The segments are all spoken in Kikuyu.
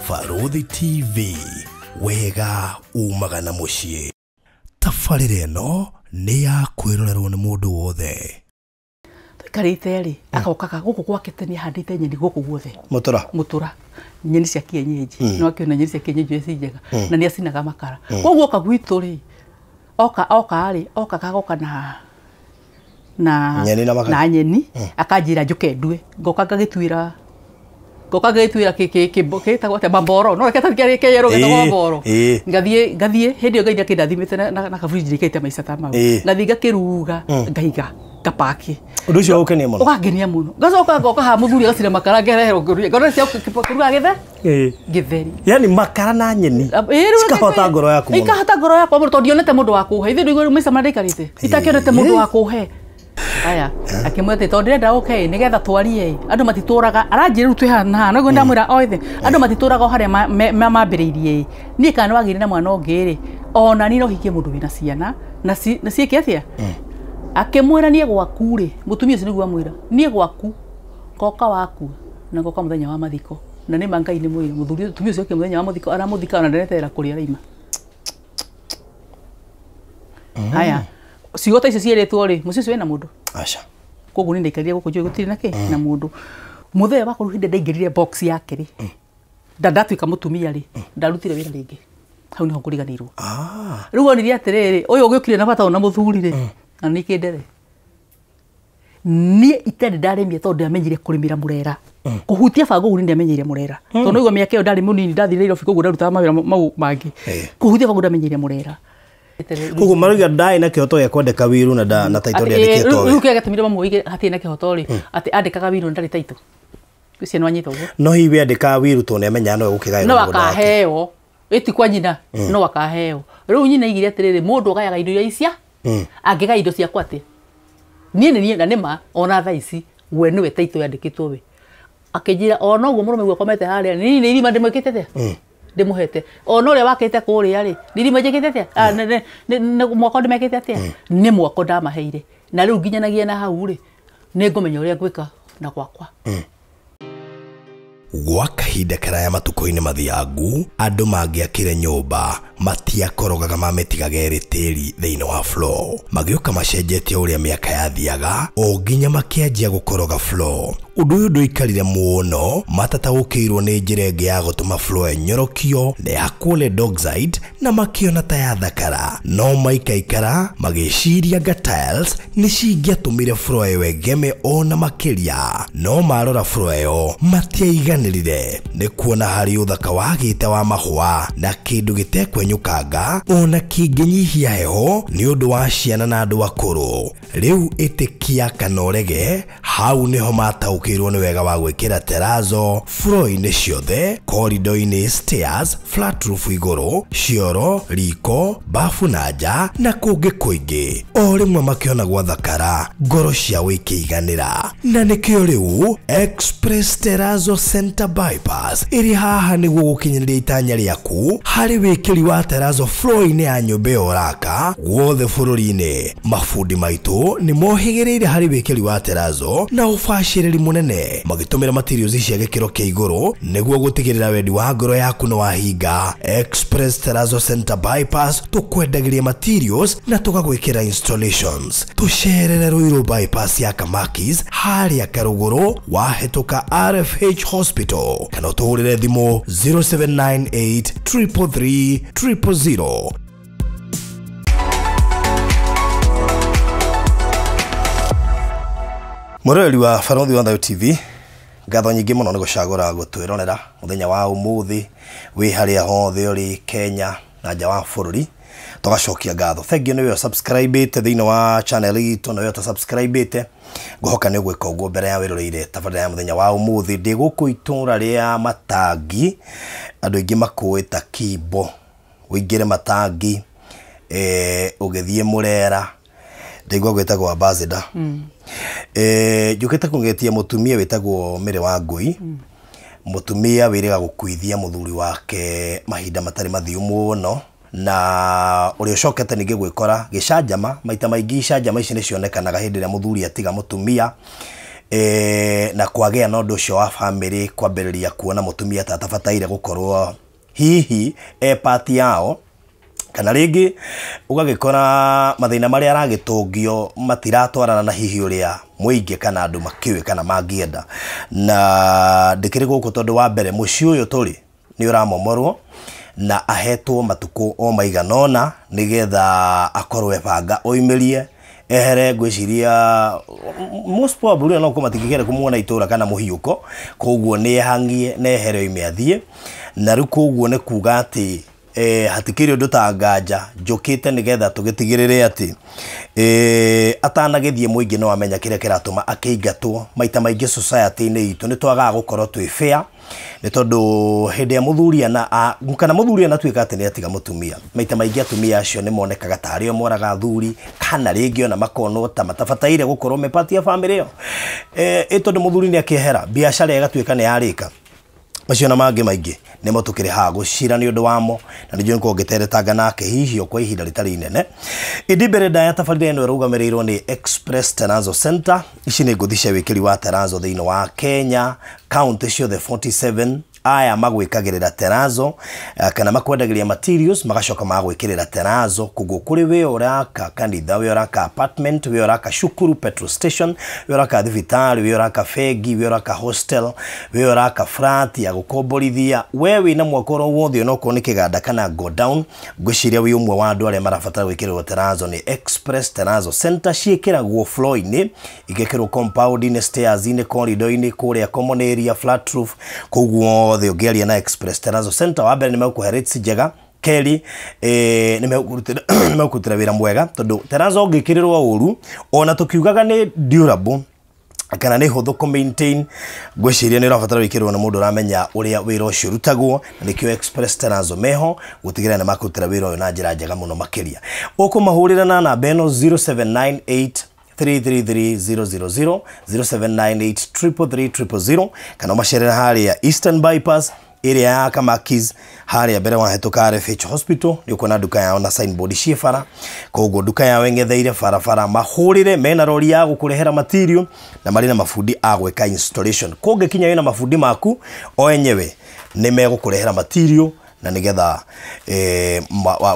Barũthi TV, wega umaga na mũciĩ. Tabarĩra ĩno nĩ ya kwĩrorerwo nĩ mũndũ wothe. Tũikarĩte rĩ, agokaga gũkũ gwake tene ahandĩte nyeni gũkũ guothe. Mũtura. Mũtura. Nyeni cia kienyeji. No akĩona nyeni cia kienyeji ci njega. Na nĩ acinaga makara. Koguo oka gwitũ rĩ, oka oka rĩ, oka kagoka na na Nyeni na makara. Na nyeni, akanjĩra njũke ndue. Ngoka ngagĩtuĩra ngoka ngagĩtuĩra kĩtagwo atĩa mamboro. No reke kĩrĩa kĩerũ gĩtagwo mamboro. Ngathiĩ ngathiĩ hĩndĩ ĩyo Ngai akĩndathimĩte na kaburinji ndikaite maica ta mau. Ngathiĩ ngakĩruga ngaiga ngapaki. Ũndũ ũcio ũgũkenia mũno. Ũkangenia mũno. Ngacoka ngoka haha mũthuri agacina makara ngereherwo ngũrũe. Ngona cia kũruga gĩthe? Gĩtheri. Yaani makara na nyeni. Cikahota ngoro yaku mũno. Ikahota ngoro yakwa mũno tondũ ndionete mũndũ wa kũhe. Ithuĩ ndũigua maica marĩa ndaikarĩte. Itakĩonete mũndũ wa kũhe. Aya, akĩmwĩra atĩ tondũ ndĩrenda ũke nĩgetha twarie andũ matitũraga aranjĩra rĩu twĩ haha na haha noguo ndamwĩra o ithe andũ matitũraga o harĩa mambĩrĩirie niĩ kana nĩwagĩire na mwana ũngĩ rĩ ona niĩ no hikie mũndũ wĩna ciana na ciĩke atĩa akĩmwĩra niĩ gwaku rĩ mũtumia ũcio nĩguo amwĩra niĩ gwaku ngoka waku na ngoka mũthenya wa mathiko na nĩ ma Ngai nĩ mwĩra mũthuri mũtumia ũcio oke mũthenya wa mathiko aramũthika ona nderetera kũrĩa araima. Haya, ciugo ta icio ciĩrĩtwo rĩ mũciĩ ũcio wĩna mũndũ? Aca. Koguo niĩ ndaikarire gũkũ njũĩ gũtirĩ na kĩ na mũndũ. Mũthee wakwa rĩu hĩndĩ ndaingĩrire box yake rĩ ndatuĩka mũtumia rĩ ndarutire wĩra rĩngĩ hau nĩho ngũriganĩirwo. Rĩu onire atĩrĩrĩ ũyũ ũgĩũkire na bata ona mũthuri rĩ na nĩ kĩndere niĩ itarĩ ndarĩmia tondũ ndiamenyire kũrĩmĩra mũrera kũhutia bango ũguo ndiamenyeire mũrera tondũ noigua mĩaka ĩyo ndarĩ mũnini ndathire Nairobi koguo ndarutaga mawĩra mau mangĩ kũhutia bango ndamenyeire mũrera. Koguo marauga ndaĩ na kĩhoto gĩa kwandĩka wiru na na taito rĩandĩkĩtwo we. Rĩu kĩrĩa gĩatũmire mamũige hatirĩ na kĩhoto rĩ atĩ andĩkaga wiru na ndarĩ taito. Ũcio nĩ wanyita ũguo. No hihi we andĩkaga wiru tondũ nĩamenyaga nowe gũkĩgaĩrwo no mũgũnda wake. Akaheo ĩti kwa nyina no akaheo. Rĩu nyina aigire atĩrĩrĩ mũndũ agayaga indo iria icia angĩgaya indo ciakwa atĩa niĩ nĩ niĩ na nĩma ona thaa ici we nĩwe taito yandĩkĩtwo we. Akĩnjĩra ona ũguo mũrũme ũguo akomete harĩa niĩ nĩ irima ndĩmwĩkĩte atĩa ndĩmũhete ona ũrĩa wakĩte kũrĩa rĩ nĩ irima njĩkĩte atĩa mwako ndĩmekĩte atĩa nĩ mwako ndamaheire na rĩu nginyanagia na hau rĩ nĩ ngũmenya ũrĩa ngwĩka na gwakwa. Gwa kahinda karaya matukũ-inĩ mathiangu andũ mangĩakire nyũmba matiakorogaga mamĩtigaga ĩrĩ tĩri thĩinĩ wa floor magĩũka macenjetie ũrĩa mĩaka yathiaga o nginya makĩanjia gũkoroga floor. Ũndũ ũyũ ndũikarire mũno matataũkĩirwo nĩ njĩra ĩngĩ ya gũtũma floor ĩnyorokio na ya chlorine dioxide na makĩona ta yathakara no maikaikara magĩciria nga tiles nĩ cingĩatũmire floor ĩyo ĩgeme ona makĩria no marora floor ĩyo matiaiganĩrire nĩ kuona harĩ ũthaka wagĩte wa mahũa na kĩndũ gĩtekwenyũkanga ona kĩngĩnyihia heho nĩ ũndũ wa ciana na andũ akũrũ. Rĩu ĩtĩkia kana ũrege hau nĩho mataũkĩirwo nĩ wega wa gwĩkĩra terazo floor-inĩ ciothe corridor-inĩ stairs flat roof igũrũ cioro riko bafu na nja na kũngĩ kũingĩ o rĩmwe makĩona gwathakara ngoro ciao ikĩiganĩra na nĩkĩo rĩu Express Terrazzo Center Bypass ĩrĩ haha nĩguo gũkinyanĩria itanya rĩaku harĩ wĩkĩri wa terazo floor-inĩ ya nyũmba ĩyo ũraka guothe bũrũri-inĩ. Mabundi maitũ nĩ mohĩgĩrĩire harĩ wĩkĩri wa terazo na ũbacĩrĩri mũnene magĩtũmĩra materials cia gĩkĩro kĩa igũrũ nĩguo gũtigĩrĩra wendi wa ngoro yaku nĩ wahinga. Express Terrazzo Center Bypass tũkwendagĩria materials na tũgagwĩkĩra installations. Tũcerere Ruiru Bypass ya Kamakis harĩa Karũgũrũ wahĩtũka RFH Hospital kana ũtũhũrĩre thimũ 0798 333 000. Mũroreri wa Barũthi wa Thayũ TV, ngatho nyingĩ mũno nĩ gũcagũra gũtwĩrorera mũthenya wa ũmũthĩ wĩ harĩa hothe ũrĩ Kenya na nja wa bũrũri tũgacokia ngatho. Thank you nĩ we subscribe-ĩte thĩinĩ wa channel itũ na we ũtasubscribe-ĩte ngũhoka nĩ ũgwĩka ũguo mbere ya wĩroreire tabarĩra ya mũthenya wa ũmũthĩ. Ndĩ gũkũ itũra rĩa Matangi andũ aingĩ makũĩ ta Kimbo ũingĩre Matangi ũgĩthiĩ Mũrera ndaigua gwĩtagwo ambassador. Njũkĩte kũgetia mũtumia wĩtagwo Mary Wangũi mũtumia wĩrĩga gũkuithia mũthuri wake mahinda matarĩ mathiu mũno na ũrĩa ũcokete ningĩ gwĩkora gĩcanjama maita maingĩ icanjama ici nĩcionekanaga hĩndĩ ĩrĩa mũthuri atiga mũtumia Na kwagĩa na ũndũ ũcio wa family kwambĩrĩria kuona mũtumia ta atabataire gũkorwo hihi e part yao, kana rĩngĩ ũgagĩkora mathĩna marĩa aragĩtũngio matiratwarana na hihi ũrĩa mũingĩ kana andũ makĩũĩ kana mangĩenda. Na ndĩkĩrĩ gũkũ tondũ wa mbere mũciĩ ũyũ tũrĩ nĩ ũramomorwo na ahetwo matukũ o maigana ũna nĩgetha akorwo ebanga oimĩrie ehere. Ngwĩciria most probably no matingĩkĩenda kũmuona itũra kana mũhiũko, koguo nĩ ehang'ie na ehere oime athiĩ. Na rĩu koguo nĩ kuga atĩ hatikĩrĩ ũndũ ta nganja njũkĩte nĩgetha tũgĩtigĩrĩre atĩ atanagĩthiĩ mũingĩ no amenya kĩrĩa kĩratũma akĩingatwo. Maita maingĩ society-inĩ itũ nĩ twagaga gũkorwo twĩ fair, nĩ tondũ hĩndĩ ĩrĩa mũthuri kana mũthuri anatuĩka atĩ nĩ atiga mũtumia, maita maingĩ atumia acio nĩ monekaga tarĩ o moraga athuri, kana rĩngĩ ona makonwo ta matabataire gũkorwo me part ya family ĩyo, ĩ tondũ mũthuri nĩ akĩehera biacara ĩgatuĩka nĩ yarĩka. Macio na mangĩ maingĩ nĩmo tũkĩrĩ haha gũcira nĩ ũndũ wamo, na nĩnjũĩ nĩkorwo ngĩteretanga nake hihi o kwa ihinda rĩtarĩ inene. Ĩndĩ mbere ndaya, tabarĩra ĩno ĩrũgamĩrĩirwo nĩ Express Terrazzo Center. Ici nĩ ngũthi cia wĩkĩri wa terrazzo thĩinĩ wa Kenya, kaunti ciothe 47. Aya magwĩkagĩrĩra terrazzo, kana makwendagĩria materials magacoka magwĩkĩrĩra terrazzo. Koguo kũrĩ wĩ ũraka kanitha, wĩ ũraka apartment, wĩ ũraka cukuru, petrol station, wĩ ũraka thibitarĩ, wĩ ũraka bengi, wĩ ũraka hostel, wĩ ũraka flat ya gũkomborithia, we wĩna mwako oro wothe onokorwo nĩ kĩganda kana go down, ngwĩciria wĩ ũmwe wa andũ arĩa marabatara gwĩkĩrĩrwo terrazzo nĩ Express Terrazzo Center. Ciĩkĩragwo floor-inĩ, igekĩrwo compound-inĩ, stairs-inĩ, corridor-inĩ, kũrĩa common area, flat roof. Koguo othe ũngĩaria na Express Terrazzo Center, wa mbere nĩ megũkũhe rates njega, kerĩ nĩ megũkũrutĩra wĩra mwega, tondũ terrazzo ũngĩkĩrĩrwo ũru, ona tũkiugaga nĩ durable kana nĩ hũthũ kũ maintain, ngwĩciria nĩ ũrabatara wĩkĩrwo na mũndũ ũramenya ũrĩa wĩra ũcio ũrutagwo, na nĩkĩo Express Terrazzo meho gũtigĩrĩra nĩ makũrutĩra wĩra ũyũ na njĩra njega mũno makĩria. Ũkũmahũrĩra na namba ĩno 0798 333000, 0798 333 000, kana ũmacerere harĩa Eastern Bypass area ya Kamakis, harĩa mbere wa hetũka RFH Hospital, nĩ ũkuona nduka yao na signboard ciĩ bara. Koguo nduka yao ĩng'etheire barabara. Mahũrĩre, mena rori ya gũkũrehera material na marĩ na mabundi a gwĩka installation. Kũngĩkinya wĩna mabundi maku o enyewe, nĩ megũkũrehera material na nĩgetha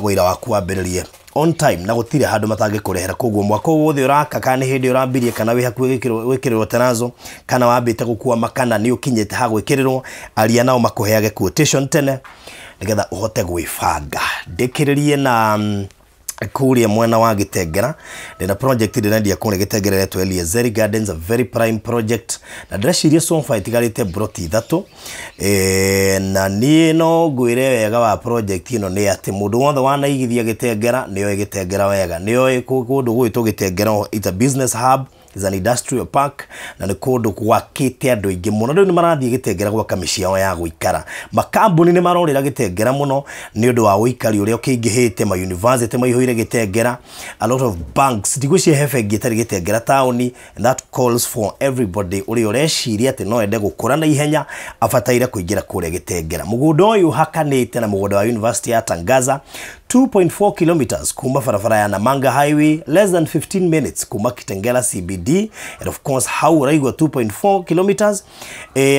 wĩra waku wambĩrĩrie on time, na gũtirĩ handũ matangĩkũrehera. Koguo mwaka wothe ũraka, kana nĩ hĩndĩ ũrambirie, kana wĩ hakuhĩ gwĩkĩrĩrwo terrazzo, kana wambĩte gũkwama, kana nĩ ũkinyĩte ha gwĩkĩrĩrwo, aria nao makũheage quotation tene nĩgetha ũhote gwĩbanga. Ndĩkĩrĩrie na kũrĩa mwena wa Gĩtengera, ndĩna project ndĩrendia kũrĩa Gĩtengera ĩretwo Eliezeri Gardens, a very prime project, na ndĩreciria so far itigarĩte broti ithatũ. Na niĩ no ngwĩre wega wa project ĩno nĩ atĩ mũndũ wothe wanaigithia Gĩtengera nĩoĩ Gĩtengera wega, nĩoĩ kũndũ gwĩtwo Gĩtengera, it's a business hub, is an industrial park, na nĩ kũndũ gwakĩte andũ aingĩ mũno. Rĩu nĩ marathiĩ Gĩtengera gwaka mĩciĩ yao ya gũikara. Makambuni nĩ marorĩra Gĩtengera mũno nĩ ũndũ wa ũikari ũrĩa ũkĩingĩhĩte, ma university maihũire Gĩtengera, a lot of banks, ndigwĩciria he bengi ĩtarĩ Gĩtengera taũni, and that calls for everybody ũrĩa ũreciria atĩ no ende gũkũra na ihenya abataire kũingĩra kũrĩa Gĩtengera. Mũgũnda ũyũ ũhakanĩte na mũgũnda wa University ya Tangaza, 2.4 kilometers kuma barabara ya Namanga Highway, less than 15 minutes kuma Kitengela CBD, and of course hau ũraigua 2.4 kilometers,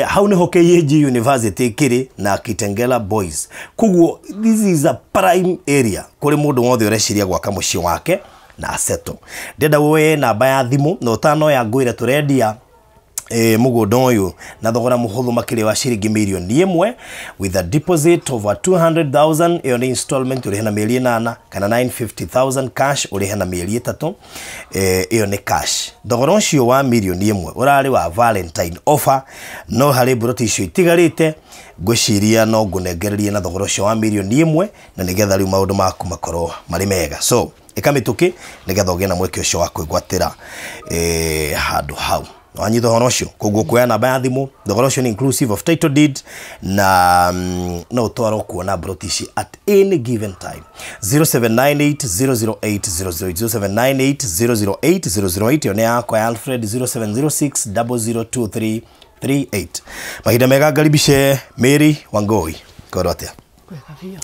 hau niho KAG University ĩkĩrĩ na Kitengela Boys. Koguo this is a prime area kũrĩ mũndũ wothe ũreciria gwaka mũciĩ wake na aseto. Ndĩrenda woe namba ya thimũ na ũtanoya ngwĩre tũrendia mũgũnda ũyũ na thogora mũhũthũ makĩria wa ciringi mirioni 1 with a deposit of 200,000. Ĩyo nĩ installment ũrĩhe na mĩeri 8, kana 950,000 cash ũrĩhe na mĩeri 3. Ĩyo nĩ cash. Thogora ũcio wa mirioni 1 ũrarĩ wa Valentine offer, no harĩ mburoti icio itigarĩte, ngwĩciria no ngũnengererie na thogora ũcio wa mirioni 1, na nĩgetha rĩu maũndũ maku makorwo marĩ mega. So ĩka mĩtũkĩ nĩgetha ũgĩe na mweke ũcio wa kwĩgwatĩra handũ hau. Wanyita ũhoro ũcio? Koguo kuoya namba ya thimũ, thogora ũcio nĩ inclusive of title deed, na no ũtwarwo kuona mburoti ici at any given time. 0798 008 008, 0798 008 008. Ĩyo nĩ yakwa ya Alfred. 0706 0023 38. Mahinda mega, ngaribice Mary Wangoi, korwo atĩa? Kwega biũ,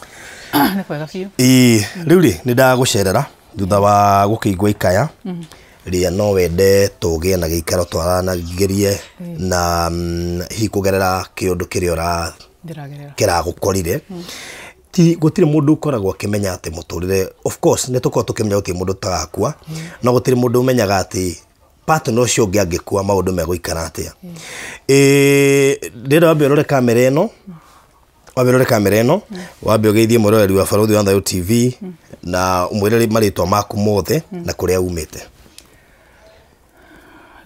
nĩ kwega biũ. Ĩĩ, rĩu rĩ nĩ ndagũcerera thutha wa gũkĩigua ikaya Rĩa no wende tũgĩe na gĩikaro twaranagĩrie na hihi kũgerera kĩũndũ kĩrĩa ũra Ndĩragerera. kĩragũkorire. Ti gũtirĩ mũndũ ũkoragwo akĩmenya atĩ mũtũrĩre, of course nĩ tũkoragwo tũkĩmenya gũtirĩ mũndũ ũtagakua, no gũtirĩ mũndũ ũmenyaga atĩ partner ũcio ũngĩ angĩkua maũndũ megũikara atĩa. Ndĩrenda wambe ũrore kamera ĩno, wambe ũrore kamera ĩno, wambe ũgeithie mwĩroreri wa Barũthi wa Thayũ TV na ũmwĩre marĩtwa maku mothe na kũrĩa umĩte.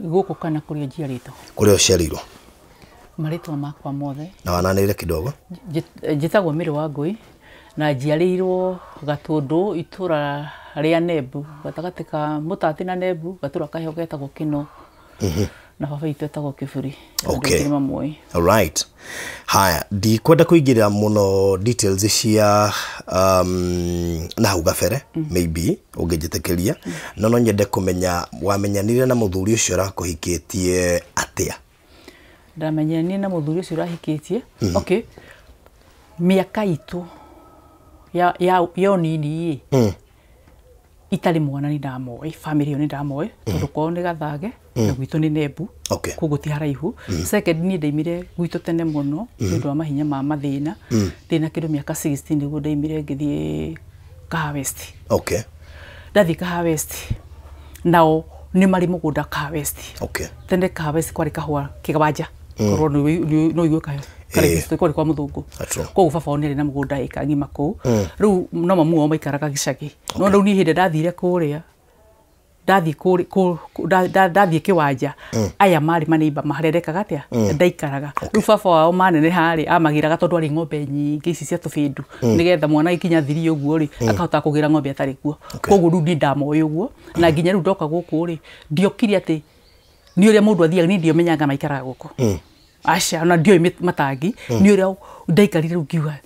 Gũkũ kana kũrĩa njiarĩtwo? Kũrĩa ũciarĩirwo. Marĩtwa makwa mothe. Na wananĩrĩre kidogo. Njĩtagwo Mary Wangũi na njiarĩirwo Gatũndũ, itũra rĩa Nembu, gatagatĩ ka Mũtatĩ na Nembu, gatũra kaheo getagwo Kĩno. Na baba witũ etagwo Kĩburi. Okay. Andũ aingĩ nĩmamũĩ. Alright. Haya, ndikwenda kũingĩrĩra mũno details cia na hau gabere, maybe ũngĩnjĩtĩkĩria, no no nyende kũmenya wamenyanire na mũthuri ũcio ũrakũhikĩtie atĩa? Ndamenyanire na mũthuri ũcio ũrahikĩtie. Okay. Mĩaka itũ ya ũnini ĩ, itarĩ mwana nĩ ndamoĩ, family ĩyo nĩ ndamoĩ, tondũ kwao nĩ Gathage na gwitũ nĩ Nembu. Okay. Koguo ti haraihu. Second, niĩ ndaimire gwitũ tene mũno nĩ ũndũ wa mahinya ma mathĩna. Ndĩna kĩndũ mĩaka 16 nĩguo ndaimire ngĩthiĩ Kahawa West. Okay. Ndathiĩ Kahawa West, nao nĩ marĩ mũgũnda Kahawa West. Okay. Tene Kahawa West kwarĩ kahũa kĩwanja. Korwo no ũigue kahũa. Karĩ kwarĩ kwa mũthũngũ. That's true. Koguo baba wao nĩ arĩ na mũgũnda ĩka ng'ima kũu. Rĩu no mamu wao maikaraga gĩcagi. No rĩu niĩ hĩndĩ ndathire kũrĩa, ndathiĩ ndathiĩ kĩwanja, aya marĩ maneiba ma harĩa ndekaga atĩa, ndaikaraga. Rĩu baba wao maneneha rĩ, amagĩraga tondũ arĩ ng'ombe nyingĩ ici cia tũbĩndu, nĩgetha mwana ikinya thiri ũguo rĩ, akahota kũgĩra ng'ombe atarĩ kuo. Koguo rĩu niĩ ndamoĩ ũguo, na nginya rĩu ndoka gũkũ rĩ, ndiokire atĩ nĩ ũrĩa mũndũ athiaga, niĩ ndiomenyaga maikaraga gũkũ. Aca, ona ndioĩ matangi, nĩ ũrĩa ndaikarire rĩu ngiuga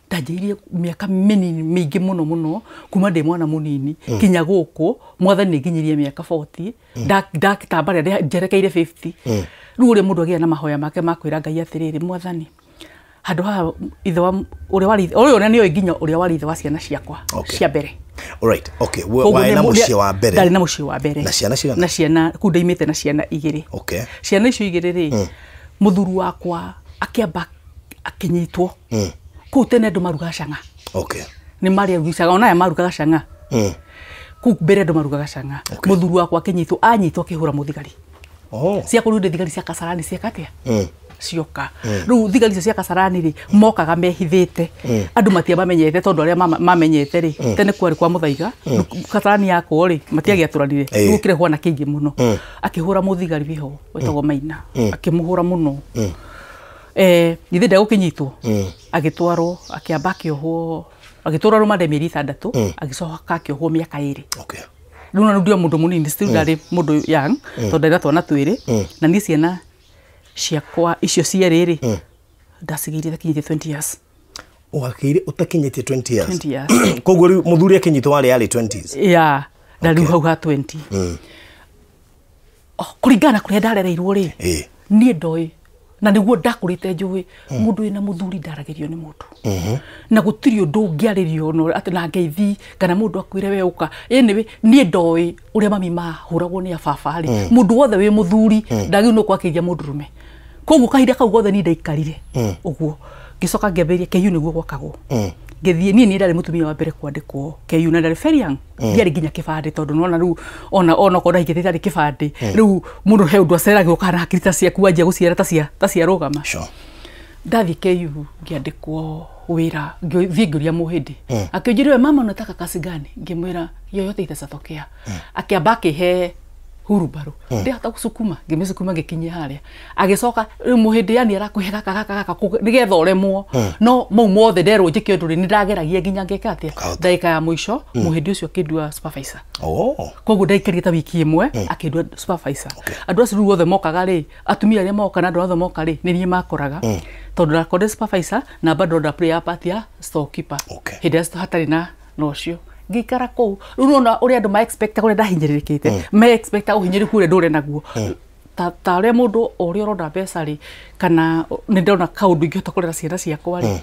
ndanjĩrĩirie mĩaka mĩnini mĩingĩ mũno mũno kuma ndĩ mwana mũnini kinya gũkũ, mwathani nĩ nginyirie mĩaka 40, ndakĩtamba rĩa njerekeire 50. Rĩu ũrĩa mũndũ agĩa na mahoya make ma kwĩra Ngai atĩrĩrĩ, mwathani, handũ haha ithe wa ũrĩa warĩ ũyũ ona nĩoĩ nginya ũrĩa warĩ ithe wa ciana ciakwa cia mbere. Alright, okay. Warĩ na mũciĩ wa mbere? Ndarĩ na mũciĩ wa mbere. Na ciana cigana? Na ciana, kũu ndaimĩte na ciana igĩrĩ. Okay. Ciana icio igĩrĩ rĩ, mũthuri wakwa akĩamba akĩnyitwo. Kũu tene andũ marugaga cang'a. Okay. Nĩ marĩ arugi cang'a, ona aya marugaga cang'a. Kũu mbere andũ marugaga cang'a. Mũthuri wakwa akĩnyitwo, anyitwo akĩhũra mũthigari. Oh. Cia kũrũ thigari cia Kasarani cieka atĩa? Cioka. Rĩu thigari icio cia Kasarani rĩ, mokaga mehithĩte. Andũ matiamamenyete tondũ arĩa mamenyete rĩ, tene kwarĩ kwa Mũthaiga, Kasarani yakwo rĩ, matiagĩatũranire. Rĩu gũkĩrĩ hwana kĩingĩ mũno. Akĩhũra mũthigari wĩho wetagwo Maina. Akĩmũhũra mũno. Githĩ ndegũkĩnyitwo? Agĩtwarwo, akĩamba akĩohwo, agĩtwarwo rũmande mĩeri 6, agĩcoka akĩohwo mĩaka 2. Okay. Rĩu na ndio mũndũ mũnini, still ndarĩ mũndũ young, tondũ ndarĩ na twana twĩrĩ. Na niĩ ciana ciakwa icio cierĩ rĩ, ndacigĩire itakinyĩtie 20 years. Ũgakĩire ũtakinyĩtie 20 years? 20 years. Koguo rĩu mũthuri akĩnyitwo warĩ arĩ 20s? Yeah, ndarĩ hau ha 20. Kũringana na kũrĩa ndarereirwo rĩ, niĩ ndoĩ na nĩguo ndakũrĩte njũĩ, mũndũ wĩna mũthuri ndaragĩrio nĩ mũndũ. Na gũtirĩ ũndũ ũngĩarĩrio no atĩ na ngeithi kana mũndũ akwĩre we ũka. Anyway, niĩ ndoĩ ũrĩa mami mahũragwo nĩ ababa rĩ, mũndũ wothe wĩ mũthuri ndagĩrĩirwo nĩ kwakĩria mũndũrũme. Koguo kahinda kau gothe niĩ ndaikarire ũguo, ngĩcoka ngĩambĩrĩria KU nĩguo gwakagwo. Ngĩthiĩ, niĩ nĩ ndarĩ mũtumia wa mbere kwandĩkwo KU na ndarĩ very young. Ndiarĩ nginya kĩbandĩ tondũ nĩwona rĩu ona okorwo ndahikĩte itarĩ kĩbandĩ, rĩu mũndũ he ũndũ aceragĩrwo kana hakiri ta ciaku wanjia gũciara ta ciarũgama. Sure. Ndathiĩ KU ngĩandĩkwo wĩra, ngĩthiĩ ngĩũria mũhĩndĩ. Akĩnjĩra we mama unataka kazi gani? Ngĩmwĩra yoyote itasatokea. Akĩamba akĩhe hurumbarũ. Ndĩhota gũcukuma, ngĩmĩcukuma ngĩkinyia harĩa. Agĩcoka rĩu mũhĩndĩ yani arakũhe gaka gaka gaka nĩgetha ũremwo. No mau mothe nderwo njĩke ũndũ rĩ, nĩndageragia nginya ngeka atĩa. Ndagĩka ya mũico mũhĩndĩ ũcio akĩndua supervisor. Oh. Koguo ndaikarire ta wiki ĩmwe akĩndua supervisor. Andũ acio rĩu othe mokaga rĩ, atumia arĩa moka na andũ othe moka rĩ, nĩ niĩ makoraga. Tondũ ndakorire supervisor na bado nda play a part ya storekeeper. Okay. Hĩndĩ ĩrĩa hatarĩ na ũcio. Ngĩikara kũu. Rĩu nĩwona ũrĩa andũ ma-expect ũrĩa ndahinyĩrĩrĩkĩte. Ma-expect ũhinyĩrĩrĩku ũrĩa ndũre naguo. Ta ũrĩa mũndũ ũrĩa ũrona mbeca rĩ, kana nĩ ndona kaũndũ ingĩhota kũrera ciana ciakwa rĩ,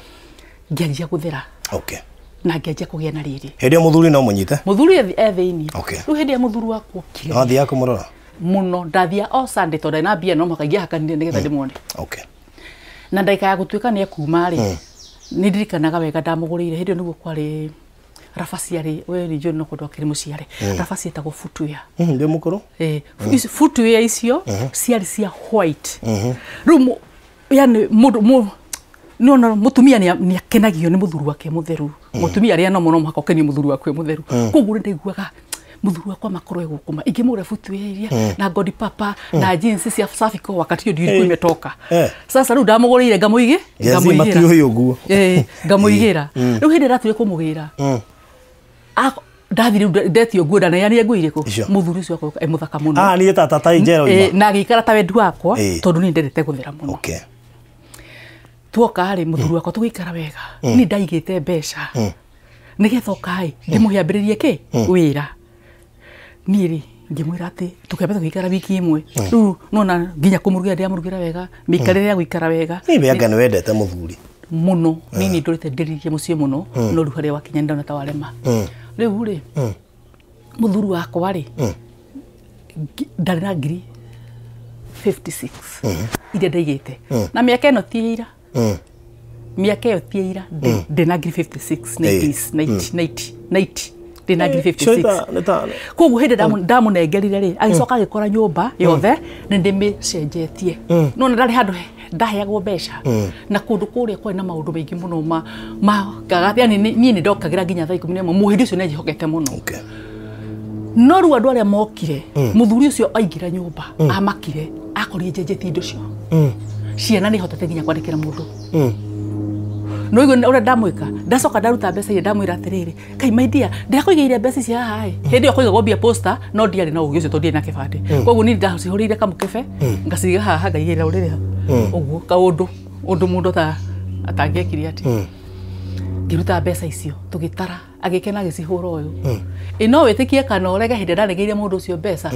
ngĩanjia gũthera. Okay. Na ngĩanjia kũgĩa na riri. Hĩndĩ ĩyo mũthuri no mũnyite? Mũthuri e thĩinĩ. Okay. Rĩu hĩndĩ ĩrĩa mũthuri wakwa okire. No athiaga kũmũrora? Mũno, ndathiaga o Sunday tondũ ndarĩ na mbia no mũhaka ingĩahakanire nĩgetha ndĩmuone. Okay. Na ndagĩka ya gũtuĩka nĩ ekuma rĩ, nĩ ndirikanaga wega ndamũgũrĩire hĩndĩ ĩyo nĩguo kwarĩ raba ciarĩ, we nĩ njũĩ no kũndũ akĩrĩ mũciare. Raba ciĩtagwo footwear. Ndĩ mũkũrũ? Footwear icio ciarĩ cia white. Rĩu yani mũndũ no no mũtumia nĩ akenagio nĩ mũthuri wake mũtheru. Mũtumia arĩa no mũno mũhaka ũkenio mũthuri waku e mũtheru. Koguo nĩ ndaiguaga mũthuri wakwa makorwo egũkũma ingĩmũra footwear iria na godi papa na jeans cia Safiko wakati hiyo ndio imetoka. Sasa rĩu ndamũgũrĩire ngamũigĩra. Ngamũigĩra. Rĩu hĩndĩ ĩratuire kũmũgĩra. Ndathire ndetio nguo ndaneanire nguo irĩkũ mũthuri ũcio akoka e mũthaka mũno. Niĩ tata ta njero ima. Na agĩikara ta wendi wakwa tondũ niĩ ndendete gũthera mũno. Okay. Tuoka rĩ mũthuri wakwa tũgĩikara wega. Niĩ ndaigĩte mbeca. Nĩgetha oka ĩ ndĩmũhe ambĩrĩrie kĩ wĩra. Niĩ rĩ ngĩmwĩra atĩ tũkĩamba tũgĩikara wiki ĩmwe. Rĩu nona nginya kũmũrugĩra ndĩramũrugĩra wega, mĩikarĩre ya gũikara wega. Niĩ anga nĩ wendete mũthuri mũno. Niĩ nĩ ndũrĩte ndĩrĩrie mũciĩ mũno no rĩu harĩa wakinya ndona ta warema. Rĩu rĩ mũthuri wakwa rĩ ndarĩ na ngiri 56 iria ndaigĩte. Na mĩaka ĩno ti ira. Mĩaka ĩyo ti ira ndĩ na ngiri 56 90 90 90 ndĩ na ngiri 56. Koguo hĩndĩ ndamũnengerire rĩ agĩcoka agĩkora nyũmba yothe nĩ ndĩmĩcenjetie. No na ndarĩ handũ ndaheagwo mbeca. Na kũndũ kũrĩa kwarĩ na maũndũ maingĩ mũno ma kaga yani niĩ nĩ ndokagĩra nginya thaa 11. Mũhĩndĩ ũcio nĩ anjĩhokete mũno. Okay. No rĩu andũ arĩa mokire mũthuri ũcio aingĩra nyũmba amakire akorire njenjetie indo cio. Ciana nĩ hotete nginya kwandĩkĩra mũndũ. No igwe ũrĩa ndamwĩka ndacoka ndaruta mbeca iria ndamwĩra atĩrĩrĩ kai my dear ndĩrakũigĩire mbeca ici haha ĩ. Hĩndĩ ĩyo kũigagwo mbia posta no ndiarĩ na ũgĩ ũcio tondũ ndiarĩ na kĩbandĩ. Koguo niĩ ndacihũrĩire kamũkebe ngaciga haha ngaigĩrĩra ũrĩrĩ ha ũguo kaũndũ ũndũ mũndũ atangĩekire atĩ. Ngĩruta mbeca icio tũgĩtara agĩkena agĩcihũra ũyũ. Ĩ no wĩtĩkie kana ũrege hĩndĩ ndaregeire mũndũ ũcio mbeca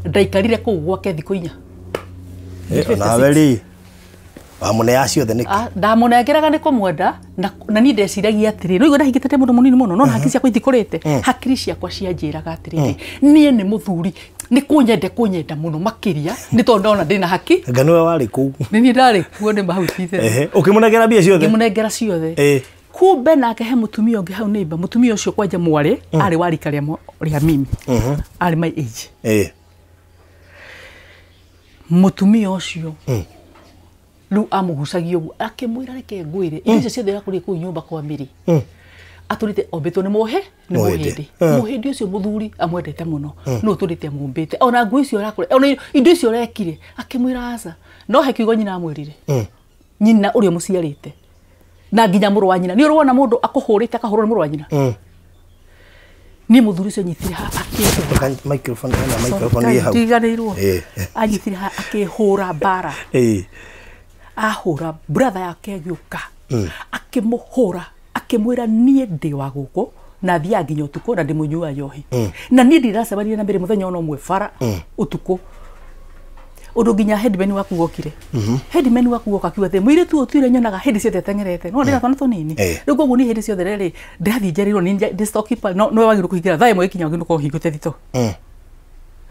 ndaikarire kũu gwake thikũ inya. Nawe rĩ wamũneaga ciothe nĩkĩ? Ndamũnengeraga nĩ kũmwenda na niĩ ndeciragia atĩrĩrĩ no igua ndahingĩte mũndũ mũnini mũno no hakiri ciakwa itikũrĩte. Hakiri ciakwa cianjĩraga atĩrĩrĩ niĩ nĩ mũthuri nĩ kũnyende kũnyenda mũno makĩria nĩ tondũ ndona ndĩna haki. Anga nĩwe warĩ kũu? Nĩ niĩ ndarĩ kuo nĩ hau ti itherũ. Ũkĩmũnengera mbia ciothe? Ngĩmũnengera ciothe. Kumbe nake he mũtumia ũngĩ hau neighbor, mũtumia ũcio kwanja mwarĩ arĩ wa rika rĩa mimi. Arĩ my age. Mũtumia ũcio rĩu amũgucagia ũguo akĩmwĩra reke ngwĩre indo icio ciothe ũrakũrire kũu nyũmba kwa Mĩrĩ atũrĩte ombĩtwo nĩ mũhe nĩ mũhĩndĩ. Mũhĩndĩ ũcio mũthuri amwendete mũno no ũtũrĩte amũmbĩte ona nguo icio ũrakũra ona indo icio ũrekire akĩmwĩra aca. No he kiugo nyina amwĩrire nyina ũrĩa mũciarĩte na nginya mũrũ wa nyina. Nĩ ũrĩ wona mũndũ akũhũrĩte akahũrwo nĩ mũrũ wa nyina? Niĩ mũthuri ũcio anyitire haha akĩhũra. Microphone ĩna microphone ĩ hau. Ndiganĩirwo. Anyitire haha akĩhũra mbara. Ahũra brother yake agĩũka akĩmũhũra akĩmwĩra niĩ ndĩ wa gũkũ na thiaga nginya ũtukũ na ndĩmũnyua njohi. Na niĩ ndiracemania na Mĩrĩ mũthenya ona ũmwe bara ũtukũ. Ũndũ nginya headman waku wokire. Headman waku woka akiuga atĩ mũirĩtu ũyũ ũtũire nyonaga hĩndĩ ciothe ateng'erete. No ndĩna twana tũnini. Rĩu koguo niĩ hĩndĩ ciothe rĩ ndĩrathiĩ njereirwo nĩ ndĩ storekeeper no nĩwe wagĩrĩirwo kũhingĩra thaa ĩmwe ĩkinya wagĩrĩirwo gũkorwo ũhingũrĩte thitoo.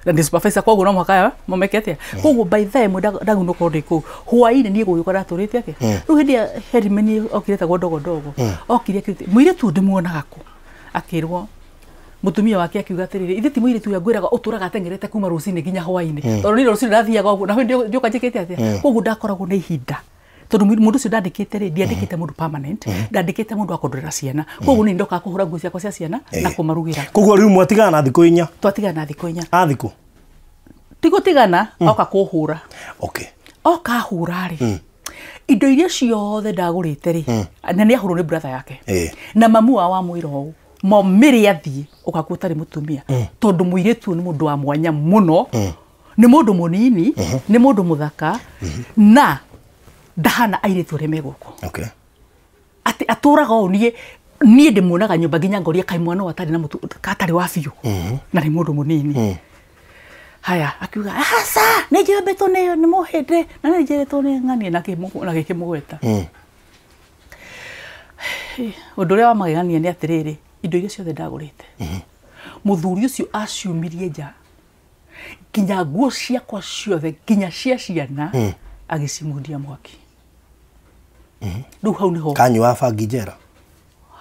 Na ndĩ supervisor koguo no mũhaka mameke atĩa. Koguo by thaa ĩmwe ndagĩrĩirwo gũkorwo ndĩ kũu. Hwaĩ-inĩ niĩ gũgĩũka ndatũrĩte atĩa. Rĩu hĩndĩ ĩrĩa headman okire etagwo ndogo ndogo. Okire akiuga mũirĩtu ũyũ ndĩmuonaga kũ? Akĩrwo mũtumia wake akiuga atĩrĩrĩ ithe ti mũirĩtu ũrĩa ngwĩraga ũtũraga ateng'erete kuma rũcinĩ nginya hwaĩ-inĩ. Tondũ niĩ rũcinĩ ndathiaga ũguo na hwaĩ-inĩ ndĩũka njĩkĩte atĩa. Koguo ndakoragwo na ihinda. Tondũ mũndũ ũcio ndandĩkĩte rĩ ndiandĩkĩte mũndũ permanent, ndandĩkĩte mũndũ wa kũndorera ciana. Koguo niĩ ndokaga kũhũra nguo ciakwa cia ciana na kũmarugĩra. Koguo rĩu mwatigana na thikũ inya? Twatigana na thikũ inya. A thikũ? Ti gũtigana, oka kũhũra. Okay. Oka ahũra rĩ indo iria ciothe ndagũrĩte rĩ na nĩ ahũrwo nĩ brother yake. Na mamu wao amwĩra ũũ mo Mĩrĩ athiĩ ũgakuo ũtarĩ mũtumia tondũ mũirĩtu ũyũ nĩ mũndũ wa mwanya mũno, nĩ mũndũ mũnini, nĩ mũndũ mũthaka na ndahana airĩtu arĩa me gũkũ. Okay. Atĩ atũraga ũũ niĩ niĩ ndĩmuonaga nyũmba nginya ngoria kaĩ mwana ũyũ atarĩ na mũtu atarĩ wa biũ na nĩ mũndũ mũnini. Haya akiuga aca nĩ njĩrĩtwo nĩ mũhĩndĩ na nĩ njĩrĩtwo nĩ ng'ania na gĩkĩmũgweta. Ũndũ ũrĩa wa magegania nĩ atĩrĩrĩ, indo iria ciothe ndagũrĩte mũthuri ũcio aciumirie nja, nginya nguo ciakwa ciothe, nginya cia ciana, agĩcimundia mwaki. Rĩu hau nĩho kanyua bangi njera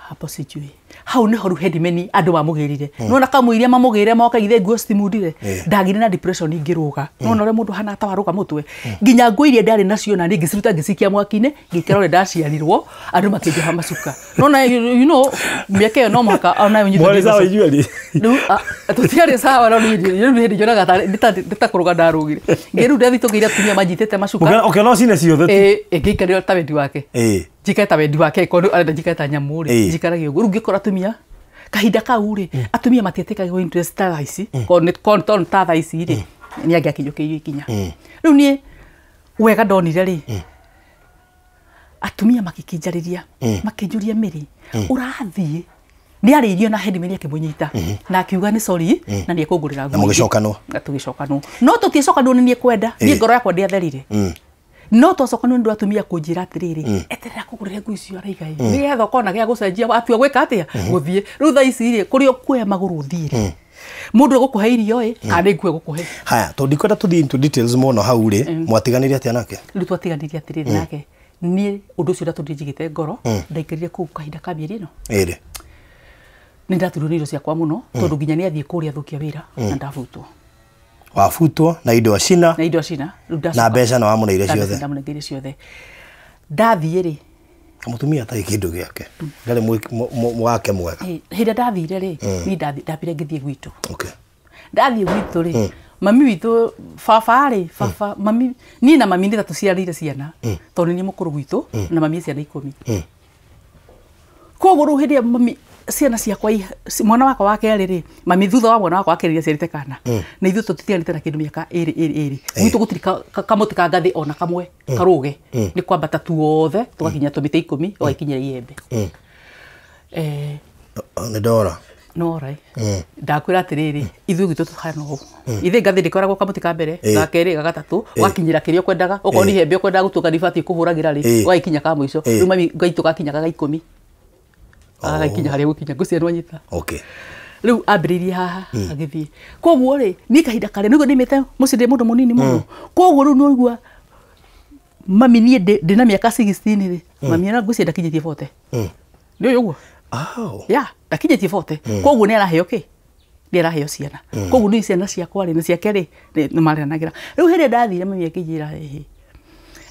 hapo sijui hau nĩho rĩu headman andũ mamũgĩrire. Nĩwona kamũiria mamũgĩre moka ithe nguo citimundire, ndagire na depression ingĩrũga. Nĩwona ũrĩa mũndũ hana ta warũga mũtwe, nginya nguo iria ndarĩ nacio na niĩ ngĩciruta ngĩcikia mwaki-inĩ, ngĩkĩra ũrĩa ndaciarirwo, andũ makĩnjoha macuka. Nĩwona, you know, mĩaka ĩyo no mũhaka onayo nyitwo. Mwarĩ sawa inyuerĩ? Rĩu tũtiarĩ sawa, no niĩ rĩu hĩndĩ njonaga tarĩ nĩ ta kũrũga ndarũgire. Ngĩ rĩu ndathitũkĩire atumia manjitĩte macuka. Ũkĩona ũcine ciothe tu? Ĩ ngĩikarĩra ta wendi wake. Njikare ta wendi wake, korwo arenda njikare ta nyamũ rĩ, njikarage ũguo. Rĩu ngĩkora atumia kahinda kau rĩ, atumia matietĩkagĩrwo interest ta thaa ici, korwo nĩ ta thaa ici rĩ, nĩ angĩakinyũkĩirio ikinya. Rĩu niĩ wega ndonire rĩ, atumia makĩkĩnjarĩria, makĩnjũria, Mĩrĩ ũrathiĩ nĩ arĩirio na headman akĩmũnyita na akiuga nĩ sorry na nĩ ekũngũrĩra Na nguo ingĩ. mũgĩcokanwo? Na tũgĩcokanwo, no tũtiacokanwo nĩ niĩ kwenda, niĩ ngoro yakwa ndĩatherire, no twacokanwo nĩ ũndũ wa atumia kũnjĩra atĩrĩrĩ, eterera kũgũrĩre nguo icio araiga ĩ, nĩgetha ũkona gĩa gũcenjia watua gwĩka atĩa gũthiĩ. Rĩu thaa ici rĩ, kũrĩa ũkuoya magũrũ ũthiĩ rĩ, mũndũ egũkũhe irio ĩ kana nĩ nguo egũkũhe? Haya, tondũ ndikwenda tũthiĩ into details mũno hau rĩ, mwatiganĩire atĩa nake? Rĩu twatiganĩrie atĩrĩrĩ, nake niĩ ũndũ ũcio ndatũndire njigĩte ngoro, ndaikarire kũu kahinda ka mĩeri ĩno. Ĩrĩ. Nĩ ndaturirwo nĩ irio ciakwa mũno, tondũ nginya nĩ athiĩ kũrĩa thũkia wĩra na ndabutwo. Wabutwo na indo acina? Na indo acina. Rĩu Na ndacoka- mbeca na wamũneire ciothe? Ndamũnengeire ciothe. Ndathiĩ rĩ, Mũtumia atarĩ kĩndũ gĩake, ndarĩ wake mwega. Hĩndĩ ĩrĩa ndathire rĩ, niĩ ndambire ngĩthiĩ gwitũ. Ndathiĩ gwitũ rĩ, mami witũ, baba rĩ, baba, mami, niĩ na mami nĩ ta tũciarĩire ciana, tondũ nĩ niĩ mũkũrũ gwitũ na mami e ciana 10. Koguo rĩu hĩndĩ ĩrĩa mami ciana ciakwa mwana wakwa wa kerĩ rĩ, mami thutha wa mwana wakwa wa kerĩ nĩaciarĩte kana na ithuĩ tũtitiganĩte na kĩndũ mĩaka ĩrĩ ĩrĩ ĩrĩ. Gwitũ gũtirĩ kamũtĩ ka ngathĩ ona kamwe karũge, nĩ kwambata tuothe tũgakinya tũmĩtĩ 10, ũgaikinyĩra iembe. Nĩ ndora. No rai ndakwĩra atĩrĩrĩ, ithuĩ gwitũ tũhana ũũ, ithuĩ ngathĩ ndĩkoragwo kamũtĩ ka mbere, ga kerĩ, ga gatatũ, ũgakinyĩra kĩrĩa ũkwendaga. Okorwo nĩ ihembe ũkwendaga gũtuĩka nĩ ibatiĩ kũhũragĩra rĩ, ũgagĩkinya ka mũico. Rĩu mami gaitũ gakinyaga ga 10, agagĩkinya harĩa gũkinya ngũcia nĩwanyita. Rĩu ambĩrĩirie haha agĩthiĩ. Koguo rĩ, niĩ kahinda karĩa nĩguo ndĩmĩte mũciĩ ndĩ mũndũ mũnini mũno, koguo rĩu nĩũigua mami niĩ ndĩna mĩaka 16 rĩ, mami ona ngwĩciria ndakinyĩtie 40. Nĩ ũĩ ũguo? Oh. Ya ndakinyĩtie 40, koguo nĩ araheo kĩ, nĩ araheo ciana. Koguo nĩ ciana ciakwa rĩ na ciake rĩ nĩ mareranagĩra. Rĩu hĩndĩ ĩrĩa ndathire, mami akĩnjĩra, ĩhĩ,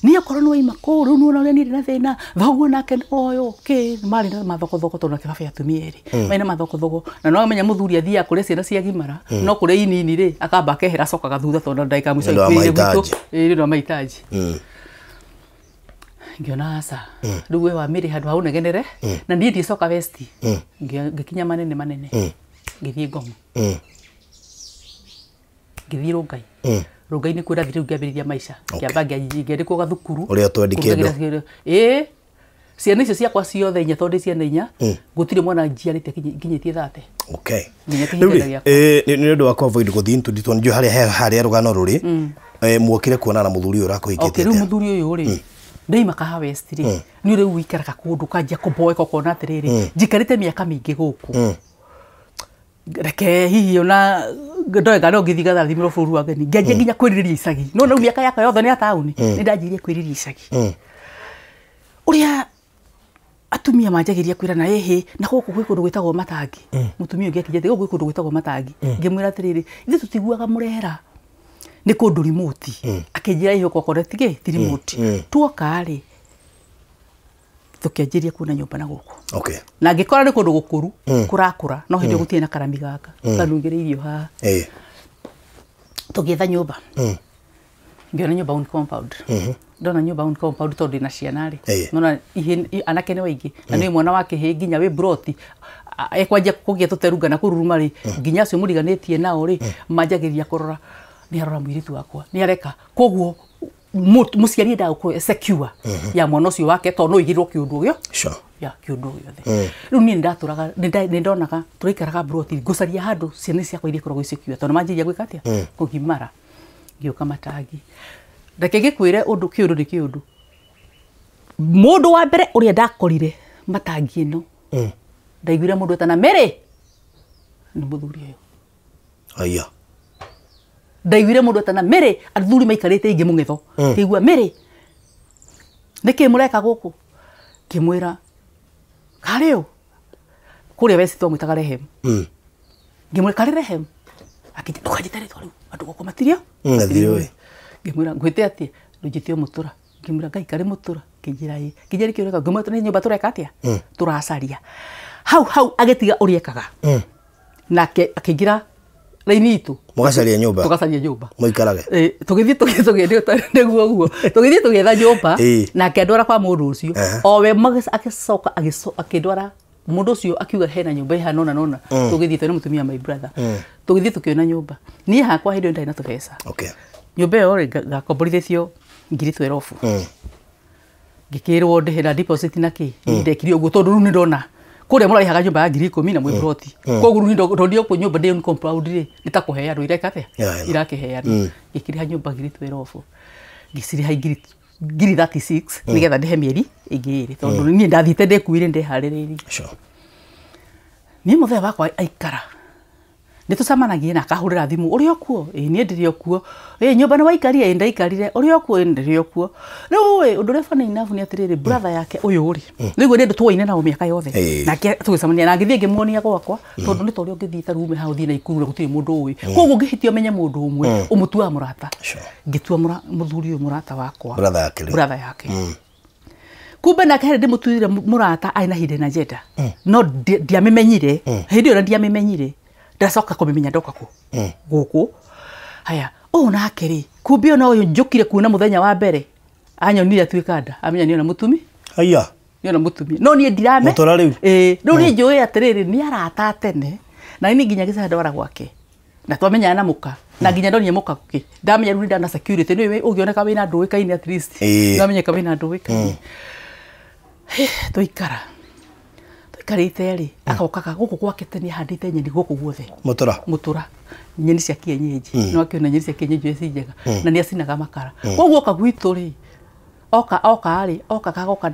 niĩ okorwo nĩ waima kũu rĩu nĩwona ũrĩa niĩ ndĩ na thĩna, thoguo nake nĩ ũyũ kĩ marĩ na mathogothogũ, tondũ nake baba atumia erĩ marĩ na mathogothogũ, na no amenya mũthuri athiaga kũrĩa ciana ciagimara, no kũrĩa inini rĩ, akamba akehera, acokaga thutha, tondũ ndagĩka ya mũico Nĩ ũndũ wa agĩkuĩrĩire gwitũ. mahitaji. Ĩĩ, nĩ ũndũ wa mahitaji. Ngĩona aca, rĩu we wa mĩrĩ handũ ha ũnegenere na niĩ ndicoka westi. Ngĩkinya manene manene, ngĩthiĩ Ngong, ngĩthiĩ Rũngai. Rũngai nĩ kwĩra rĩu ngĩambĩrĩria maica. Ngĩamba ngĩandĩkwo gathukuru. Ũrĩa twendi kĩndũ. Ĩĩ, ciana icio ciakwa ciothe inya, tondũ ndĩ ciana inya, gũtirĩ mwana njiarĩte nginyĩtie 30. Nginya Rĩu kĩhinda rĩ, gĩakwa. nĩ ũndũ wa kũ avoid gũthiĩ into detail, nĩnjũĩ harĩa harĩa rũgano rũrĩ. Muokire kuonana na mũthuri ũyũ ũrakũhikĩtie Rĩu atĩa? Mũthuri ũyũ rĩ, ndaima kaha west rĩ, nĩ rĩu wikaraga kũndũ kanjia kũboeka, ũkona atĩrĩrĩ, njikarĩte mĩaka mĩingĩ gũkũ, reke hihi ona ndoe kana ũngĩthiĩ gathathimĩrwo bũrũri wa ngeni. Ngĩanjia nginya kwĩrirĩria icagi. No rĩu mĩaka yakwa yothe nĩ ya taũni, nĩ ndanjirie kwĩrirĩria icagi, ũrĩa atumia manjagĩria kwĩrana, ĩhĩ, na gũkũ gwĩ kũndũ gwĩtagwo Matangi. Mũtumia ũngĩ akĩnjĩra gũkũ gwĩ kũndũ gwĩtagwo Matangi. Ngĩmwĩra atĩrĩrĩ, ithuĩ tũtiguaga mũrera, nĩ kũndũ remote. Akĩnjĩra ĩhĩ, ũkorwo tigĩ ti remote. Tuoka rĩ, tũkĩanjĩria kuona nyũmba na gũkũ na ngĩkora nĩ kũndũ gũkũru kũrakũra, no hĩndĩ ĩyo gũtirĩ na karami gaka kanungĩre irio haha. Tũgĩetha nyũmba, ngĩona nyũmba own compound. Ndona nyũmba own compound, tondũ ndĩna ciana rĩ, nona anake nĩ waingĩ na nĩ mwana wa kĩhĩ nginya wĩ broti ekwanjia kũgĩa tũterunga na kũruruma rĩ, nginya acio mũriganĩtie nao rĩ, manjagĩrĩria kũrora, nĩ arora mũirĩtu wakwa nĩ areka. Koguo mũciari endaga gũkorwo e secure ya mwana ũcio wake, tondũ no igĩrwo kĩũndũ gĩo ya kĩũndũ gĩothe. Rĩu niĩ nĩndatũraga, nĩndonaga tũraikaraga broti, ngũcaria handũ ciana ciakwa iria ikoragwo secure, tondũ manjĩrĩria gwĩka atĩa, kũgimara. Ngĩũka Matangi. Reke ngĩkwĩre ũndũ, kĩũndũ nĩ kĩũndũ. Mũndũ wa mbere ũrĩa ndakorire matangi ĩno ndaiguire mũndũ etana Mary nĩ mũthuri ũyũ. Aya. Ndaiguire mũndũ etana Mary athuri maikarĩte ingĩ mũng'etho ngĩigua Mary nĩkĩ mũreka gũkũ ngĩmwĩra karĩ ũ kũrĩa weci twamwĩtaga Rehem ngĩmwĩra karĩ Rehem akĩnjĩra ndũkanjĩte rĩtwa rĩu andũ gwakwa matirio Matirĩũĩ. Ngĩmwĩra ngwĩte atĩa ndũnjĩte o mũtũra ngĩmwĩra Ngai karĩ mũtũra ngĩnjĩra ĩ ngĩnjĩra nĩkĩ ũreka ngĩmwĩra nĩ nyũmba tũreka atĩa tũracaria hau hau agĩtiga ũrĩa ekaga nake akĩingĩra raini itũ Mũgacaria nyũmba. Tũgacaria nyũmba. Mũikarage. Tũgĩthiĩ nĩguo ũguo tũgĩthiĩ tũgĩetha nyũmba nake andwara kwa mũndũ ũcio o we agĩcoka akĩndwara mũndũ ũcio akiuga hena nyũmba ĩhana nona nona tũgĩthiĩ tondũ nĩ mũtumia my brother tũgĩthiĩ tũkĩona nyũmba niĩ hakwa hĩndĩ ĩyo ndarĩ na tũbeca. Okay. Nyũmba ĩyo rĩ ngakomborithĩtio ngiri 12 ngĩkĩrwo ndĩhe na deposit na kĩ ndekire ũguo tondũ rĩu nĩ ndona kũrĩa mũrarĩhaga nyũmba ya ngiri 10 na mwĩ ploti koguo rĩu ndonire kũ nyũmba ndĩ on compound rĩ nĩ ta kũheanwo ireka atĩa irakĩheanwo ngĩkĩrĩha nyũmba ngiri 12 ngĩcirĩha ngiri 36 nĩgetha ndĩhe mĩeri ĩngĩ ĩrĩ tondũ niĩ ndathiĩte ndĩkuire ndeharĩrĩirie. Sure. Niĩ mũthee wakwa aikara nĩ tũcemanagia na akahũrĩra thimũ ũrĩ o kuo ĩĩ niĩ ndĩrĩ o kuo ĩĩ nyũmba nĩ waikarire ĩĩ ndaikarire ũrĩ o kuo ĩĩ ndĩrĩ o kuo rĩu ĩ ũndũ ũrĩa funny enough nĩ atĩrĩrĩ brother yake ũyũ rĩ nĩguo nĩ andũ tuoine nao mĩaka yothe nake tũgĩcemania na ngĩthiĩ ngĩmuonia gwakwa tondũ nĩ ta ũrĩa ũngĩthiĩ ta rume hau ũthiĩ Naikuru na gũtirĩ mũndũ ũĩ koguo ũngĩhĩtia ũmenye mũndũ ũmwe ũmũtuaga mũrata ngĩtua mũthuri ũyũ mũrata wakwa brother yake kumbe nake harĩ ndĩmũtuire mũrata arĩ na hidden agenda no ndiamĩmenyire hĩndĩ ĩyo na ndiamĩmenyire ndacoka kũmĩmenya ndoka kũ gũkũ haya ũũ nake rĩ kumbe ona ũyũ njũkire kuona mũthenya wa mbere anyonire atuĩka nda amenya nĩona mũtumi aya nĩona mũtumia no niĩ ndirame mũtũra rĩu ĩĩ rĩu niĩ njũĩ atĩrĩrĩ nĩ arata tene na niĩ nginya gĩcaha ndwara gwake na twamenyana na mũka na nginya ndonire mũka kĩ ndamenya rĩu ndana security nĩ ũngĩoneka wĩna andũ ũĩkaine at least ndamenyeka wĩna andũ ũĩkaine tũikara tũikarĩte rĩ agokaga gũkũ gwake tene ahandĩte nyeni gũkũ guothe mũtũra nyeni cia kienyeji no akĩona nyeni cia kienyeji ci njega na nĩ acinaga makara koguo oka gwitũ rĩ oka oka rĩ oka kagoka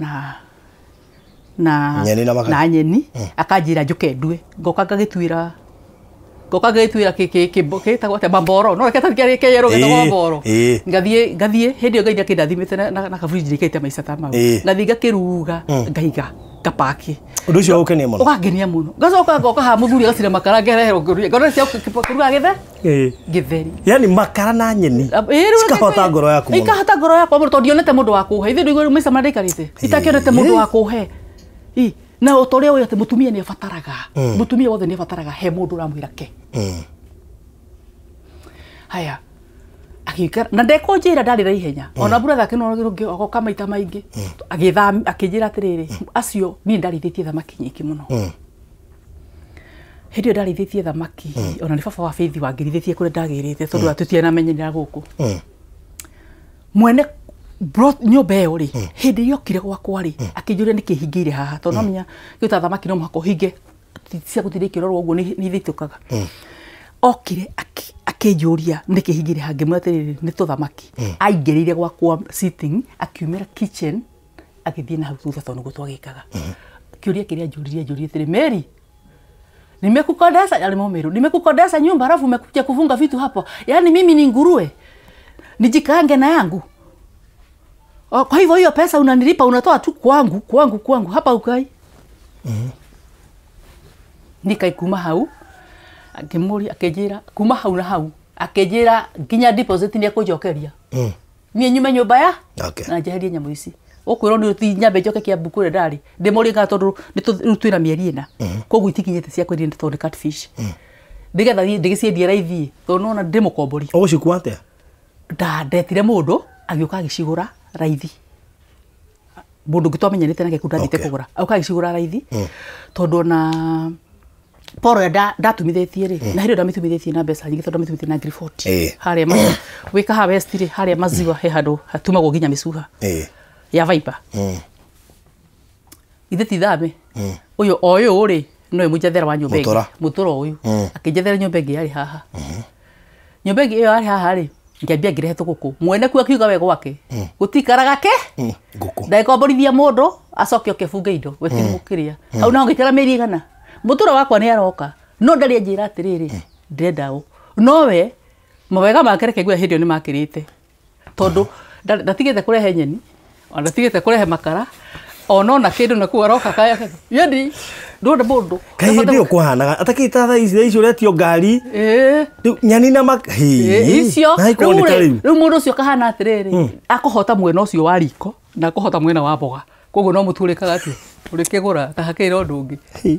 na nyeni na makara na nyeni akanjĩra njũke ndue ngoka ngagĩtuĩra gĩtagwo atĩa mamboro no reke tarĩkia kĩerũ gĩtagwo mamboro ngathiĩ hĩndĩ ĩyo Ngai nĩakĩndathimĩte na kaburinji ndĩkĩte maica ta mau ngathiĩ ngakĩruga ngaiga ngapaki ũndũ ũcio ũgũkenia mũno ũkangenia mũno ngacoka ngoka haha mũthuri agacina makara ngereherwo ngona cia kũruga gĩthe gĩtheri yani makara na nyeni cikahota ngoro yaku mũno ikahota ngoro yakwa mũno tondũ ndionete mũndũ wa kũhe ithuĩ ndũigua maica marĩa ndaikarĩte itakĩonete mũndũ wa kũhe na o ta ũrĩa ũĩ atĩ mũtumia nĩ abataraga mũtumia wothe nĩ abataraga he mũndũ ũramwĩra ke haya agĩikara na ndekũnjĩra ndarĩ na ihenya ona brother ake no agoka maita maingĩ agĩtha akĩnjĩra atĩrĩrĩ acio niĩ ndarĩithĩtie thamaki nyingĩ mũno hĩndĩ ĩyo ndarĩithĩtie thamaki ona nĩ baba wa Faith wangĩrithĩtie kũrĩa ndagĩrĩte tondũ tũtianamenyerera gũkũ mwene nyũmba ĩyo rĩ hĩndĩ ĩrĩa okire gwakwa rĩ akĩnjũria nĩkĩ hingĩire haha tondũ no menya gĩta thamaki no mũhaka ũhinge cia gũtinda ikĩrorwo ũguo nĩ ithitũkaga okire akĩnjũria nĩkĩ hingĩire haha ngĩmwĩra atĩrĩrĩ nĩ tũthamaki aingĩrĩire gwakwa sitting akiumĩra kitchen agĩthiĩ na hau thutha tondũ nĩguo twagĩkaga kĩũria kĩrĩa anjũririe anjũririe atĩrĩ Mary nimekukodesha alimomeru nimekukodesha nyumba halafu umekuja kufunga vitu hapo yaani mimi ni nguruwe nijikaange na yangu. Kwa hivyo hiyo pesa unanilipa unatoa tu kwangu kwangu kwangu hapa ukai. Nikai kuma hau akimuri akijira kuma hau na hau akijira nginya deposit ni akũnjokeria. Niĩ nyume nyũmba ya na njeherie nyamũ ici. Ũkwĩrwo nĩ ti nyambe njoke Kiambu kũrĩa ndarĩ ndĩmũrie tondũ rĩu twĩna mĩeri ĩna koguo itikinyĩte cia kwendia tondũ nĩ catfish nĩgetha thiĩ ndĩgĩciendie raithi tondũ nĩwona ndĩmũkombori. Ũgũcikua atĩa? Ndetire mũndũ agĩũka agĩcigũra raithi mũndũ ũngĩ twamenyanĩte nake kũu ndathiĩte kũgũra agĩũka agĩcigũra raithi tondũ ona poro ĩrĩa ndatumithĩtie rĩ na hĩndĩ ĩyo ndamĩtumithĩtie na mbeca nyingĩ tondũ ndamĩtumithĩtie na ngiri 40 harĩa wĩ Kahawa West rĩ harĩa maziwa he handũ hatumagwo nginya mĩcuha ya Viper ithe ti thame ũyũ o ũyũ rĩ nowe mũnjethera wa nyũmba ĩngĩ mũtũra ũyũ akĩnjethera nyũmba ĩngĩ yarĩ haha nyũmba ĩngĩ ĩyo yarĩ haha rĩ Ngĩambia ngĩrehe tũgũkũ mwene kuo akiuga we gwake gũtikaraga ke Ngũkũ. Ndagĩkomborithia mũndũ acoke oke bunge indo we ti mũkĩrĩa hau naho ngĩikara mĩeri igana mũtũra wakwa nĩ aroka no ndarĩ anjĩra atĩrĩrĩ ndĩrenda ũ nowe mawega make reke ngwĩre hĩndĩ ĩyo nĩ makĩrĩte tondũ ndatigĩte kũrehe nyeni ona ndatigĩte kũrehe makara ona ona kĩndũ na kũu aroka kaya yani ndũrona mũndũ Kaĩ hĩndĩ ĩyo kwahanaga atakĩta thaa ici thaa ici ũretio ngari ĩĩ rĩu nyeni na icio rĩu rĩu rĩu mũndũ ũcio kahana atĩrĩrĩ akũhota mwena ũcio wa riko na akũhota mwena wa mboga koguo no mũtu ũrĩkaga atĩa ũrĩkĩgũra ta hakĩrĩ ũndũ ũngĩ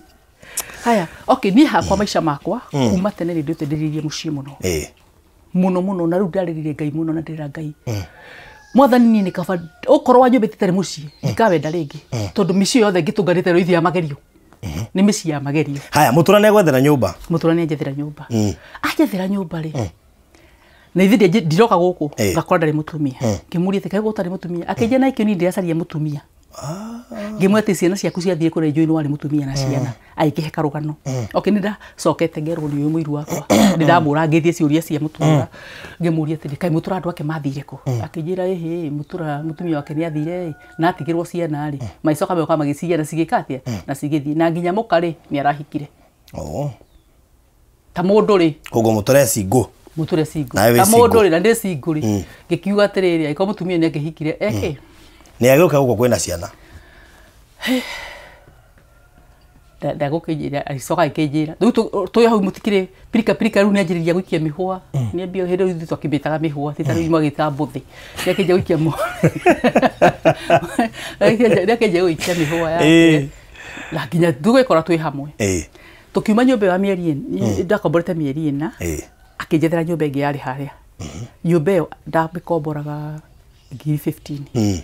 haya okay niĩ hakwa maica makwa kuma tene rĩ ndĩte ndĩrĩirie mũciĩ mũno mũno mũno na rĩu ndarĩrire Ngai mũno na ndĩra Ngai mwathani niĩ nĩ kaba okorwo wanyũmbĩte itarĩ mũciĩ ndikawenda rĩngĩ tondũ mĩciĩ yothe ngĩtũnganĩte rĩu ithiĩ ya magerio nĩ mĩciĩ ya magerio Haya mũtũra nĩ nyũmba mũtũra nĩ anjethera nyũmba anjethera nyũmba rĩ na ithuĩ ndiroka gũkũ ngakora ndarĩ mũtumia ngĩmũria atĩ kaĩ gũtarĩ mũtumia akĩnjia na ikĩo niĩ ndĩracaria mũtumia ngĩmwĩra atĩ ciana ciaku ciathiĩ kũrĩa njũĩ nĩ warĩ mũtumia na ciana agĩkĩhe karũgano okay nĩ ndacokete ngerwo nĩ ũyũ mũiru wakwa nĩ ndamũrangĩtie ciũria cia mũtũra ngĩmũria atĩrĩ kaĩ mũtũra andũ ake mathire kũ akĩnjĩra ĩhĩ mũtũra mũtumia wake nĩ athire ĩ na atigĩrwo ciana rĩ magĩcoka magĩũka magĩciya na cigĩka atĩa na cigĩthiĩ na nginya mũka rĩ nĩ arahikire ta mũndũ rĩ koguo mũtũra e single mũtũre single ta mũndũ rĩ na ndĩ single rĩ ngĩkiuga atĩrĩrĩ angĩkorwo mũtumia nĩ angĩhikire eke nĩ agĩũka gũkũ kwĩna ciana ndagũkĩnjĩra agĩcoka agĩkĩnjĩra rĩu twĩ hau mũtikĩrĩ pirika pirika rĩu nĩanjĩrĩria gũikia mĩhũa nĩambia hĩndĩ ĩyo ithuĩ twakĩmĩtaga mĩhũa ti ta rĩu magĩta mbũthĩ nĩakĩnjia gũikia nĩakĩnjia gũikia mĩhũa yake na nginya tũgĩkora twĩ hamwe tũkiuma nyũmba ĩyo ya mĩeri ndakomborete mĩeri ĩna akĩnjethera nyũmba ĩngĩ yarĩ harĩa nyũmba ĩyo ndamĩkomboraga 15,000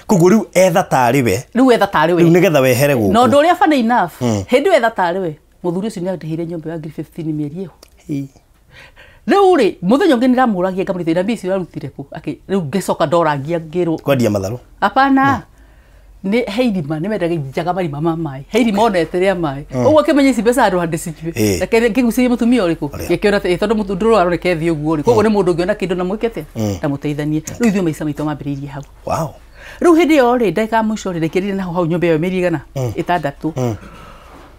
koguo rĩu etha tarĩ we rĩu etha tarĩ we rĩu nĩgetha wehere gũkũ na ũndũ ũrĩa funny enough hĩndĩ ĩyo etha tarĩ we mũthuri ũcio nĩandĩhĩire nyũmba ya 15,000 mĩeri ĩyo rĩu rĩ mũthenya ũngĩ nĩndamũragia ngamũrĩte na mbia icio ũrarutire kũ rĩu ngĩcoka ndorangia ngĩrwo kwendia matharũ hapana nĩ he irima nĩ mendaga njaga marima ma maĩ he irima onete rĩa maĩ ũguo akĩmenya ici mbeca handũ handĩcinyue reke ngĩgucĩrie mũtumia ũrĩkũ ngĩkĩona atĩ tondũ mũndũ ũrĩa aroneka ethiĩ ũguo rĩ koguo nĩ mũndũ ũngĩona kĩndũ na mwĩke atĩa na mũteithanie rĩu ithuĩ maica maitũ mambĩrĩirie hau rĩu hĩndĩ ĩyo rĩ ndagĩka ya mũico rĩ ndaikĩrire naho hau nyũmba ĩyo mĩeri igana ĩtandatũ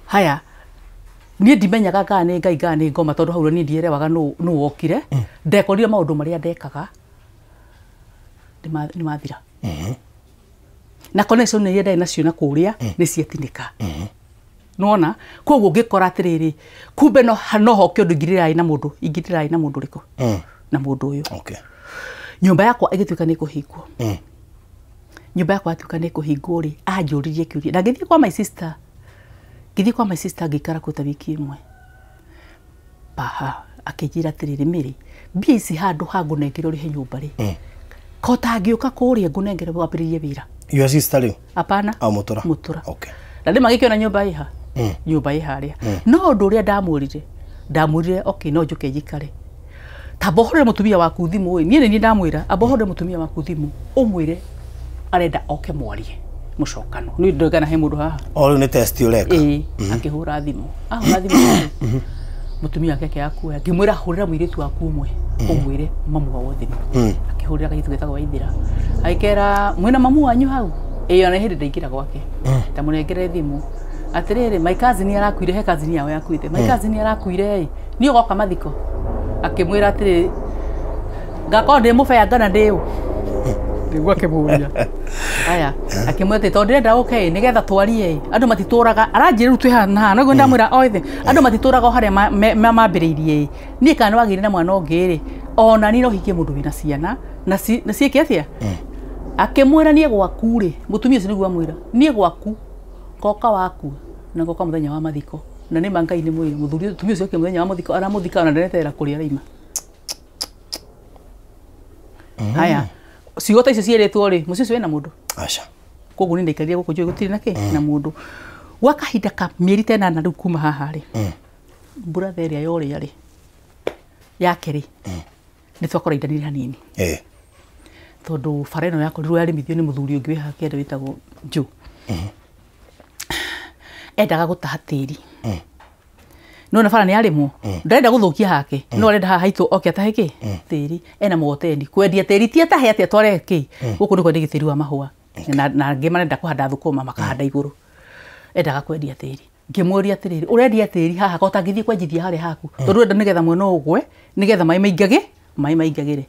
haya niĩ ndimenyaga kana nĩ Ngai kana nĩ ngoma tondũ hau niĩ ndierewaga nũ wokire ndekorire maũndũ marĩa ndekaga nĩ mathira na connection iria ndarĩ nacio na kũrĩa nĩ ciatinĩka nĩwona koguo ngĩkora atĩrĩrĩ kumbe no hoke ũndũ ingĩrĩraĩ na mũndũ ingĩrĩraĩ na mũndũ ũrĩkũ na mũndũ ũyũ nyũmba yakwa ĩgĩtuĩka nĩ ĩkũhingwo nyũmba yakwa yatuĩka nĩ ĩkũhingwo rĩ anjũririe kĩũria na ngĩthiĩ kwa my sister ngĩthiĩ kwa my sister ngĩikara kuo ta wiki ĩmwe paha akĩnjĩra atĩrĩrĩ Mary mbia ici handũ ha ngũnengere ũrĩhe nyũmba rĩ ko tangĩũka kũrĩa ngũnengere wambĩrĩrie wĩra Your sister rĩu hapana mũtũra mũtũra na rĩ magĩkĩona nyũmba ĩha nyũmba ĩ harĩa no ũndũ ũrĩa ndamwĩrire okay no njũke njikare tamba ũhũrĩre mũtumia waku thimũ ĩ niĩ nĩ niĩ ndamwĩra amba ũhũrĩre mũtumia waku thimũ ũmwĩre arenda oke mwarie mũcokano niĩ ndĩrona he mũndũ haha o rĩu nĩ test ũreka ĩĩ akĩhũra thimũ ahũra thimũ mũtumia wake akĩaga kuoya ngĩmwĩra hũrĩra mũirĩtu waku ũmwe ũmwĩre mamu wao thimũ akĩhũrĩra kairĩtu getagwo Waithĩra agĩkera mwĩna mamu wanyu hau ĩĩ ona hĩndĩ ndaingĩra gwake ndamũnengere thimũ atĩrĩrĩ my cousin arakuire he cousin yao yakuĩte my cousin arakuire ĩ niĩ ũgoka mathiko akĩmwĩra atĩrĩrĩ ngakorwo ndĩ mũbea ngana ndĩ ũ nĩguo akĩmũria aya akĩmwĩra atĩ tondũ ndĩrenda ũke ĩ nĩgetha twarie ĩ andũ matitũraga aranjĩra rĩu twĩ haha na haha noguo ndamwĩra o ĩthĩ andũ matitũraga o harĩa mambĩrĩirie ĩ niĩ kana nĩwagĩire na mwana ũngĩ rĩ ona niĩ no hikie mũndũ wĩna ciana na ciĩke atĩa akĩmwĩra niĩ gwaku rĩ mũtumia ũcio nĩguo amwĩra niĩ gwaku ngoka waku na ngoka mũthenya wa mathiko na nĩ ma Ngai nĩ mwĩra mũthuri mũtumia ũcio oke mũthenya wa mathiko aramũthika ona nderetera kũrĩa araima haya ciugo ta icio cierĩtwo rĩ mũciĩ ũcio wĩna mũndũ aca koguo niĩ ndaikarire gũkũ njũĩ gũtirĩ na kĩ na mũndũ gwa kahinda ka mĩeri ta ĩnana rĩu kuma haha rĩ brother ĩrĩa ya ũrĩa rĩ yake rĩ nĩ twakoraindanire hanini tondũ bara ĩno yakorirwo yarĩmithio nĩ mũthuri ũngĩ wĩ haha kĩanda wĩtagwo Joe endaga gũtaha tĩri No na bara nĩ arĩmwo ndarenda gũthũkia hake no arenda haha haitũ oke atahe kĩ tĩri ena mũgoteni kwendia tĩri ti atahe atĩ atware kĩ gũkũ nĩ kwendia tĩri wa mahũa na angĩ marenda kũhanda thũkũma makahanda igũrũ endaga kwendia tĩri ngĩmũria atĩrĩrĩ ũrendia tĩri haha ko ũtangĩthiĩ kwenjithia harĩa haku tondũ ũrenda nĩgetha mwena ũgwe nĩgetha maĩ maingage maĩ maingagĩre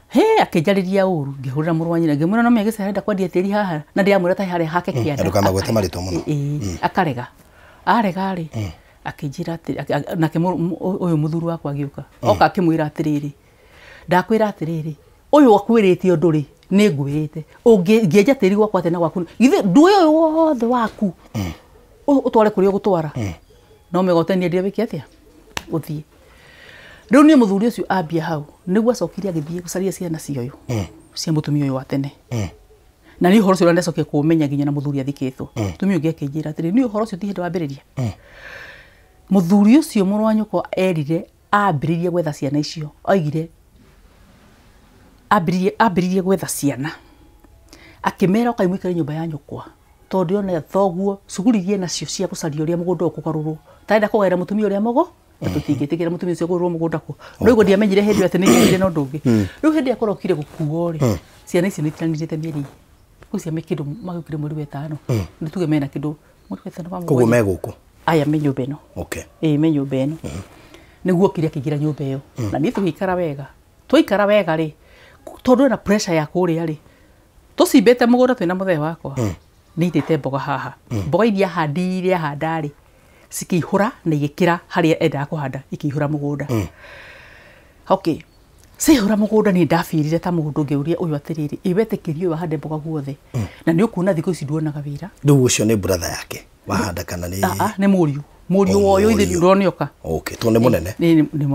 he akĩnjarĩria ũru ngĩhũrĩra mũrũ wa nyina ngĩmwĩra no mĩagĩca arenda kwendia tĩri haha na ndĩramwĩra tahe harĩa hake kĩanda ndũkamagwete marĩtwa mũno akarega arega rĩ akĩnjĩra atĩrĩ nake ũyũ mũthuri wakwa agĩũka oka akĩmwĩra atĩrĩrĩ ndakwĩra atĩrĩrĩ ũyũ akwĩrĩte ũndũ rĩ nĩ ngwĩrĩte ũngĩenja tĩri gwakwa atĩ na gwaku githĩ nduĩ ũyũ wothe waku ũtware kũrĩa ũgũtwara no mĩgoteni ndire wĩke atĩa ũthiĩ rĩu niĩ mũthuri ũcio ambia hau nĩguo acokire agĩthiĩ gũcaria ciana cia ũyũ cia mũtumia ũyũ wa tene na nĩ ũhoro ũcio ndacokire kũũmenya nginya na mũthuri athikĩtwo mũtumia ũngĩ akĩnjĩra atĩrĩ nĩ ũhoro ũcio ti hĩndĩ wambĩrĩria mũthuri ũcio mũrũ wa nyũkwa erire ambĩrĩrie gwetha ciana icio oigire ambĩrĩrie gwetha ciana akĩmera ũkai mũikare nyũmba ya nyũkwa tondũ ona thoguo cuguri iria nacio cia gũcaria ũrĩa mũgũnda ũkũgarũrwo tarenda kũgaĩra mũtumia ũrĩa mũgo na tũtingĩtĩkĩra mũtumia ũcio kũgũrwo mũgũnda kũ no iguo ndiamenyire hĩndĩ ĩyo atĩ nĩingĩrire na ũndũ ũngĩ rĩu hĩndĩ ĩrĩa kũrokire gũkuo rĩ ciana icio nĩitiranĩrĩte mĩeri kũu me kĩndũ magĩũkire mweri wa ĩtano nĩ tuge mena kĩndũ mweri wa ĩtano wa koguo me gũkũ aya me nyũmba ĩno okay ĩĩ me nyũmba ĩno nĩguo okire akĩingĩra nyũmba ĩyo na niĩ tũgĩikara wega twaikara wega rĩ tondũ ena pressure ya kũrĩa rĩ tũcimbĩte mũgũnda twĩna mũthee wakwa nĩitĩte mboga haha mboga iria handire ahanda rĩ cikĩihũra na igĩkĩra harĩa endaga kũhanda ikĩihũra mũgũnda okay ciihũra mũgũnda niĩ ndabirire ta mũndũ ngĩũria ũyũ atĩrĩrĩ ĩ wetĩkĩrie ũyũ ahande mboga guothe na nĩ ũkuona thikũ ici nduonaga wĩra rĩu ũcio nĩ brother yake wahanda kana nĩ nĩ mũriũ mũriũ wa ũyũ ithe ndũronioka okay tondũ nĩ mũnene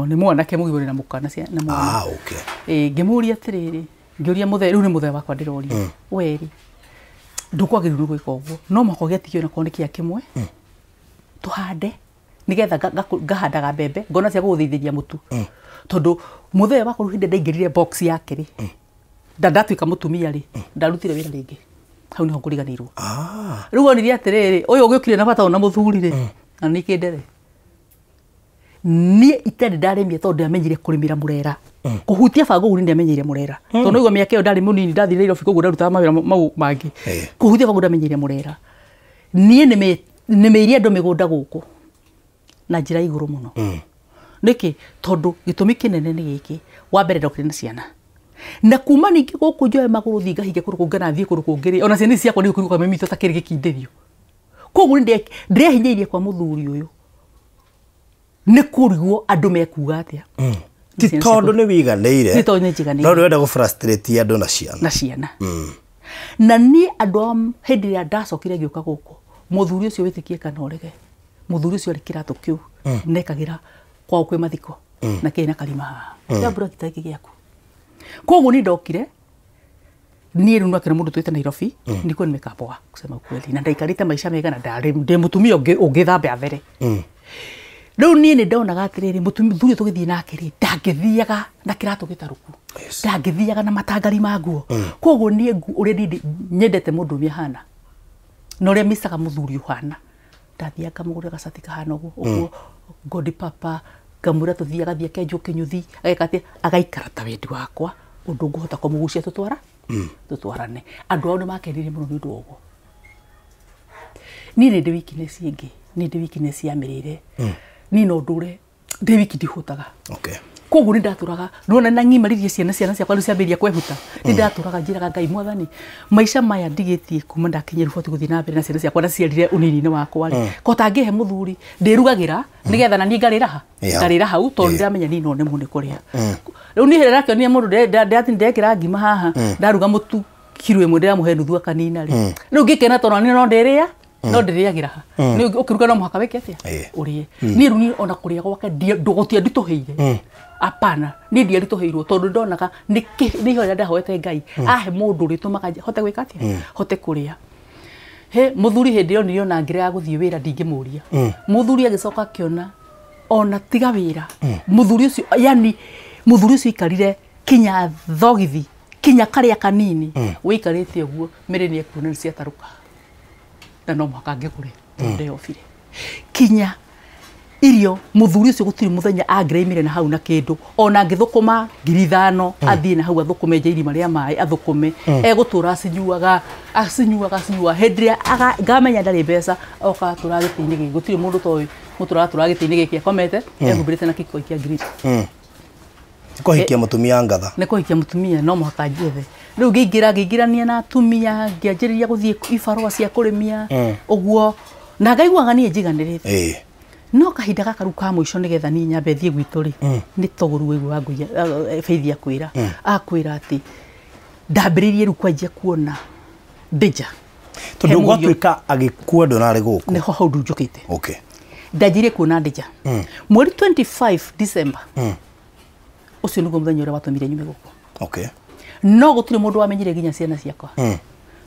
nĩ mwanake mũgima na mũka na mwana okay ĩ ngĩmũria atĩrĩrĩ ngĩũria mũthee rĩu nĩ mũthee wakwa ndĩroria we rĩ ndũkwagĩrĩirwo nĩ gwĩka ũguo no mũhaka ũgĩatigio na korwo nĩ kĩa kĩmwe tũhande nĩgetha ngahandaga mbembe ngona cia gũgũthĩithĩria mũtu tondũ mũthee wakwa rĩu hĩndĩ ndaingĩrire box yake rĩ ndatuĩka mũtumia rĩ ndarutire wĩra rĩngĩ hau nĩho ngũriganĩirwo rĩu onire atĩrĩrĩ ũyũ ũgĩũkire na bata ona mũthuri rĩ na nĩ kĩndere niĩ itarĩ ndarĩmia tondũ ndiamenyire kũrĩmĩra mũrera kũhutia bango ũguo nĩndamenyeire mũrera tondũ noigua mĩaka ĩyo ndarĩ mũnini ndathire Nairobi koguo ndarutaga mawĩra mau mangĩ kũhutia bango ndamenyeire mũrera niĩ nĩmĩirie andũ mĩgũnda gũkũ na njĩra igũrũ mũno nĩkĩ tondũ gĩtũmi kĩnene nĩ gĩkĩ wa mbere ndokire na ciana na kuma ningĩ gũkũ njoe magũrũ thiĩ ngahinge kũndũ kũngĩ na thiĩ kũndũ kũngĩ rĩ ona ciana ici ciakwa nĩgũkĩrũka mami witũ atakĩrĩ gĩkindĩrio koguo ndĩrehinyĩirie kwa mũthuri ũyũ nĩ kũrigwo andũ mekuga atĩa ti tondũ nĩ wiganĩire nĩ tondũ nĩ njiganĩire no ndĩrenda gũ frustrate andũ na ciana na ciana na niĩ andũ a hĩndĩ ĩrĩa ndacokire ngĩũka gũkũ mũthuri ũcio wĩtĩkie kana ũrege mũthuri ũcio arĩ kĩratũ kĩu nekagĩra kwao kwĩ mathiko na kĩrĩ na karima haha kĩa mbura gĩtarĩ gĩaku koguo niĩ ndokire niĩ rĩu nwakĩra mũndũ twĩte Nairobi nilikuwa nimekaa kusema ukweli na ndaikarĩte maica mega na ndarĩ ndĩ mũtumia ũngĩthamba athere rĩu niĩ nĩ ndonaga atĩrĩrĩ mũthuri tũgĩthiĩ nake rĩ ndangĩthiaga na kĩratũ gĩtarũku ndangĩthiaga na matangari ma nguo koguo niĩ ũrĩa niĩ nyendete mũndũ ũrĩa ahana na ũrĩa micaga mũthuri ũhana ndathiaga ngamũgũrĩra gacati kahana ũguo ũguo ngodi papa ngamwĩra tũthiĩ agathiĩ akenjwo kĩnyũthi ageka atĩa agaikara ta wendi wakwa ũndũ ngũhota kũmũgucia tũtwara tũtwarane andũ ao nĩ makenire mũno nĩ ũndũ wa ũguo niĩ nĩ ndĩ weakness ĩngĩ nĩ ndĩ weakness ya mĩrĩre niĩ no ndũre ndĩ wiki ndihũtaga okay koguo nĩ ndatũraga nona na ng'imaririe ciana ciakwa rĩu ciambĩrĩria kwehuta nĩ ndatũraga njĩraga Ngai mwathani maica maya ndigĩtie kuma ndakinyia riboti gũthiĩ na mbere na ciana ciakwa ndaciarire ũnini-inĩ wakwa rĩ ko tangĩhe mũthuri ndĩrugagĩra nĩgetha na niĩ ngarĩra ha ngarĩra hau tondũ ndĩramenya niĩ no nemwo nĩ kũrĩa rĩu niĩ hĩrĩa ndakĩonire mũndũ ndekĩra ngima haha ndaruga mũtu kiro ĩmwe ndĩramũhe nuthu akanina rĩ rĩu ngĩkena tondũ niĩ no ndĩrĩa no ndĩrĩagĩra ha nĩ ũkĩruga no mũhaka wĩke atĩa ũrĩe niĩ rĩu niĩ ona kũrĩa gwake gũtianditũhĩire apana niĩ ndiaritũhĩirwo tondũ ndonaga nĩ ihoya ndahoete Ngai ahe mũndũ ũrĩtũmaga hote gwĩka atĩa hote kũrĩa he mũthuri hĩndĩ ĩyo nĩona ngĩrega gũthiĩ wĩra ndingĩmũria mũthuri agĩcoka akĩona ona tiga wĩra mũthuri ũcio yani mũthuri ũcio aikarire kinya thogithi kinya karĩa kanini wĩikarĩte ũguo mĩrĩ nĩ ekuona nĩ ciatarũka na no mũhaka ngĩgũre tondũ ndeyobire kinya Irio muthuri ucio gutiri muthenya angĩraimire na hau na kindu ona ngithukuma 5,000 athie na hau athukume nja irima ria mai athukume egutura acinyuaga acinyuaga acinyuaga hindi ria ngamenya ndari mbeca oka tura giti-inĩ gĩkĩ gutiri mundu toĩ mutura tura giti-inĩ gĩkĩ akomete ehumbĩrĩte na kĩkoi kĩa green. Kũhikia mũtumia ngatha nĩ kũhikia mũtumia no mũhaka njethe rĩu ngĩingĩra ngĩingĩrania na atumia ngĩanjĩrĩria gũthiĩ ibarũa cia kũrĩmia ũguo na ngaiguaga niĩ njiganĩrĩte. No kahinda gaka rĩu ka mũico nĩgetha niĩ nyambe thiĩ gwitũ rĩ nĩ togũru waigua ngũia Faith akwĩra akwĩra atĩ ndambĩrĩirie rĩu kwanjia kuona danger tondũ gwatuĩka agĩkua ndũnarĩ gũkũ nĩho hau ndunjũkĩte. Okay. Ndanjirie kuona danger mweri 25 December ũcio nĩguo mũthenya ũrĩa watũmire nyume gũkũ. Okay. No gũtirĩ mũndũ wamenyire nginya ciana ciakwa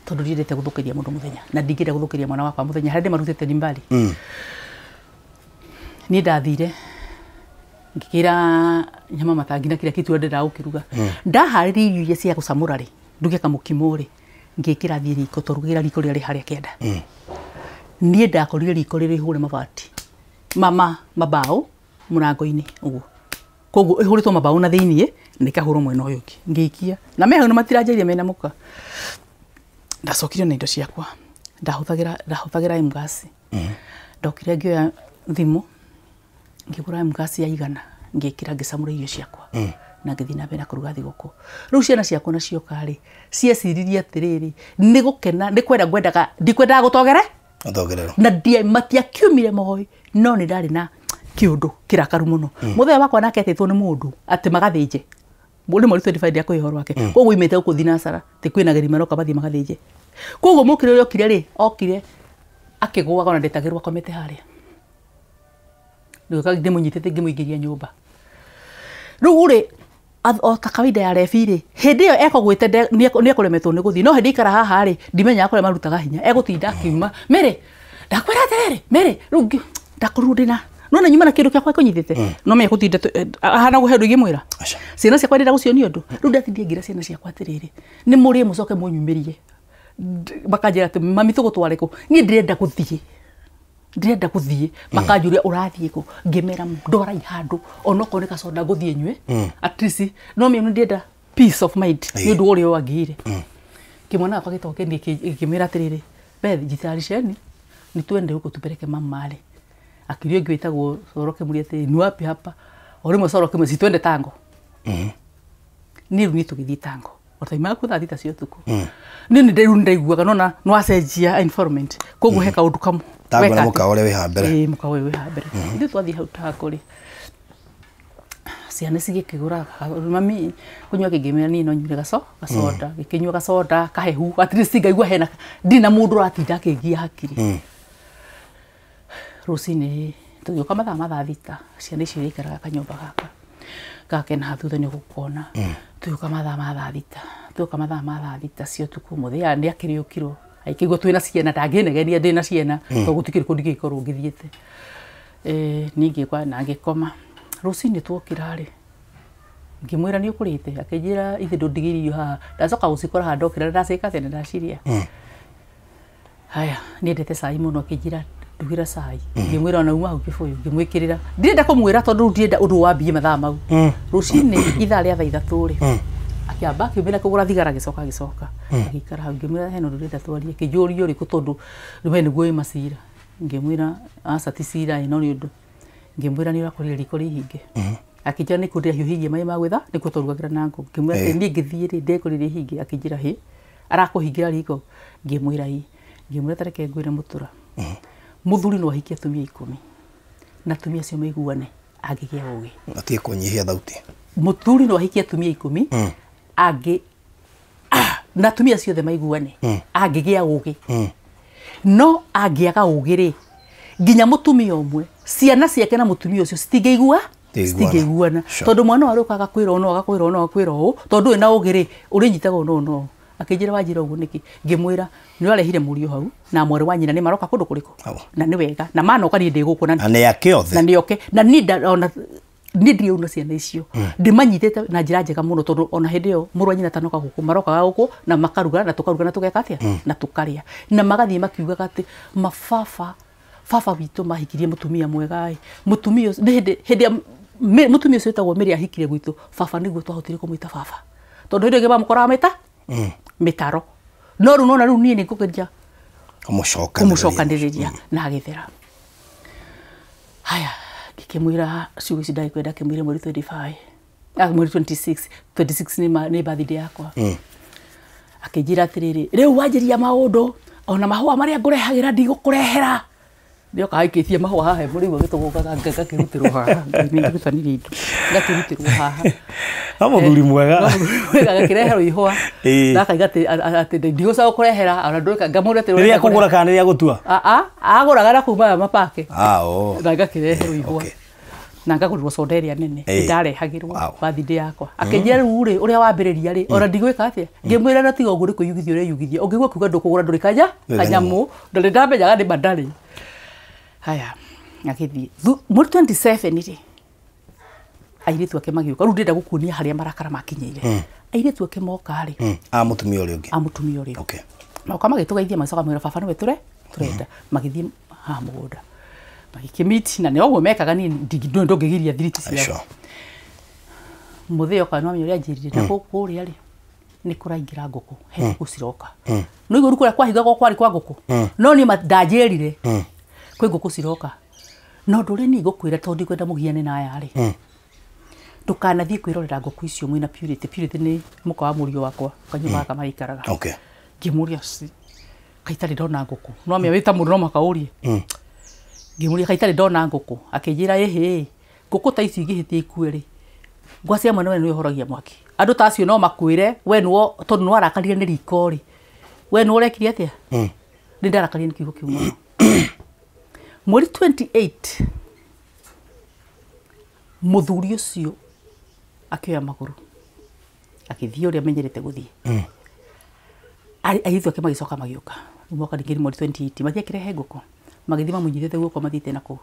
tondũ ndiendete gũthũkĩria mũndũ mũthenya na ndingĩenda gũthũkĩria mwana wakwa mũthenya harĩa ndĩmarutĩte nĩ mbali. Niĩ ndathire ngĩkĩra nyama matangi na kĩrĩa kĩtu ndĩrendaga gũkĩruga ndaharĩria irio iria cia gũcamũra rĩ nduge kamũkimo rĩ ngĩkĩra thiĩ riko tũrugĩra riko rĩrĩa rĩ harĩa kĩanda. Niĩ ndakorire riko rĩrĩ ihũre mabati mama mabaũ mũrango-inĩ ũguo koguo ihũrĩtwo mabaũ na thĩiniĩ na ikahũrwo mwena ũyũ ũngĩ ngĩikia na me hau nĩ matiranjairie mena mũka. Ndacokire na indo ciakwa ndahũthagĩra M-gas. Ndokire ngĩoya thimũ ngĩgũra M-gas ya 100 ngĩkĩra ngĩcamũra irio ciakwa na ngĩthiĩ na mbere na kũruga thigũkũ. Rĩu ciana ciakwa nacio karĩ cieciririe atĩrĩrĩ nĩ gũkena nĩ kwenda ngwendaga ndikwendaga gũtogere gũtogererwo na matiakiumire moi no nĩ ndarĩ na kĩũndũ kĩrakaru mũno. Mũthenya wakwa nake etĩtwo nĩ mũndũ atĩ magathĩnje nĩ mweri 25 ndĩakũhe ũhoro wake koguo imĩte gũkũ thinacara atĩ kwĩna geri maroka mathiĩ magathĩnje koguo mũkĩra ũrĩa okire rĩ okire akĩgũaga ona ndetagĩrwo akomete harĩa rĩu ndĩmũnyitĩte ngĩmũingĩria nyũmba. Rĩu rĩ o ta kawaida ya rebi rĩ hĩndĩ ĩyo ekũgwĩte nĩ ekũremetwo nĩ gũthiĩ no hĩndĩ ikara haha rĩ ndimenyaga kũrĩa marutaga hinya egũtinda akiuma Mary ndakwĩra atĩrĩrĩ Mary rĩu ndakorirwo ndĩna nona nyuma na kĩndũ kĩakwa kũnyitĩte no menye gũtinda ahana gũhe ũndũ ingĩmwĩra ciana ciakwa ndĩrenda gũcionia ũndũ rĩu ndatindie ngĩra ciana ciakwa atĩrĩrĩ nĩ mũrĩe mũcoke mũnyumĩrie makanjĩra atĩ mami tũgũtware kũ niĩ ndĩrenda gũthiĩ ndĩrenda gũthiĩ makanjũria ũrathiĩ kũ ngĩmera ndwarai handũ onokorwo nĩ kacoda ngũthiĩ nyue at least no mĩo ndĩrenda peace of mind nĩ ũndũ ũrĩa wangĩire. Kĩmwana gakwa gĩtagwo Ken gĩkĩmwĩra atĩrĩrĩ Beth jitayarisheni nĩ twende huko tupeleke mama rĩ akirio ũngĩ wĩtagwo Soro kĩmũria atĩrĩ ni wapi hapa o rĩmwe Soro kĩmwe si twende tango niĩ rĩu niĩ tũgĩthiĩ tango otaimaga kuo thaa 6 cia ũtukũ niĩ nĩ rĩu nĩndaiguaga nona nĩwacenjia environment koguo he kaũndũ kamwe tango na mũkawa ũrĩa wĩ haha mbere ĩĩ mũkawa ũyũ wĩ haha mbere ithuĩ twathiĩ hau tango rĩ ciana cigĩkĩgũra mami kũnyua kĩngĩmĩra niĩ no nyuire gacoda gĩkĩnyua gacoda kahehu at least ngaigua hena ndirĩ na mũndũ ũratinda akĩngia hakiri. Rũcinĩ tũgĩũka mathaa ma thaa 6 ciana icio iraikaraga kanyũmba gaka gake na thutha nĩ ũgũkona tũgĩũka mathaa ma thaa 6 tũgĩũka mathaa ma thaa 6 cia ũtukũ mũthenya nĩ akĩrĩũkirwo aikĩigua twĩna ciana ndangĩnegenia ndĩna ciana tondũ gũtikĩrĩ kũndũ ingĩkorwo ngĩthiĩte. Niĩ ngĩkwa na ngĩkoma rũcinĩ tuokĩra rĩ ngĩmwĩra nĩ ũkũrĩte akĩnjĩra ithe ndũndigĩire irio haha ndacoka gũcikora haha ndokĩra ndacĩka atĩa na ndacirĩa. Haya niendete cai mũno akĩnjĩra ndugĩra cai ngĩmwĩra ona uma hau kĩbũyũ ngĩmwĩkĩrĩra ndirenda kũmwĩra tondũ ndirenda ũndũ wambie mathaa mau rũcinĩ ithaa rĩa thaa 3 rĩ akĩamba akiumĩra kũgũra thigara agĩcoka agĩcoka agĩikara hau ngĩmwĩra hena ũndũ ndĩrenda twarie akĩnjũria ũrĩkũ tondũ we nĩguo wĩ macira ngĩmwĩra aca ti cira ĩ no nĩ ũndũ ngĩmwĩra nĩ ũrakorire riko rĩhinge akĩnjĩra nĩkuo ndĩrahiũhirie maĩ ma gwĩtha nĩkuo twarugagĩra na ngũ ngĩmwĩra atĩ niĩ ngĩthiĩ rĩ ndekorire rĩhinge akĩnjĩra hĩ arakũhingĩra riko ngĩmwĩra ĩ ngĩmwĩra tareke ngwĩre mũtũra mũthuri no ahikie atumia 10 na atumia acio maiguane angĩgĩa ũgĩ atige kũnyihia thauti mũthuri no ahikie atumia 10 angĩ na atumia acio othe maiguane angĩgĩa ũgĩ no angĩaga ũgĩ rĩ nginya mũtumia ũmwe ciana ciake na mũtumia ũcio citingĩigua citingĩiguana tondũ mwana warĩ ũkaga kwĩra ũũ no agakwĩra ũũ no agakwĩra ũũ tondũ wĩna ũgĩ rĩ ũrĩnyitaga ũũ no no akĩnjĩra wanjĩra ũguo nĩkĩ ngĩmwĩra nĩ ũrarehire mũriũ hau na mwarĩ wa nyina nĩ maroka kũndũ kũrĩkũ na nĩ wega na manoka niĩ ndĩ gũkũ na nĩ ake othe na nĩ oke na niĩ ona niĩ ndirĩ ũru na ciana icio ndĩmanyitĩte na njĩra njega mũno tondũ ona hĩndĩ ĩyo mũrũ wa nyina atanoka gũkũ marokaga gũkũ na makaruga na tũkaruga na tũgeka atĩa na tũkarĩa na magathiĩ makiugaga atĩ mababa Baba witũ mahikirie mũtumia mwega ĩ. Mũtumia ũcio nĩ hĩndĩ mũtumia ũcio wĩtagwo Mary ahikire gwitũ, baba nĩguo twahotire kũmwĩta baba. Tondũ hĩndĩ ĩngĩ mamũkoraga mĩta mĩtaro. No rĩu nona rĩu niĩ nĩ ngũgeria kũmũcokanĩrĩria na agĩthera. Haya, ngĩkĩmwĩra ciugo ici ndagĩkwenda kĩmwĩre mweri 25. Mweri 26, 26 nĩ birthday yakwa. Akĩnjĩra atĩrĩrĩ, rĩu wanjĩria maũndũ ona mahũa marĩa ngũrehagĩra ndigũkũrehera. Nĩoka aikĩtie mahũa haha mũrĩguo gĩtũgũkaga ngakĩrutĩrwo haha. Nĩngĩrutanirie indo. Ngakĩrutĩrwo haha. No mũthuri mwega. No mũthuri mwega agakĩreherwo ihũa. Ndakaiga atĩ ndigũcoka gũkũrehera ona ndũreka ngamũria atĩ rĩrĩa kũgũra kana rĩrĩa gũtua. Agũraga na kuma mapake. Na ngakĩreherwo ihũa. Na ngagũrĩrwo soda ĩrĩa nene ndarehagĩrwo birthday yakwa. Akĩnjĩra rĩu rĩ ũrĩa wambĩrĩria rĩ ona ndigwĩka atĩa. Ngĩmwĩra na tiga ũguo nĩ kwĩyugithia ũreyugithia. Ũngĩigua kuga ndũkũgũra ndũrĩ kanya kanyamũ ndarĩ ndamenyaga nĩ ma ndarĩ. Haya, agĩthiĩ. Mweri 27 rĩ airĩtu ake magĩũka. Rĩu ndĩrenda gũkuonia harĩa marakara makinyĩire. Airĩtu ake moka rĩ. A mũtumia ũrĩa ũngĩ. A mũtumia ũrĩa. Okay. Moka magĩtũgeithia magĩcoka mwĩra baba nĩwe tũrenda. Magĩthiĩ haha mũgũnda. Magĩkĩmiti na nĩ ũguo mekaga niĩ ndũngĩgiria thiriti ciao. Mũthĩ oka no ũrĩa anjĩrire na kũrĩa rĩ nĩ kũraingĩra ngũkũ he ngũkũ ciroka. No igũrũ kũrĩa kwahingagwo kwarĩ kwa ngũkũ. No niĩ ndanjĩrire kwĩ ngũkũ ciroka. No ũndũ ũrĩa niĩ ngũkwĩra tondũ ndikwenda mũgiane na aya rĩ. Ndũkanathiĩ kwĩrorera ngũkũ icio mwĩna Purity. Purity nĩ mũka wa mũriũ wakwa kanyũmba gaka maikaraga. Okay. Ngĩmũria kaĩ itarĩ ndona ngũkũ. No amenya wĩ ta mũndũ no mũhaka ũrie. Ngĩmũria kaĩ itarĩ ndona ngũkũ. Akĩnjĩra ĩhĩ ngũkũ ta ici ingĩhĩtia ikue rĩ ngwa cia mwene we nĩwe ũhoragia mwaki. Andũ ta acio no makwĩre we nĩwe tondũ nĩwarakarire nĩ riko rĩ we nĩwe ũrekire atĩa. Nĩ ndarakarire nĩ kiugo kĩu mũno. Mweri 28 mũthuri ũcio akĩoya magũrũ akĩthiĩ ũrĩa amenyerete gũthiĩ. Airĩtu ake magĩcoka magĩũka. Mwaka rĩngĩ nĩ mweri 28 matiakĩrehe ngũkũ. Magĩthiĩ mamũnyitĩte guoko mathiĩte na kũu.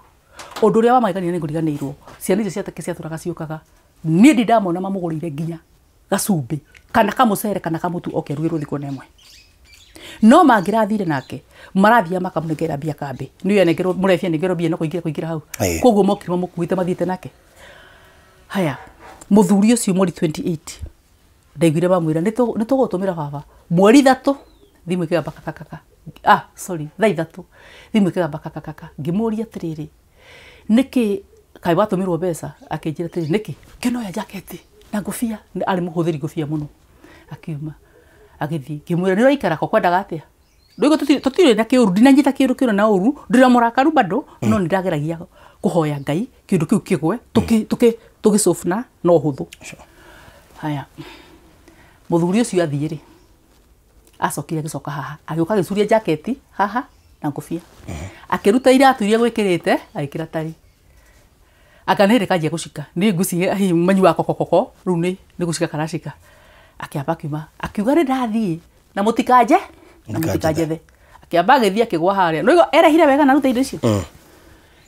Ũndũ ũrĩa wamagegania nĩ ngũriganĩirwo. Ciana icio ciake ciatũraga ciũkaga. Niĩ ndi ndamona mamũgũrĩire nginya gacumbĩ kana kamũcere kana kamũtu oke arugĩrwo thikũ na ĩmwe. No mangĩrathire nake marathiaga makamũnengera mbia kambĩ. Nĩwe anengerwo mũrebi anengerwo mbia no kũingĩra hau. Koguo mokire mamũkuĩte mathiĩte nake. Haya, mũthuri ũcio mweri 28 ndaiguire mamwĩra nĩ tũgũtũmĩra baba. Mweri 3 thimũ ĩkĩgamba kakakaka. Sorry, thaa 3 thimũ ĩkĩgamba kakakaka. Ngĩmũria atĩrĩrĩ nĩkĩ kaĩ watũmĩrwo mbeca. Akĩnjĩra atĩrĩrĩ nĩkĩ ngĩnoya jaketi na ngũbia. Arĩ mũhũthĩri ngũbia mũno. Akiuma agĩthiĩ. Ngĩmwĩra nĩ ũraikara ko kwendaga atĩa. Ndũigua tũtirĩ na kĩũru ndinanyita kĩũndũ kĩũru na ũru ndĩra mũrakaru bado no nĩ ndageragia kũhoya Ngai kĩũndũ kĩu kĩgwe tũgĩcũbna no ũhũthũ. Haya, mũthuri ũcio athiĩ rĩ acokire agĩcoka haha agĩũka agĩcuria jaketi haha na ngũbia. Akĩruta iratũ iria gwĩkĩrĩte agĩkĩra tari. Anga nĩ hĩndĩ kanjia gũcika nĩ ngũciĩ hihi manyuaga kokokoko rĩu nĩ gũcika karacika. Akĩamba akiuma akiuga nĩ ndathiĩ na mũtikanje na mũtikanjethe. Akĩamba agĩthiĩ akĩgwa harĩa. No erehire wega na aruta indo icio.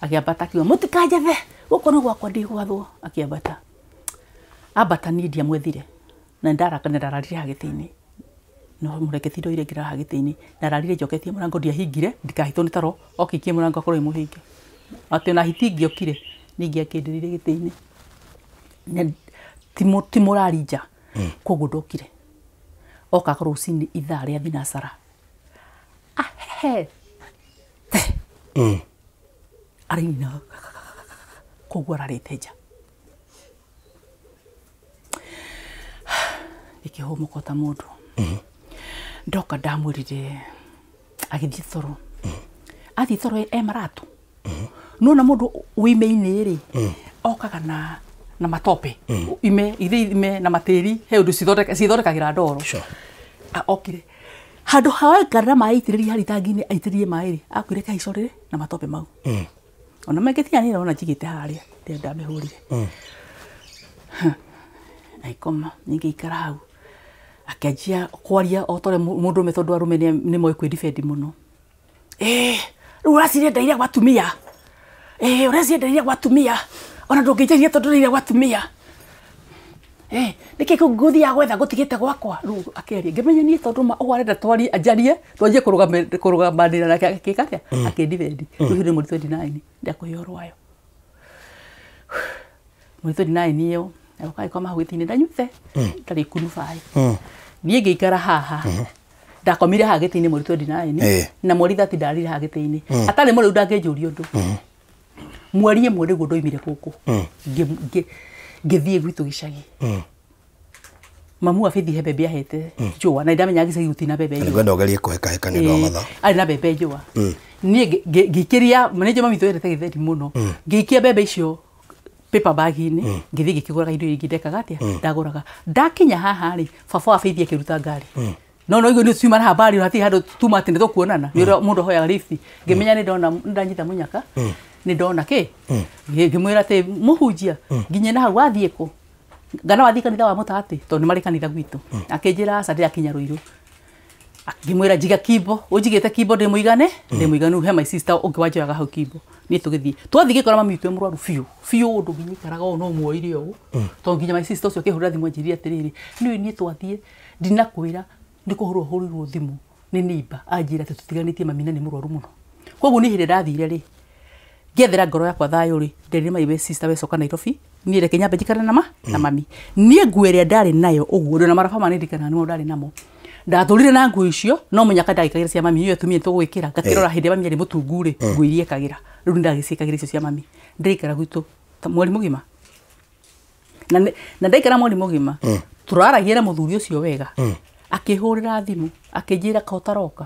Akĩambata akiuga mũtikanjethe gũkũ nĩ gwakwa ndigwathwo. Akĩambata ambata niĩ ndiamwethire na ndararire haha gĩtĩ-inĩ. No mũreke ndoire ngĩrara haha gĩtĩ-inĩ. Ndararire njoketie mũrango ndiahingire ndikahĩtwo nĩ toro okĩikie mũrango akorwo wĩ mũhinge. Atĩ ona hiti ingĩokire niĩ ingĩakĩndĩrĩire gĩtĩ-inĩ. Ti mũrari nja. Koguo ndokire. Oka rũcinĩ ithaa rĩa thinacara. Ahehete. Araina koguo ararĩte nja. Ngĩkĩhũmũka ta mũndũ. Ndoka ndamwĩrire agĩthiĩ toro. Athiĩ toro e maratũ. Nĩwona mũndũ wĩ ime-inĩ rĩ okaga na matope. Ime ime na matĩri he ũndũ cithondekagĩra ndoro. Okire handũ ha ngarĩra maĩ aitĩrĩrie harĩ itangi-inĩ aitĩrĩrie maĩ rĩ akuire kaico rĩrĩ na matope mau. Ona mangĩtiga niĩ ndĩrona njigĩte harĩa ndĩrĩa ndamĩhũrire. Agĩkoma niĩ ngĩikara hau. Akĩanjia kwaria o ta ũrĩa mũndũrũme tondũ arũme nĩ moĩ kwĩ defend mũno. Rĩu ũraciria iria gwa atumia. Ũracienda iria gwa atumia. Ona ndũngĩnjarĩria tondũ nĩ iria gwa atumia. Nĩkĩ kĩu ngũthiaga gwetha ngũtigĩte gwakwa rĩu akĩaria ngĩmenya niĩ tondũ ma ũguo arenda twarie anjarie twanjie kũrũgamanĩra nake akĩka atĩa akĩndibendi rĩu nĩ mweri 29 ndakũhe ũhoro wayo mweri 29 ĩyo agĩũka agĩkoma hau gĩtĩ-inĩ ndanyuĩte ndarĩ kunubai niĩ ngĩikara haha ndakomire haha gĩtĩ-inĩ mweri 29 na mweri 30 ndarire haha gĩtĩ-inĩ atarĩ mũrĩu ndangĩnjũria ũndũ mweri ĩmwe nĩguo ndoimire gũkũ ngĩthiĩ gwitũ gĩcagi mamu wa Faith he mbembe ahete njũa na ndamenya gĩcagi gũtirĩ na mbembe njũa Nĩngwenda ũgerie kũhekaheka nĩ ũndũ wa mathaa arĩ na mbembe njũa niĩ ngĩikĩria nĩ njũĩ mami witũ endete gĩtheri mũno ngĩikia mbembe icio paper bag-inĩ ngĩthiĩ ngĩkĩgũraga indo iria ingĩ ndekaga atĩa ndagũraga ndakinya haha rĩ baba wa Faith akĩruta ngari no no igũ nĩ ciuma na habari hatirĩ handũ tuma atĩ nĩ tũkuonana nĩ ũrĩa mũndũ ahoyaga lift ngĩmenya nĩ ndona nĩ ndanyita mũnyaka nĩ ndona kĩ ngĩmwĩra atĩ mũhunjia nginye na hau wathiĩ kũ ngana wathiĩ kanitha wa mũtatĩ tondũ nĩ marĩ kanitha gwitũ akĩnjĩra aca ndĩrakinya Rũirũ ngĩmwĩra njiga kimbo ũnjigĩte kimbo ndĩ mũigane ndĩ mũiganu he my sister ũngĩ wanjoyaga hau kimbo niĩ tũgĩthiĩ twathiĩ gĩkora mami witũ e mũrwaru biũ biũ ũndũ nginya ikaraga ũũ no muoire ũũ tondũ nginya my sister ũcio akĩhũrĩra thimũ anjĩrire atĩrĩrĩ nĩũĩ niĩ twathiĩ ndinakwĩra nĩ kũhũrwo hũrĩrwo thimũ nĩ neighbor anjĩra atĩ tũtiganĩtie mami na nĩ mũrwaru mũno koguo niĩ hĩndĩ ndathire rĩ ngĩethera ngoro yakwa thayũ rĩ nderire my sister we coka Nairobi niĩ reke nyambe njikare na ma na mami niĩ nguo ĩrĩa ndarĩ nayo ũguo ndĩ na maraba ma nĩndirikanaga nĩmo ndarĩ namo ndatũrire na nguo icio no mũnyaka ndagĩkagĩra cia mami inyuĩ atumia nĩtũgwĩkĩra ngakĩrora hĩndĩ ĩrĩa mami arĩ mũtungu rĩ nguo iria ekagĩra rĩu nĩndagĩciĩkagĩra icio cia mami ndĩraikara gwitũ ta mweri mũgima na ndaikara mweri mũgima tũraragia na mũthuri ũcio wega akĩhũrĩra thimũ akĩnjĩra ka ũtaroka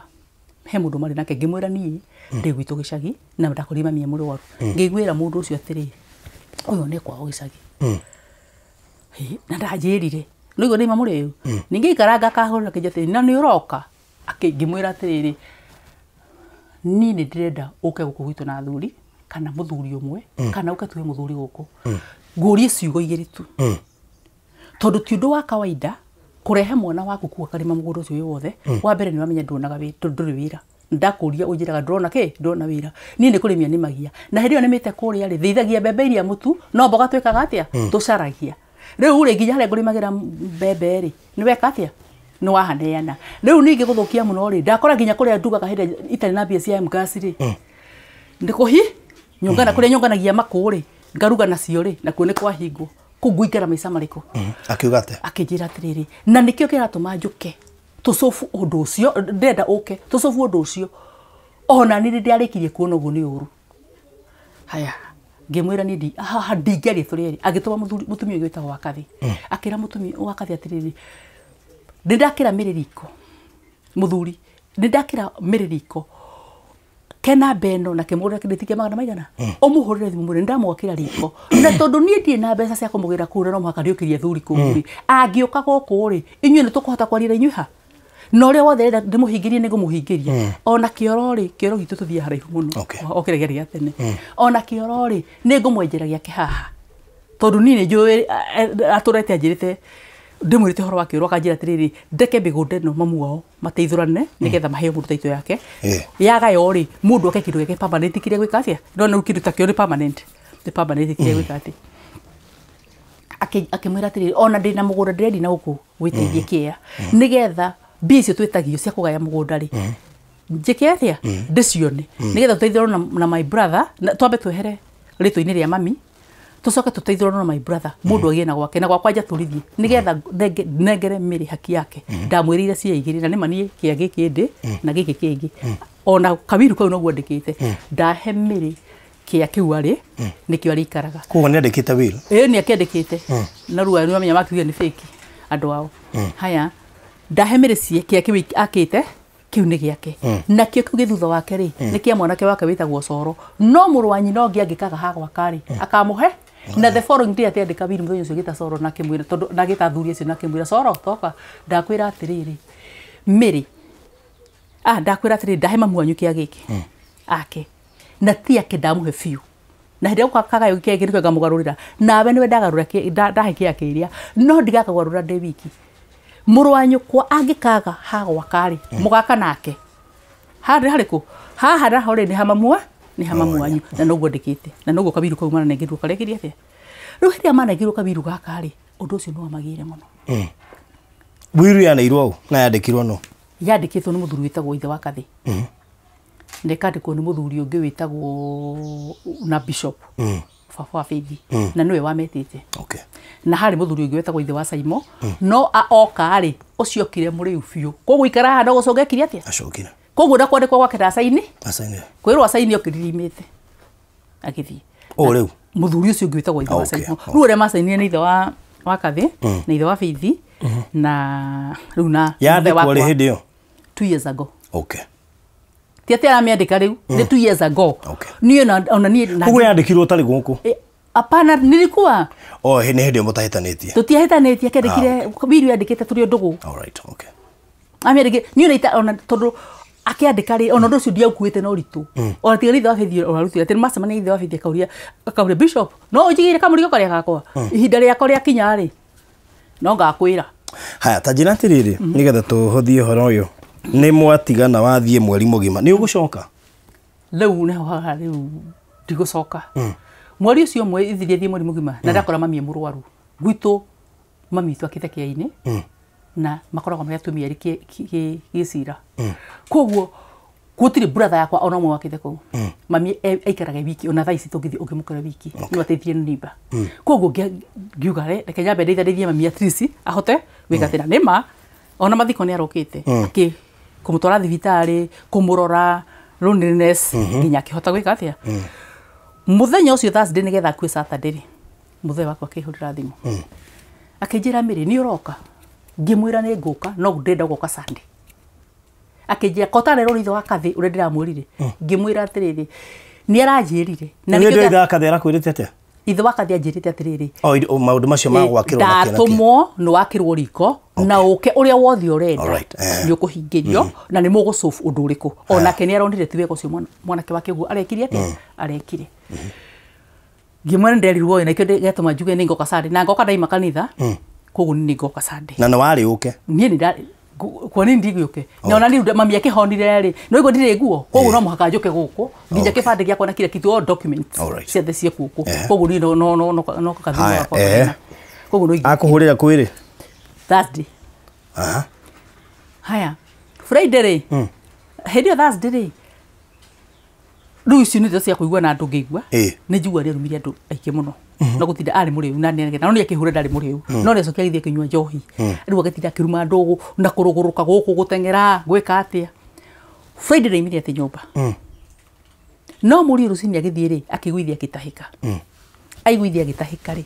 he mũndũ marĩ nake ngĩmwĩra niĩ ndĩ gwitũ gĩcagi na ndakorire mami e mũrwaru ngĩiguĩra mũndũ ũcio atĩrĩrĩ ũyũ nĩ kwao gĩcagi na ndanjĩrire nĩguo ndĩma mũrĩu ningĩ ikaranga akahũrĩra akĩnjĩra atĩrĩrĩ na nĩ ũroka ngĩmwĩra atĩrĩrĩ niĩ nĩ ndĩrenda ũke gũkũ gwitũ na athuri kana mũthuri ũmwe kana ũke tuhe mũthuri gũkũ ngũrie ciugo igĩrĩ tu tondũ ti ũndũ wa kawaida kũrehe mwana waku kuu akarĩma mũgũnda ũcio wĩ wothe wa mbere nĩ wamenya nduonaga ndũrĩ wĩra ndakũria ũnjĩraga ndũrona kĩ ndũrona wĩra niĩ nĩ kũrĩmia nĩmagia na hĩndĩ ĩyo nĩmĩte kũrĩa rĩ thĩithagia mbembe iria mũtu no mboga twĩkaga atĩa tũcaragia rĩu rĩ nginya harĩa ngũrĩmagĩra mbembe rĩ nĩ weka atĩa nĩ wahaneana rĩu ningĩ gũthũkia mũno rĩ ndakora nginya kũrĩa ndugaga hĩndĩ ĩrĩa itarĩ na mbia cia M-Gas rĩ nĩ kũhi nyũngana kũrĩa nyũnganagia makũ rĩ ngaruga nacio rĩ nakuo nĩ kwahingwo kũu ngũikara maica marĩkũ Akiuga atĩa akĩnjĩra atĩrĩrĩ na nĩkĩo kĩratũma njũke tũcobu ũndũ ũcio ndĩrenda ũke tũcobu ũndũ ũcio ona niĩ nĩndĩarĩkirie kuona ũguo nĩ ũru haya ngĩmwĩra niĩ haha ndingĩaria tũrĩ erĩ agĩtũma mũtumia ũngĩ wĩtagwo Wakathi akĩra mũtumia Wakathi atĩrĩrĩ nĩndakĩra mĩrĩ riko mũthuri nĩndakĩra mĩrĩ riko kena beno na kĩmũgũrĩra kĩndũ kĩa magana maigana ũmũhũrĩre thimũ mwĩre nĩndamwakĩra riko na tondũ niĩ ndirĩ na mbeca cia kũmũgĩra kũu na no mũhaka ndĩũkĩrie athuri kũu rĩ angĩũka gũkũ rĩ inyuĩ nĩtũkũhota kwaria na inyuĩ ha na ũrĩa wothe ndĩrenda ndĩmũhingĩrie nĩngũmũhingĩria ona kĩoro rĩ kĩoro gitũ tũthiaga haraihu mũno o kĩrĩa gĩarĩ gĩa tene ona kĩoro rĩ nĩngũmwenjera gĩake haha tondũ niĩ nĩnjũĩ atũrete anjĩrĩte ndĩmwĩrĩte ũhoro wa kĩoro akanjĩra atĩrĩrĩ ndeke mĩgũnda ĩno mamu wao mateithũrane nĩgetha maheo mũndũ taitũ yake yagayo rĩ mũndũ ake kĩndũ gĩake permanent kĩrĩa gwĩka atĩa no rĩu kĩndũ ta kĩo nĩ permanent nĩ permanent kĩrĩa gwĩka atĩa akĩmwĩra atĩrĩrĩ ona ndĩna mũgũnda ndĩrendia na gũkũ wĩteithie kĩea nĩgetha mbia icio twĩtagio cia kũgaya mũgũnda rĩ njĩke atĩa ndĩcione nĩgetha tũteithũrwo na my brother twambe twehere rĩtwa-inĩ rĩa mami tũcoke tũteithũrwo na my brother mũndũ agĩe na gwake na gwakwa njatũrithie nĩgetha nengere mĩrĩ haki yake ndamwĩrĩire cia igĩrĩ na nĩma niĩ kĩa gĩkĩ ndĩ na gĩkĩ kĩngĩ ona kawiru kau noguo ndĩkĩte ndahe mĩrĩ kĩa kĩu arĩ nĩkĩo arĩikaraga koguo nĩandĩkĩte will ĩĩ nĩ akĩandĩkĩte na rĩu nĩwamenya makiuga nĩ fake andũ ao haya ndahe mĩrĩ kĩa kĩu akĩte kĩu nĩ gĩake nakĩo kĩu gĩ thutha wake rĩ nĩ kĩa mwanake wake wĩtagwo Coro no mũrũ wa nyina ũngĩ angĩkaga ha gwaka rĩ akamũhe na the following day atĩandĩka will mũthenya ũcio gĩta Coro na akĩmwĩra tondũ na gĩta athuri acio na akĩmwĩra Coro toka ndakwĩra atĩrĩrĩ mĩrĩ ndakwĩra atĩrĩrĩ ndahe mamu wanyu kĩa gĩkĩ ake na ti ake ndamũhe biũ na hĩndĩ ĩrĩa kagayo kĩa gĩkĩ nĩkĩo ngamũgarũrĩra nawe nĩwe ndagarũra ndahe kĩa kĩrĩa no ndigakagarũra ndĩ wiki mũrũ wa nyũkwa angĩkaga ha gwaka rĩ mũgaka nake harĩ harĩkũ haha naho rĩ nĩ ha mamu wanyu na noguo ndĩkĩte na noguo kabiru kau mananengerirwo karekire atĩa Rĩu hĩndĩ ĩrĩa manengirwo kawiru gaka rĩ, ũndũ ũcio nĩ wamagĩire mũno. Wiru yaneirwo ũ na yandĩkirwo no? Yandĩkĩtwo nĩ mũthuri wĩtagwo ithe wa Kathĩ. Na ĩkandĩkwo nĩ mũthuri ũngĩ wĩtagwo na bishop. Baba wa Faith. Na nĩwe wametĩte. Okay. Na harĩ mũthuri ũngĩ wĩtagwo ithe wa Saimo. No oka rĩ, ũcio okire mũrĩu biũ. Koguo ikara haha no gũcoka ekire atĩa? Acokire. Koguo na kwandĩkwo gwake ndacaini. Acainire. Kwĩrwo acaini okiririmĩte. Agĩthiĩ. O rĩu. Mũthuri ũcio ũngĩ wĩtagwo ithe wa Saimo. Rĩu ũrĩa macainire nĩ ithe wa Kathĩ na ithe wa Faith na rĩu na yandĩkwo rĩ hĩndĩ ĩyo? 2 years ago. Okay. Ti atĩ aramĩandĩka rĩu, nĩ 2 years ago. Okay. Niĩ ona niĩ na Koguo yandĩkirwo ũtarĩ gũkũ? Hapana, nilikuwa. Oh, nĩ hĩndĩ ĩyo mũtahĩtanĩtie. Tũtiahĩtanĩtie, akĩandĩkire wiru yandĩkĩte tũrĩ o ndũgũ. All right, okay. Amĩandĩkire, niĩ ona ita ona tondũ akĩandĩka rĩ, ona ũndũ ũcio ndiaukuĩte na ũritũ. Ona tiga nĩ ithe wa Faith ũrarutire, atĩ nĩmacemania ithe wa Faith akauria bishop, no ũnjigĩire kamũrigo karĩa gakwa. Ihinda rĩakwa rĩakinya rĩ, no ngakwĩra. Haya, ta njĩra atĩrĩrĩ, nĩgetha tũhũthie ũhoro ũyũ. Nĩ mwatigana wathiĩ mweri mũgima, nĩ ũgũcoka? Rĩu nĩho haha rĩu ndigũcoka. Mweri ũcio ũmwe ithirie thiĩ mweri mũgima na ndakora mami e mũrwaru. Gwitũ mami witũ akĩte kĩainĩ na makoragwo marĩ atumia erĩ gĩcira. Koguo gũtirĩ brother yakwa ona ũmwe wakĩte kũu. Mami aikaraga wiki ona thaa ici tũngĩthiĩ ũngĩmũkora wiki no ateithie nĩmba. Koguo ngiuga reke nyambe ndeithie mami at least ahote gwĩka atĩrĩ nĩma ona mathiko nĩ arokĩte akĩ kũmũtwara thibitarĩ kũmũrora loneliness nginya akĩhota gwĩka atĩa. Mũthenya ũcio Thursday nĩgetha akue Saturday rĩ, mũthee wakwa akĩhũrĩra thimũ. Akĩnjĩra Mary nĩ ũroka? Ngĩmwĩra nĩ ngũka no ndĩrenda gũka Sunday. Akĩnjĩra ko tarerwo nĩ ithe wa Kathĩ ũrĩa ndĩramwĩrire. Ngĩmwĩra atĩrĩrĩ nĩ aranjĩrire. Na nĩkĩo ithe wa Kathĩ arakwĩrĩte atĩa? Ithe wa Kathĩ anjĩrĩte atĩrĩrĩ. O maũndũ macio ma gwakĩrwo na kĩna. Ndatũmwo nĩ wakĩrwo riko na ũke ũrĩa wothe ũrenda nĩ ũkũhingĩrio na nĩ mũgũsolve ũndũ ũrĩkũ. Onake nĩ aronire ti wega ũcio mwanake wake ũguo arekire atĩa? Arekire. Ngĩmwĩra nĩnderirwo na ikĩo gĩatũma njuge nĩ ngoka Sunday na ngoka ndaima kanitha koguo nĩ ngoka Sunday. Na nĩ warĩ ũke? Niĩ nĩ kwa nini ndigĩũke? Na ona rĩu mami akĩhonire rĩ, no iguo ndirĩ nguo, koguo no mũhaka njũke gũkũ nginya kĩbandĩ gĩakwa na kila kitu all documents ciothe ciĩ gũkũ. Koguo niĩ no kathimũ gakwa. Koguo no akũhũrĩra kwĩrĩ? Thursday. Aha. Haya, Friday rĩ, hĩndĩ ĩyo Thursday rĩ, rĩu icio nĩcio cia kũigua na andũ ngĩigua nĩ njigua nĩ arumire andũ aingĩ mũno. No gũtinda arĩ mũrĩu na nĩ no nĩ akĩhũra ndarĩ mũrĩu no nĩ acokia agĩthiĩ akĩnyua njohi rĩu agĩtinda akĩruma andũ na kũrũgũrũka gũkũ gũteng'era gwĩka atĩa. Friday ndaimire atĩ nyũmba no mũriũ rũcinĩ agĩthiĩ rĩ akĩiguithia akĩtahĩka. Aiguithia agĩtahĩka rĩ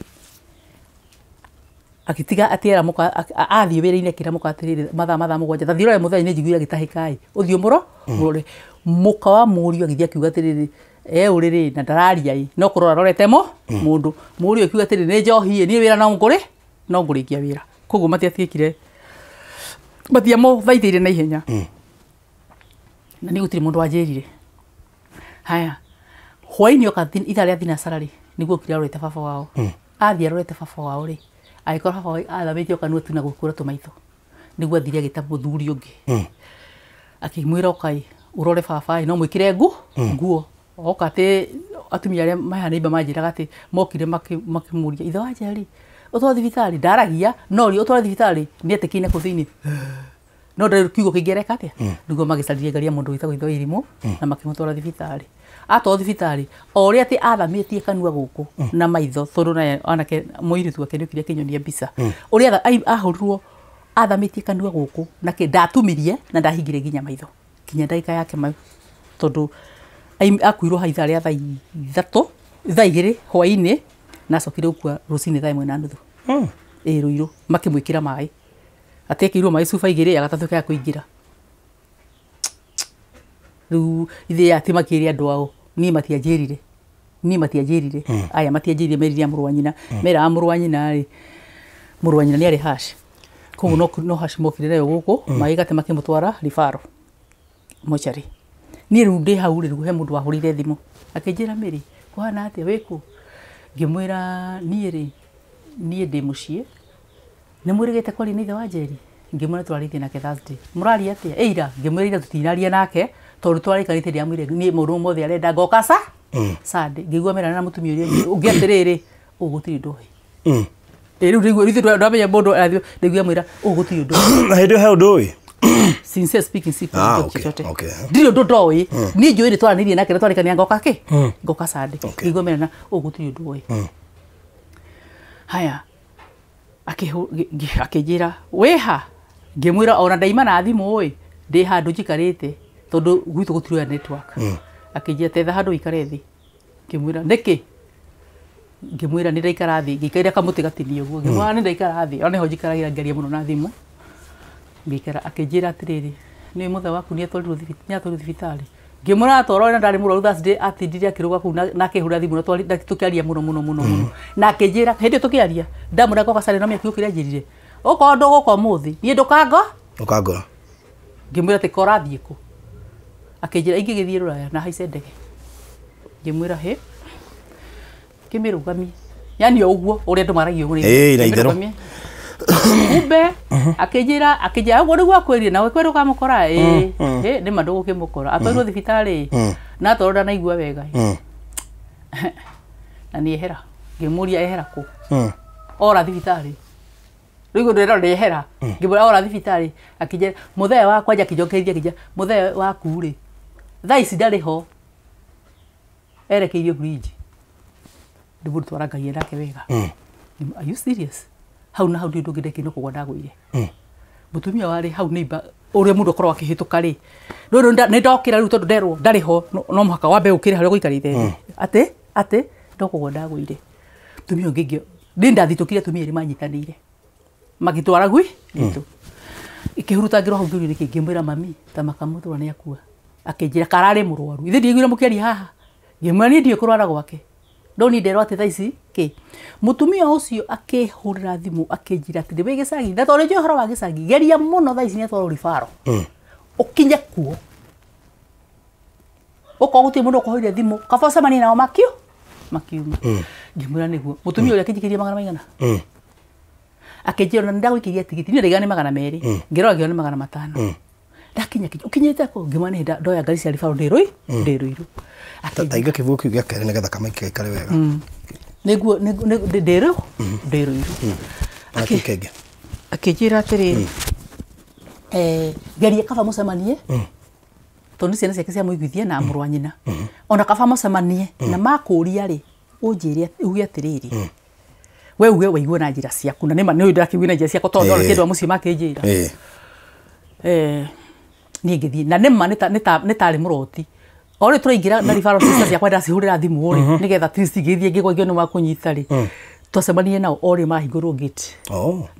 agĩtiga atĩ era mũka athiĩ wĩra-inĩ akĩra mũka atĩrĩrĩ mathaa mũgwanja tathiĩ ũrore mũthenya nĩ njiguire agĩtahĩka ĩ ũthiĩ mũrore. Mũka wa mũriũ agĩthiĩ akiuga atĩrĩrĩ e ũrĩrĩ na ndararia ĩ no kũrora arorete mũndũ. Mũriũ akiuga atĩrĩrĩ nĩ njohi ĩ niĩ wĩra no ngũrĩ no ngũrĩkia wĩra. Koguo matiatiĩkire matiamũthaithĩire na ihenya na nĩ gũtirĩ mũndũ wanjĩrire. Haya, hwaĩ-inĩ oka ithaa rĩa thinacara rĩ nĩguo okire arorete baba wao. Athiĩ arorete baba wao rĩ agĩkora baba wao athamĩtie kanua tu na gũkũra tũmaitho nĩguo athire agĩta mũthuri ũngĩ akĩmwĩra ũkai ũrore baba ĩ no mwĩkĩre nguo. Oka atĩ atumia arĩa maheana neighbor manjĩraga atĩ mokire makĩmũria ithe wa Njeri ũtware thibitarĩ ndaragia no ri ũtware thibitarĩ nĩ etĩkire na kũu thĩinĩ no ndarĩ kiugo kĩngĩ areka atĩa. Nĩguo magĩcaririe ngari ya mũndũ wĩtagwo ithe wa Irimũ na makĩmũtwara thibitarĩ. Atwarwo thibitarĩ o ũrĩa atĩ athamĩtie kanua gũkũ na maitho tondũ naye anake mũirĩtu wake nĩokire akĩnyonia mbica ũrĩa ahũrirwo athamĩtie kanua gũkũ na ndatumirie na ndahingire nginya maitho nginya ndagĩka yake tondũ akuirwo ha ithaa rĩa thaa ithatũ thaa igĩrĩ hwaĩ-inĩ na acokire gũkua rũcinĩ thaa 1:30. Ĩ Rũirũ makĩmwĩkĩra maĩ atĩ ekĩirwo maĩ cuba igĩrĩ ya gatatũ kaya kũingĩra. Rĩu ithe atĩ makĩrĩ andũ ao niĩ matianjĩrire niĩ matianjĩrire aya matianjĩrire merire mũrũ wa nyina meraga mũrũ wa nyina rĩ mũrũ wa nyina nĩ arĩ hash koguo no hash mokire nayo gũkũ magĩgate makĩmũtwara ribaro mochari. Niĩ rĩu ndĩ hau rĩ he mũndũ wahũrĩire thimũ akĩnjĩra Mary kũhana atĩa wĩkũ? Ngĩmwĩra niĩ rĩ niĩ ndĩ mũciĩ nĩ mwĩrĩgĩte kwaria na ithe wa Njeri? Ngĩmwĩra twarĩtie nake Thursday. Mũraria atĩa? Ĩ ira. Ngĩmwĩra ira tũtinaria nake tondũ twarĩkanĩte ndĩramwĩrire niĩ maũndũ mothe arenda ngoka Sunday. Ngĩigua merana na mũtumia ũrĩa ũngĩ atĩrĩrĩ Ũgũtirĩ ndoĩ. Rĩu rĩu ithuĩ ndamenya mũndũ arathiĩ ndaigua mwĩra ũgũtirĩ ũndũ. Na hĩndĩ ĩyo he ũndũ ũĩ? Sincere speaking, si Ah, okay. Ndirĩ ũndũ ndoĩ. Niĩ njũĩ nĩ twaranĩirie nake na twarĩkania ngoka kĩ ngoka Sunday. Ngĩigua mena ũgũtirĩ ũndũ ũĩ. Haya, akĩnjĩra wĩha, ngĩmwĩra ona ndaima na thimũ ĩ ndĩ handũ njikarĩte tondũ gwitũ gũtirĩ oya network. Akĩnjĩra tetha handũ ũikare thĩ. Ngĩmwĩra nĩkĩ? Ngĩmwĩra nĩ ndaikara thĩ, ngĩikarĩra kamũtĩ gatinio ũguo. Ngĩmwĩra nĩ ndaikara thĩ, ona nĩho njikaragĩra ngĩaria mũno na thimũ. Ngĩikara, akĩnjĩra atĩrĩrĩ, nĩ mũthee waku nĩ atwarirwo thibitarĩ. Ngĩmwĩra atwarwo na ndarĩ mũrwaru Thursday, atindire akĩrũga kũu na akĩhũra thimũ na tũkĩaria mũno mũno mũno mũno. Na akĩnjĩra hĩndĩ ĩyo tũkĩaria ndamwĩra ngoka Sunday, no menya kiugo kĩrĩa anjĩrire, okorwo ndũgũka ũmũthĩ niĩ ndũkango Ũkangora. Ngĩmwĩra atĩ korathiĩ kũ? Akĩnjĩra ingĩgĩthiĩ Rũraya na haice ndege. Ngĩmwĩra hĩ, kĩmĩrũgamie, yani o ũguo ũrĩa andũ maragia ũguo. Ĩĩ, na itherũ. Kĩmĩrũgamie. Kumbe akĩnjĩra ũguo nĩguo akwĩrire nawe kwĩ ndũkamũkora. Ĩĩ ĩ nĩma ndũgũkĩmũkora, atwarirwo thibitarĩ na atwarwo ndanaigua wega. Na nĩ ehera. Ngĩmũria ehera kũ? Ora thibitarĩ. Rĩu ndĩrona nĩ ehera. Ngĩmwĩra ora thibitarĩ. Akĩnjĩra mũthee wakwa, akĩnjokeria akĩnjĩra mũthee waku rĩ thaa ici ndarĩ ho, erekeirio bridge. Nĩ mũndũ twarangagia nake wega. Are you serious? Hau na hau nĩ ũndũ ũngĩ ndekire no kũgwa ndagũire. Mũtumia warĩ hau neighbor ũrĩa mũndũ akorwo akĩhĩtũka rĩ, rĩu nĩ ndokĩra rĩu tondũ nderwo ndarĩ ho, no mũhaka wambe ũkĩre harĩa ũgũikarĩte thĩ. Atĩ no kũgwa ndagũire. Mũtumia ũngĩ nĩ ndathitũkire atumia erĩ manyitanĩire magĩtwara gwi gwitũ. Ikĩhurutangĩrwo hau ngĩũrio nĩkĩ, ngĩmwĩra mami ta makamũtũra nĩ akua. Akĩnjĩra kararĩ mũrwaru. Ithe ndiaiguire mũkĩaria haha. Ngĩmwĩra niĩ ndiũĩ kũrwara gwake. No niĩ nderwo atĩ thaa ici kĩ. Mũtumia ũcio akĩhũrĩra thimũ akĩnjĩra atĩrĩ wĩ gĩcagi, na tondũ nĩnjũĩ ũhoro wa gĩcagi, geria mũno thaa ici nĩ atwarwo ribaro. Ũkinye kuo. Okorwo gũtirĩ mũndũ ũkũhũrĩire thimũ, kaba ũcemanie nao makiuma. Ngĩmwĩra nĩguo. Mũtumia ũrĩa akĩnjikĩria magana maigana? Akĩnjĩra ona nĩndagũikĩria tigiti, niĩ ndaiga nĩ 200. Ngĩrora ngĩona nĩ 500. Ndakinya kinya, ũkinyĩte kũ? Ngĩmwĩra nĩ ndoya ngari cia ribaro ndĩ Rũirũ. Ta iga kĩbuku kĩu gĩa kerĩ nĩgetha kamaiki gaikare wega. Nĩguo ndĩ Rũirũ. Na kĩu kĩngĩ. Akĩnjĩra atĩrĩrĩ, geria kaba mũcemanie, tondũ nĩ ciana ciake cia mũiguithia na mũrũ wa nyina. Ona kaba mũcemanie na makũria rĩ, ũnjĩre uge atĩrĩrĩ, we uge waigua na njĩra ciaku, na nĩma nĩ ũyũ ndĩrakĩigua na njĩra ciakwa tondũ ndona kĩndũ a mũciĩ makĩnjĩra. Niĩ ngĩthiĩ na nĩma nĩ tarĩ mũroti. O rĩu tũraingĩra na ribaro sister ciakwa ndacihũrĩra thimũ rĩ, nĩgetha at least ngĩthiĩ ngĩgwa ngĩone wa kũnyita rĩ, twacemanirie nao o rĩ mahingũrwo gate.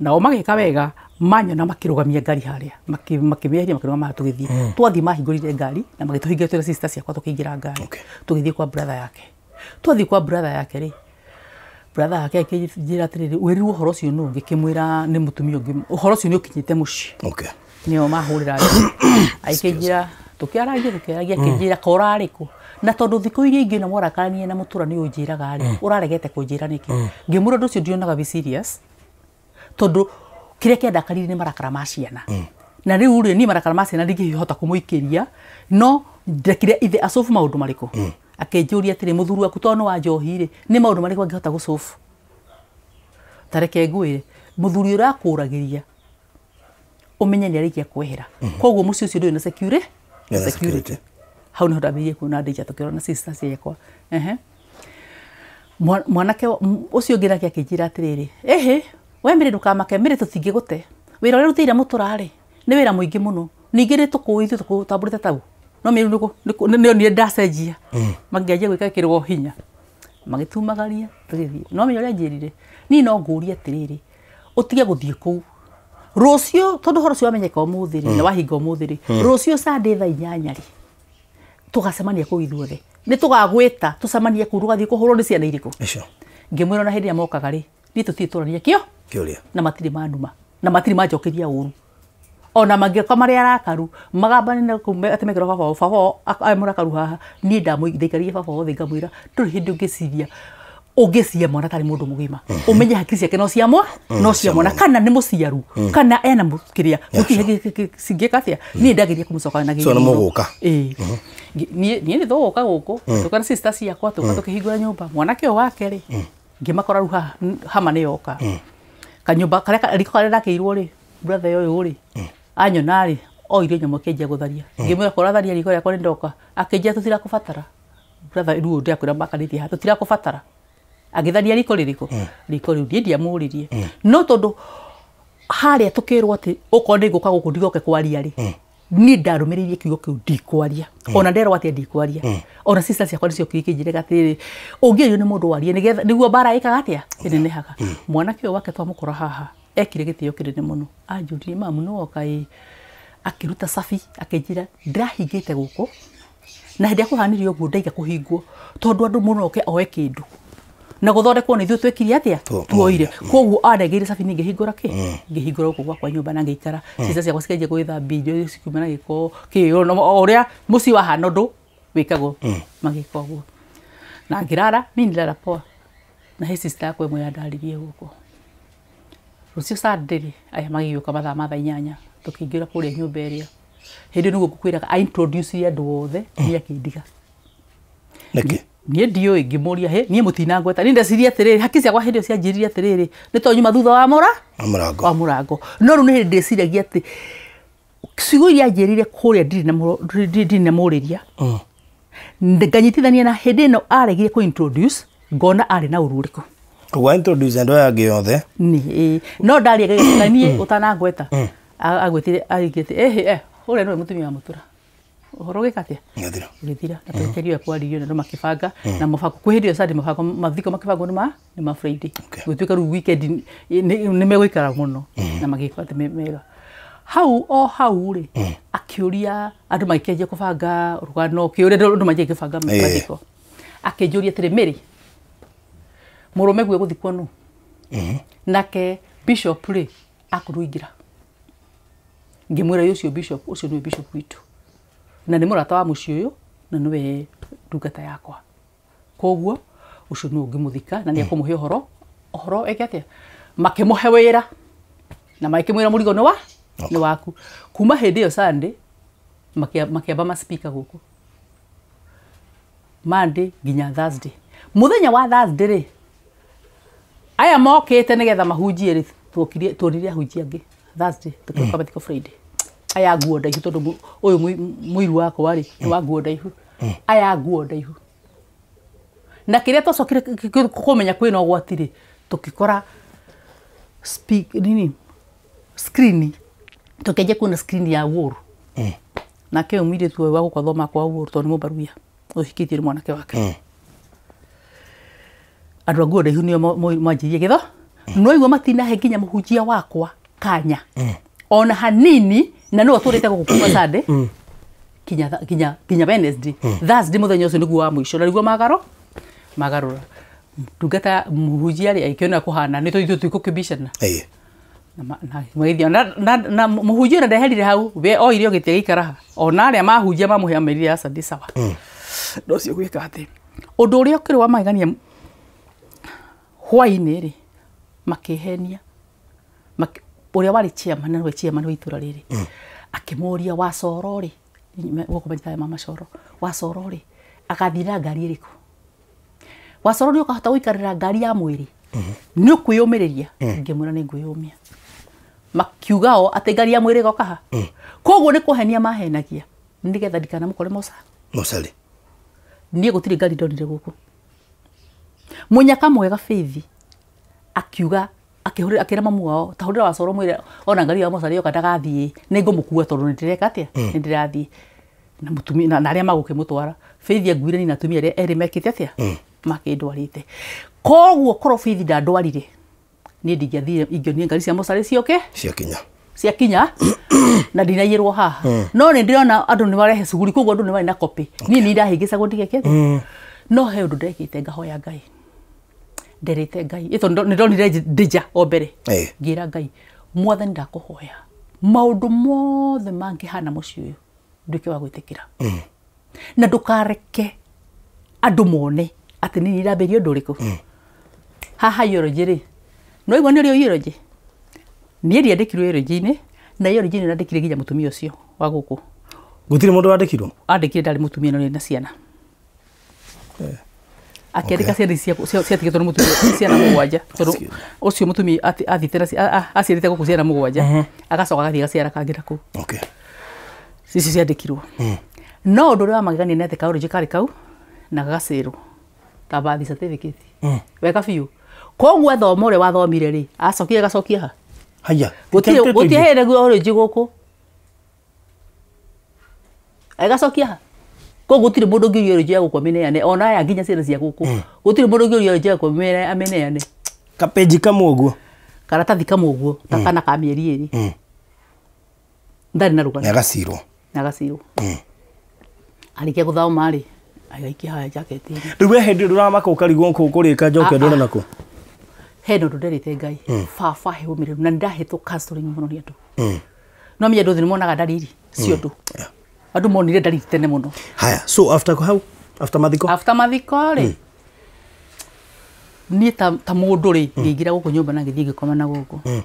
Nao magĩka wega, manyona makĩrũgamia ngari harĩa, makĩmĩeheria makĩrũgama haha tũgĩthiĩ. Twathiĩ mahingũrire ngari na magĩtũhingĩra twĩna sister ciakwa tũkĩingĩra ngari. Tũgĩthiĩ kwa brother yake. Twathiĩ kwa brother yake rĩ, brother yake akĩnjĩra atĩrĩrĩ, wĩrirwo ũhoro ũcio nũ? Ngĩkĩmwĩra nĩ mũtumia ũngĩ, ũhoro ũcio nĩ ũkinyĩte mũciĩ. Nĩo mahũrĩra thimũ. Akĩnjĩra tũkĩaragia akĩnjĩra ka ũrarĩ kũ? Na tondũ thikũ iria ingĩ na mwarakarania na mũtũra nĩ ũnjĩraga rĩ, ũraregete kũnjĩra nĩkĩ? Ngĩmwĩra ũndũ ũcio ndionaga wĩ serious, tondũ kĩrĩa kĩandakarire nĩ marakara ma ciana. Na rĩu rĩ, niĩ marakara ma ciana ndingĩhota kũmũikĩria, no ndekire ithe acobu maũndũ marĩkũ? Akĩnjũria atĩrĩ, mũthuri waku tondũ nĩ wa njohi rĩ, nĩ maũndũ marĩkũ angĩhota gũcobu? Ta reke ngwĩre, mũthuri ũrakũragĩria ũmenye nĩ arĩkia kwehera. Koguo mũciĩ ũcio ndũrĩ na security. Security. Hau nĩho ndambĩrĩirie kuona danger tũkĩrora na sister ciakwa. Mwanake ũcio ũngĩ nake akĩnjĩra atĩrĩrĩ, ĩhĩ, we Mary ndũkamake, Mary tũtingĩgũte. Wĩra ũrĩa ũrutĩire mũtũra rĩ, nĩ wĩra mũingĩ mũno. Ningĩ nĩ tũkũĩ ithuĩ tũkũtambũrĩte tau. No Mary nĩ ndacenjia. Makĩanjia gwĩka kĩrwo hinya. Magĩtumagaria tũgĩthiĩ. No menya ũrĩa anjĩrire, niĩ no ngũrie atĩrĩrĩ, ũtige gũthiĩ kũu. Rũciũ tondũ ũhoro ũcio wamenyeka ũmũthĩ rĩ, na wahinga ũmũthĩ rĩ, rũciũ Sunday thaa 8 rĩ, tũgacemania kũu ithuothe. Nĩ tũgagwĩta tũcemanie kũu, ndũgathiĩ kũhũrwo nĩ ciana irĩkũ. Ngĩmwĩra ona hĩndĩ ĩrĩa mokaga rĩ, niĩ tũtirĩ tũrania kĩo Kĩũria. Na matirĩ manuma, na matirĩ manjokeria ũru. Ona mangĩoka marĩ arakaru, magambane na kũu atĩ mekĩrwo baba wao, baba wao arĩ mũrakaru haha, niĩ ndaikarire baba wao thĩ ngamwĩra, ndũrĩ hĩndĩ ũngĩciria ũngĩciria mwana tarĩ mũndũ mũgima, ũmenye hakiri ciake no cia no cia mwana, kana nĩ mũciaru, kana ena kĩrĩa, gũtirĩ cingĩka atĩa, niĩ ndageria kũmũcokanagĩria So nĩ mũno. mũgũka? Ĩĩ. Niĩ nĩ tũgũka gũkũ, tũka na sister ciakwa, tũka tũkĩhingũra nyũmba. Mwanake ũyũ wake rĩ, Ngĩmakora rĩu haha hama nĩ yoka. Kanyũmba karĩa riko karĩa ndakĩirwo rĩ, brother ũyũ rĩ, anyona rĩ, oire nyamũ akĩanjia gũtharia. Ngĩmwĩra korwo ũratharia riko rĩakwa nĩ ndoka. Akĩnjĩra tũtirakũbatara. Brother rĩu ndĩrakwĩra makanĩtie haha tũtirakũbatara. Agĩtharia riko rĩrĩkũ? Riko rĩu niĩ ndiamũririe. No tondũ harĩa tũkĩrwo atĩ okorwo nĩ ngũka gũkũ ndigoke kwaria rĩ, niĩ ndarũmĩrĩirie kiugo kĩu ndikwaria. Ona nderwo atĩa ndikwaria. Ona sister ciakwa nĩcio ikĩnjĩraga atĩrĩrĩ, ũngĩario nĩ mũndũ warie nĩgetha nĩguo mbara ĩkaga atĩa ĩnenehaga. Mwanake ũyũ wake twamũkora haha ekire gĩtĩo kĩnene mũno. Anjũririe mamu nĩ woka ĩ, akĩruta cabi akĩnjĩra ndĩrahingĩte gũkũ na hĩndĩ ĩrĩa kũhanire ũguo ndaiga kũhingwo tondũ andũ mũno oke oe kĩndũ na gũthondekwo nĩ ithuĩ twĩkire atĩa tuoire. Koguo anengeire cabi niĩ ngĩhingũra kĩ ngĩhingũra gũkũ gwakwa nyũmba na ngĩikara. Cica ciakwa cikĩanjia gwĩthambia irio cikiuma na gĩko kĩ o ũrĩa mũciĩ wahana ũndũ wĩkagwo magĩka ũguo. Na ngĩrara niĩ ndirara poa na he sister yakwa ĩmwe yandaririe gũkũ. Rũciũ Sunday rĩ, aya magĩũka mathaa ma thaa 8 tũkĩingĩra kũrĩa nyũmba ĩrĩa. Hĩndĩ ĩyo nĩguo ngũkwĩraga a introduce andũ othe niĩ akĩndiga. Nĩkĩ? Niĩ ndiũĩ ngĩmũria he niĩ mũtinangweta. Niĩ ndeciria atĩrĩrĩ haki ciakwa hĩndĩ ĩyo cianjĩrire atĩrĩrĩ nĩ tondũ nyuma thutha wa mũrango. Wa mũrango. No rĩu nĩ hĩndĩ ndĩciragia atĩ ciugo iria anjĩrire kũrĩa ndirĩ na mũrĩria. Nganyitithania na hĩndĩ ĩno aregire kũ introduce ngona arĩ na ũru ũrĩkũ. Koguo introduce andũ aya angĩ othe. Nĩ no ndaria na niĩ ũtanangweta. Agwĩtire arigĩte ehe ũrĩa nĩwe mũtumia wa Mũtura. Ũhoro ũgĩka atĩa? Ũgĩthira. Ũgĩthira. Na twetereire kwaririo na andũ makĩbanga na mũbango kwĩ hĩndĩ ĩyo Sunday mũbango mathiko makĩbangwo nĩ ma Friday. Gũtuĩka rĩu weekend nĩ megũikara mũno na magĩka atĩ mega. Hau o hau rĩ akĩũria andũ magĩkĩanjia kũbanga rũgano kĩũria andũ manjia kũbanga mathiko. Akĩnjũria atĩrĩ Mary mũrũme guo gũthikwo nũ? Nake bishop rĩ akũrũingĩra. Ngĩmwĩra ũcio bishop ũcio nĩwe bishop witũ. Na nĩ mũrata wa mũciĩ ũyũ na nĩwe ndungata yakwa. Koguo ũcio nĩwe ũngĩmũthika na nĩ ekũmũhe ũhoro ũhoro eke atĩa. Makĩmũhe wĩra na makĩmwĩra mũrigo nĩ wa nĩ waku. Kuma hĩndĩ ĩyo Sunday makĩamba ma speaker gũkũ Monday nginya Thursday. Mũthenya wa Thursday rĩ aya mokĩte nĩgetha mahunjie rĩ tuonire ahunjia angĩ Thursday tũkĩũka mathiko Friday. Aya nguo ndaihu tondũ ũyũ mũiru wakwa rĩ nĩ wa nguo ndaihu. Aya nguo ndaihu. Na kĩrĩa twacokire kũmenya kwĩna ũgwati rĩ tũkĩkora speak nini screen tũkĩanjia kuona screen ya wall. Nake ũyũ mũirĩtu ũyũ wa gũkũ athoma kwa wall tondũ nĩ mũbaruya ũhikĩtie nĩ mwanake wake. Andũ a nguo ndaihu nĩo manjirie gĩtho no igua matinahe nginya mũhunjia wakwa kanya ona hanini na no atũrĩte gũkũ kuma Sunday kinya Wednesday. Thursday mũthenya ũcio nĩguo wa mũico na nĩguo magarũra ndungata mũhunjia rĩ akĩona kũhana nĩ tũitũ tũikũkĩbicana na mũhunjia ũrĩa ndeherire hau we oire gĩtĩ gĩikara ha ona arĩa mahunjia mamũhe amerire aca ndĩ sawa. Ũndũ ũcio gwĩka atĩ ũndũ ũrĩa ũkĩrĩ wa magegania hwaĩ-inĩ rĩ makĩhenia ũrĩa warĩ chairman na nĩwe chairman wa itũra rĩrĩ akĩmũria Wacoro rĩ gũkũ manjitaga mama Coro Wacoro rĩ agathiĩ na ngari ĩrĩkũ? Wacoro nĩ ũkahota gũikarĩra ngari ya mwĩrĩ nĩ ũkwĩyũmĩrĩria? Ngĩmwĩra nĩ ngwĩyũmia. Makiuga o atĩ ngari ya mwĩrĩ ĩgoka ha. Koguo nĩ kũhenia mahenagia nĩgetha ndikanamũkore mocarĩ. Niĩ gũtirĩ ngari ndonire gũkũ. Mũnyaka mwega Faith akiuga akĩhũrĩra akĩra mamu wao ta hũrĩra Wacoro mwĩre ona ngari ya mocarĩ yoka ndagathiĩ nĩ ngũmũkua tondũ nĩ ndĩreka atĩa nĩ ndĩrathiĩ na mũtumia na arĩa magũkĩmũtwara. Faith anguire ni na atumia arĩa erĩ mekĩte atĩa makĩndwarĩte. Koguo korwo Faith ndandwarire niĩ ndingĩathire ingĩonire ngari cia mocarĩ ciũke ciakinya na ndinaiyĩrwo haha. No nĩ ndĩrona andũ nĩ marehe cuguri koguo andũ nĩ marĩ na copy. Niĩ nĩ ndahĩngĩcagwo ndigeke atĩa. No he ũndũ ndekĩte ngahoya Ngai. Nderĩte Ngai ĩto nĩ ndonire ndija o mbere ngĩra Ngai mwathani ndakũhoya maũndũ mothe mangĩhana mũciĩ ũyũ nduĩke wa gwĩtĩkĩra na ndũkareke andũ mone atĩ niĩ ndambĩrĩria ũndũ ũrĩkũ. Haha eulogy rĩ no igua nĩ ũrĩ eulogy niĩ ndiandĩkirwo eulogy-inĩ na eulogy-inĩ ndandĩkire nginya mũtumia ũcio wa gũkũ. Gũtirĩ mũndũ wandĩkirwo? Andĩkire ndarĩ mũtumia no nĩ na ciana. Akĩandĩka ciana ici ciatigĩtwo nĩ mũtumia ciana mũgwanja tondũ ũcio mũtumia athiĩte na aciarĩte gũkũ ciana mũgwanja agacoka agathiĩ agaciara kangĩ na kũu. Okay. Icio ciandĩkirwo. No ũndũ ũrĩa wa magegania nĩ atĩ kaũrĩnjĩ karĩ kau na gagacĩrwo ta birth certificate. Wega biũ. Koguo athoma ũrĩa wathomire rĩ, acokire agacokia ha? Haya. Gũtirĩ gũtiaheanagwo orĩnjĩ gũkũ. Agacokia ha? Koguo gũtirĩ mũndũ ũngĩũria orĩnjĩ ya gũkũ amĩneane ona aya nginya ciana cia gũkũ. Gũtirĩ mũndũ ũngĩũria orĩnjĩ ya gũkũ amĩneane. Kapeji kamwe ũguo. Karatathi kamwe ũguo ta kana ka mĩeri ĩrĩ. Ndarĩ na rũgano. Na agacirwo. Na agacirwo. Arĩkia gũthoma rĩ, agĩikia haya jaketi-inĩ. Rĩu we hĩndĩ ndũramaka ũkarigwo kũrĩka njoke ndore nakũ. He ũndũ nderĩte Ngai. Baba he ũmĩrĩru na nĩndahetwo counseling mũno nĩ andũ. No menye andũ othe nĩmonaga ndariri cia ũndũ. Andũ monire ndariri tene mũno. Haya, so after hau, after mathiko? After mathiko rĩ, niĩ ta mũndũ rĩ, ngĩingĩra gũkũ nyũmba na ngĩthiĩ ngĩkoma na gũkũ.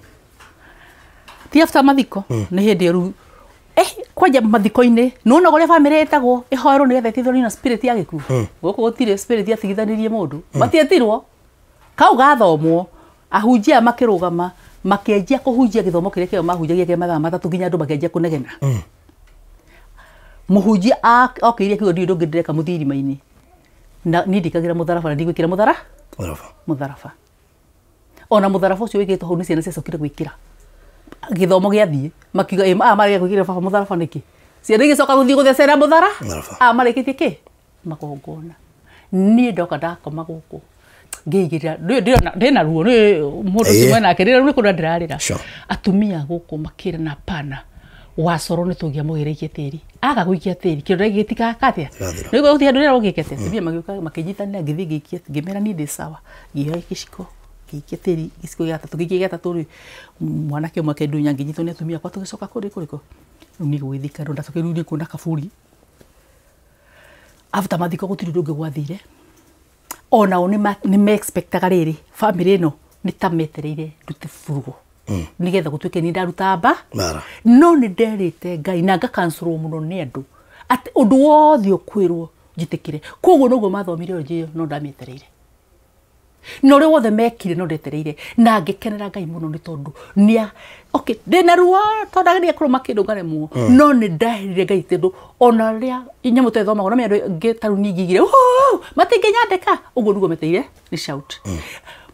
Ti after mathiko, nĩ hĩndĩ ĩyo rĩu kwanja mathiko-inĩ nĩwona ũrĩa bamĩrĩ ĩtagwo ĩhoerwo nĩgetha ĩteithũrwo na spirit ya gĩkuũ. Gũkũ gũtirĩ spirit yatigithanirie mũndũ. Matietirwo. Kau gathomwo ahunjia makĩrũgama makĩanjia kũhunjia gĩthomo kĩrĩa kĩao mahunjagia kĩa mathaa matatũ nginya andũ makĩanjia kũnegena. Mũhunjia okĩire kiugo ndiũĩ ndũngĩ ndĩreka mũthirima-inĩ. Na niĩ ndikagĩra mũtharaba na ndigwĩkĩra mũtharaba. Ona mũtharaba ũcio wĩkĩrĩtwo hau nĩ ciana ciacokire gwĩkĩra. Gĩthomo gĩathiĩ makiuga ĩ aya marĩkia gwĩkĩra baba mũtharaba nĩkĩ? Ciana igĩcoka gũthiĩ gũthecera mũtharaba. Aya marĩkĩtie kĩ? Magongona. Niĩ ndoka ndakoma gũkũ. Ngĩigĩrĩra ndĩna ruo nĩ mũndũ ũcio mwenake rĩrĩa nĩ kũrĩra ndĩrarĩra. Atumia gũkũ makĩrana pana wacoro nĩ tũngĩamũgĩrĩirie tĩri. Aga gũikia tĩri kĩronda gĩgĩtikaka atĩa? Nĩguo gũtirĩ andũ rĩrĩa ũngĩka atĩa? Atumia magĩũka makĩnyitanĩra ngĩthiĩ ngĩikia ngĩmera niĩ ndĩ sawa. Ngĩoya gĩciko ngĩikia tĩri gĩciko gĩa gatatũ ngĩikia gĩa gatatũ rĩ mwanake ũmwe akĩndunya ngĩnyitwo nĩ atumia akwa tũgĩcoka kũrĩ kũrĩkũ. Rĩu niĩ gũgĩthika rĩu ndacokire rĩu niĩ kuona kaburi. After mathiko gũtirĩ ũndũ ũngĩ gwathire. Ona o nĩ me-expectaga rĩrĩ bamĩrĩ ĩno nĩ ta metereire ndute burugo. Nĩgetha gũtuĩke nĩ ndaruta mba. No nĩ nderĩte Ngai na ngakancorwo mũno nĩ andũ atĩ ũndũ wothe ũkwĩrwo njĩtĩkĩre. Koguo noguo mathomire ĩyo njĩyo no ndamĩetereire. Na ũrĩa wothe mekire no ndetereire na ngĩkenera Ngai mũno nĩ tondũ nĩa okay ndĩna ruo tondũ ndageria kũrũma kĩndũ ngaremwo no nĩ ndaherire Ngai tondũ ona rĩrĩa nyamũ ta ĩthomagwo no menya andũ angĩ ta rĩu niĩ ingĩigire matingĩnyandĩka ũguo nĩguo meteire nĩ shout.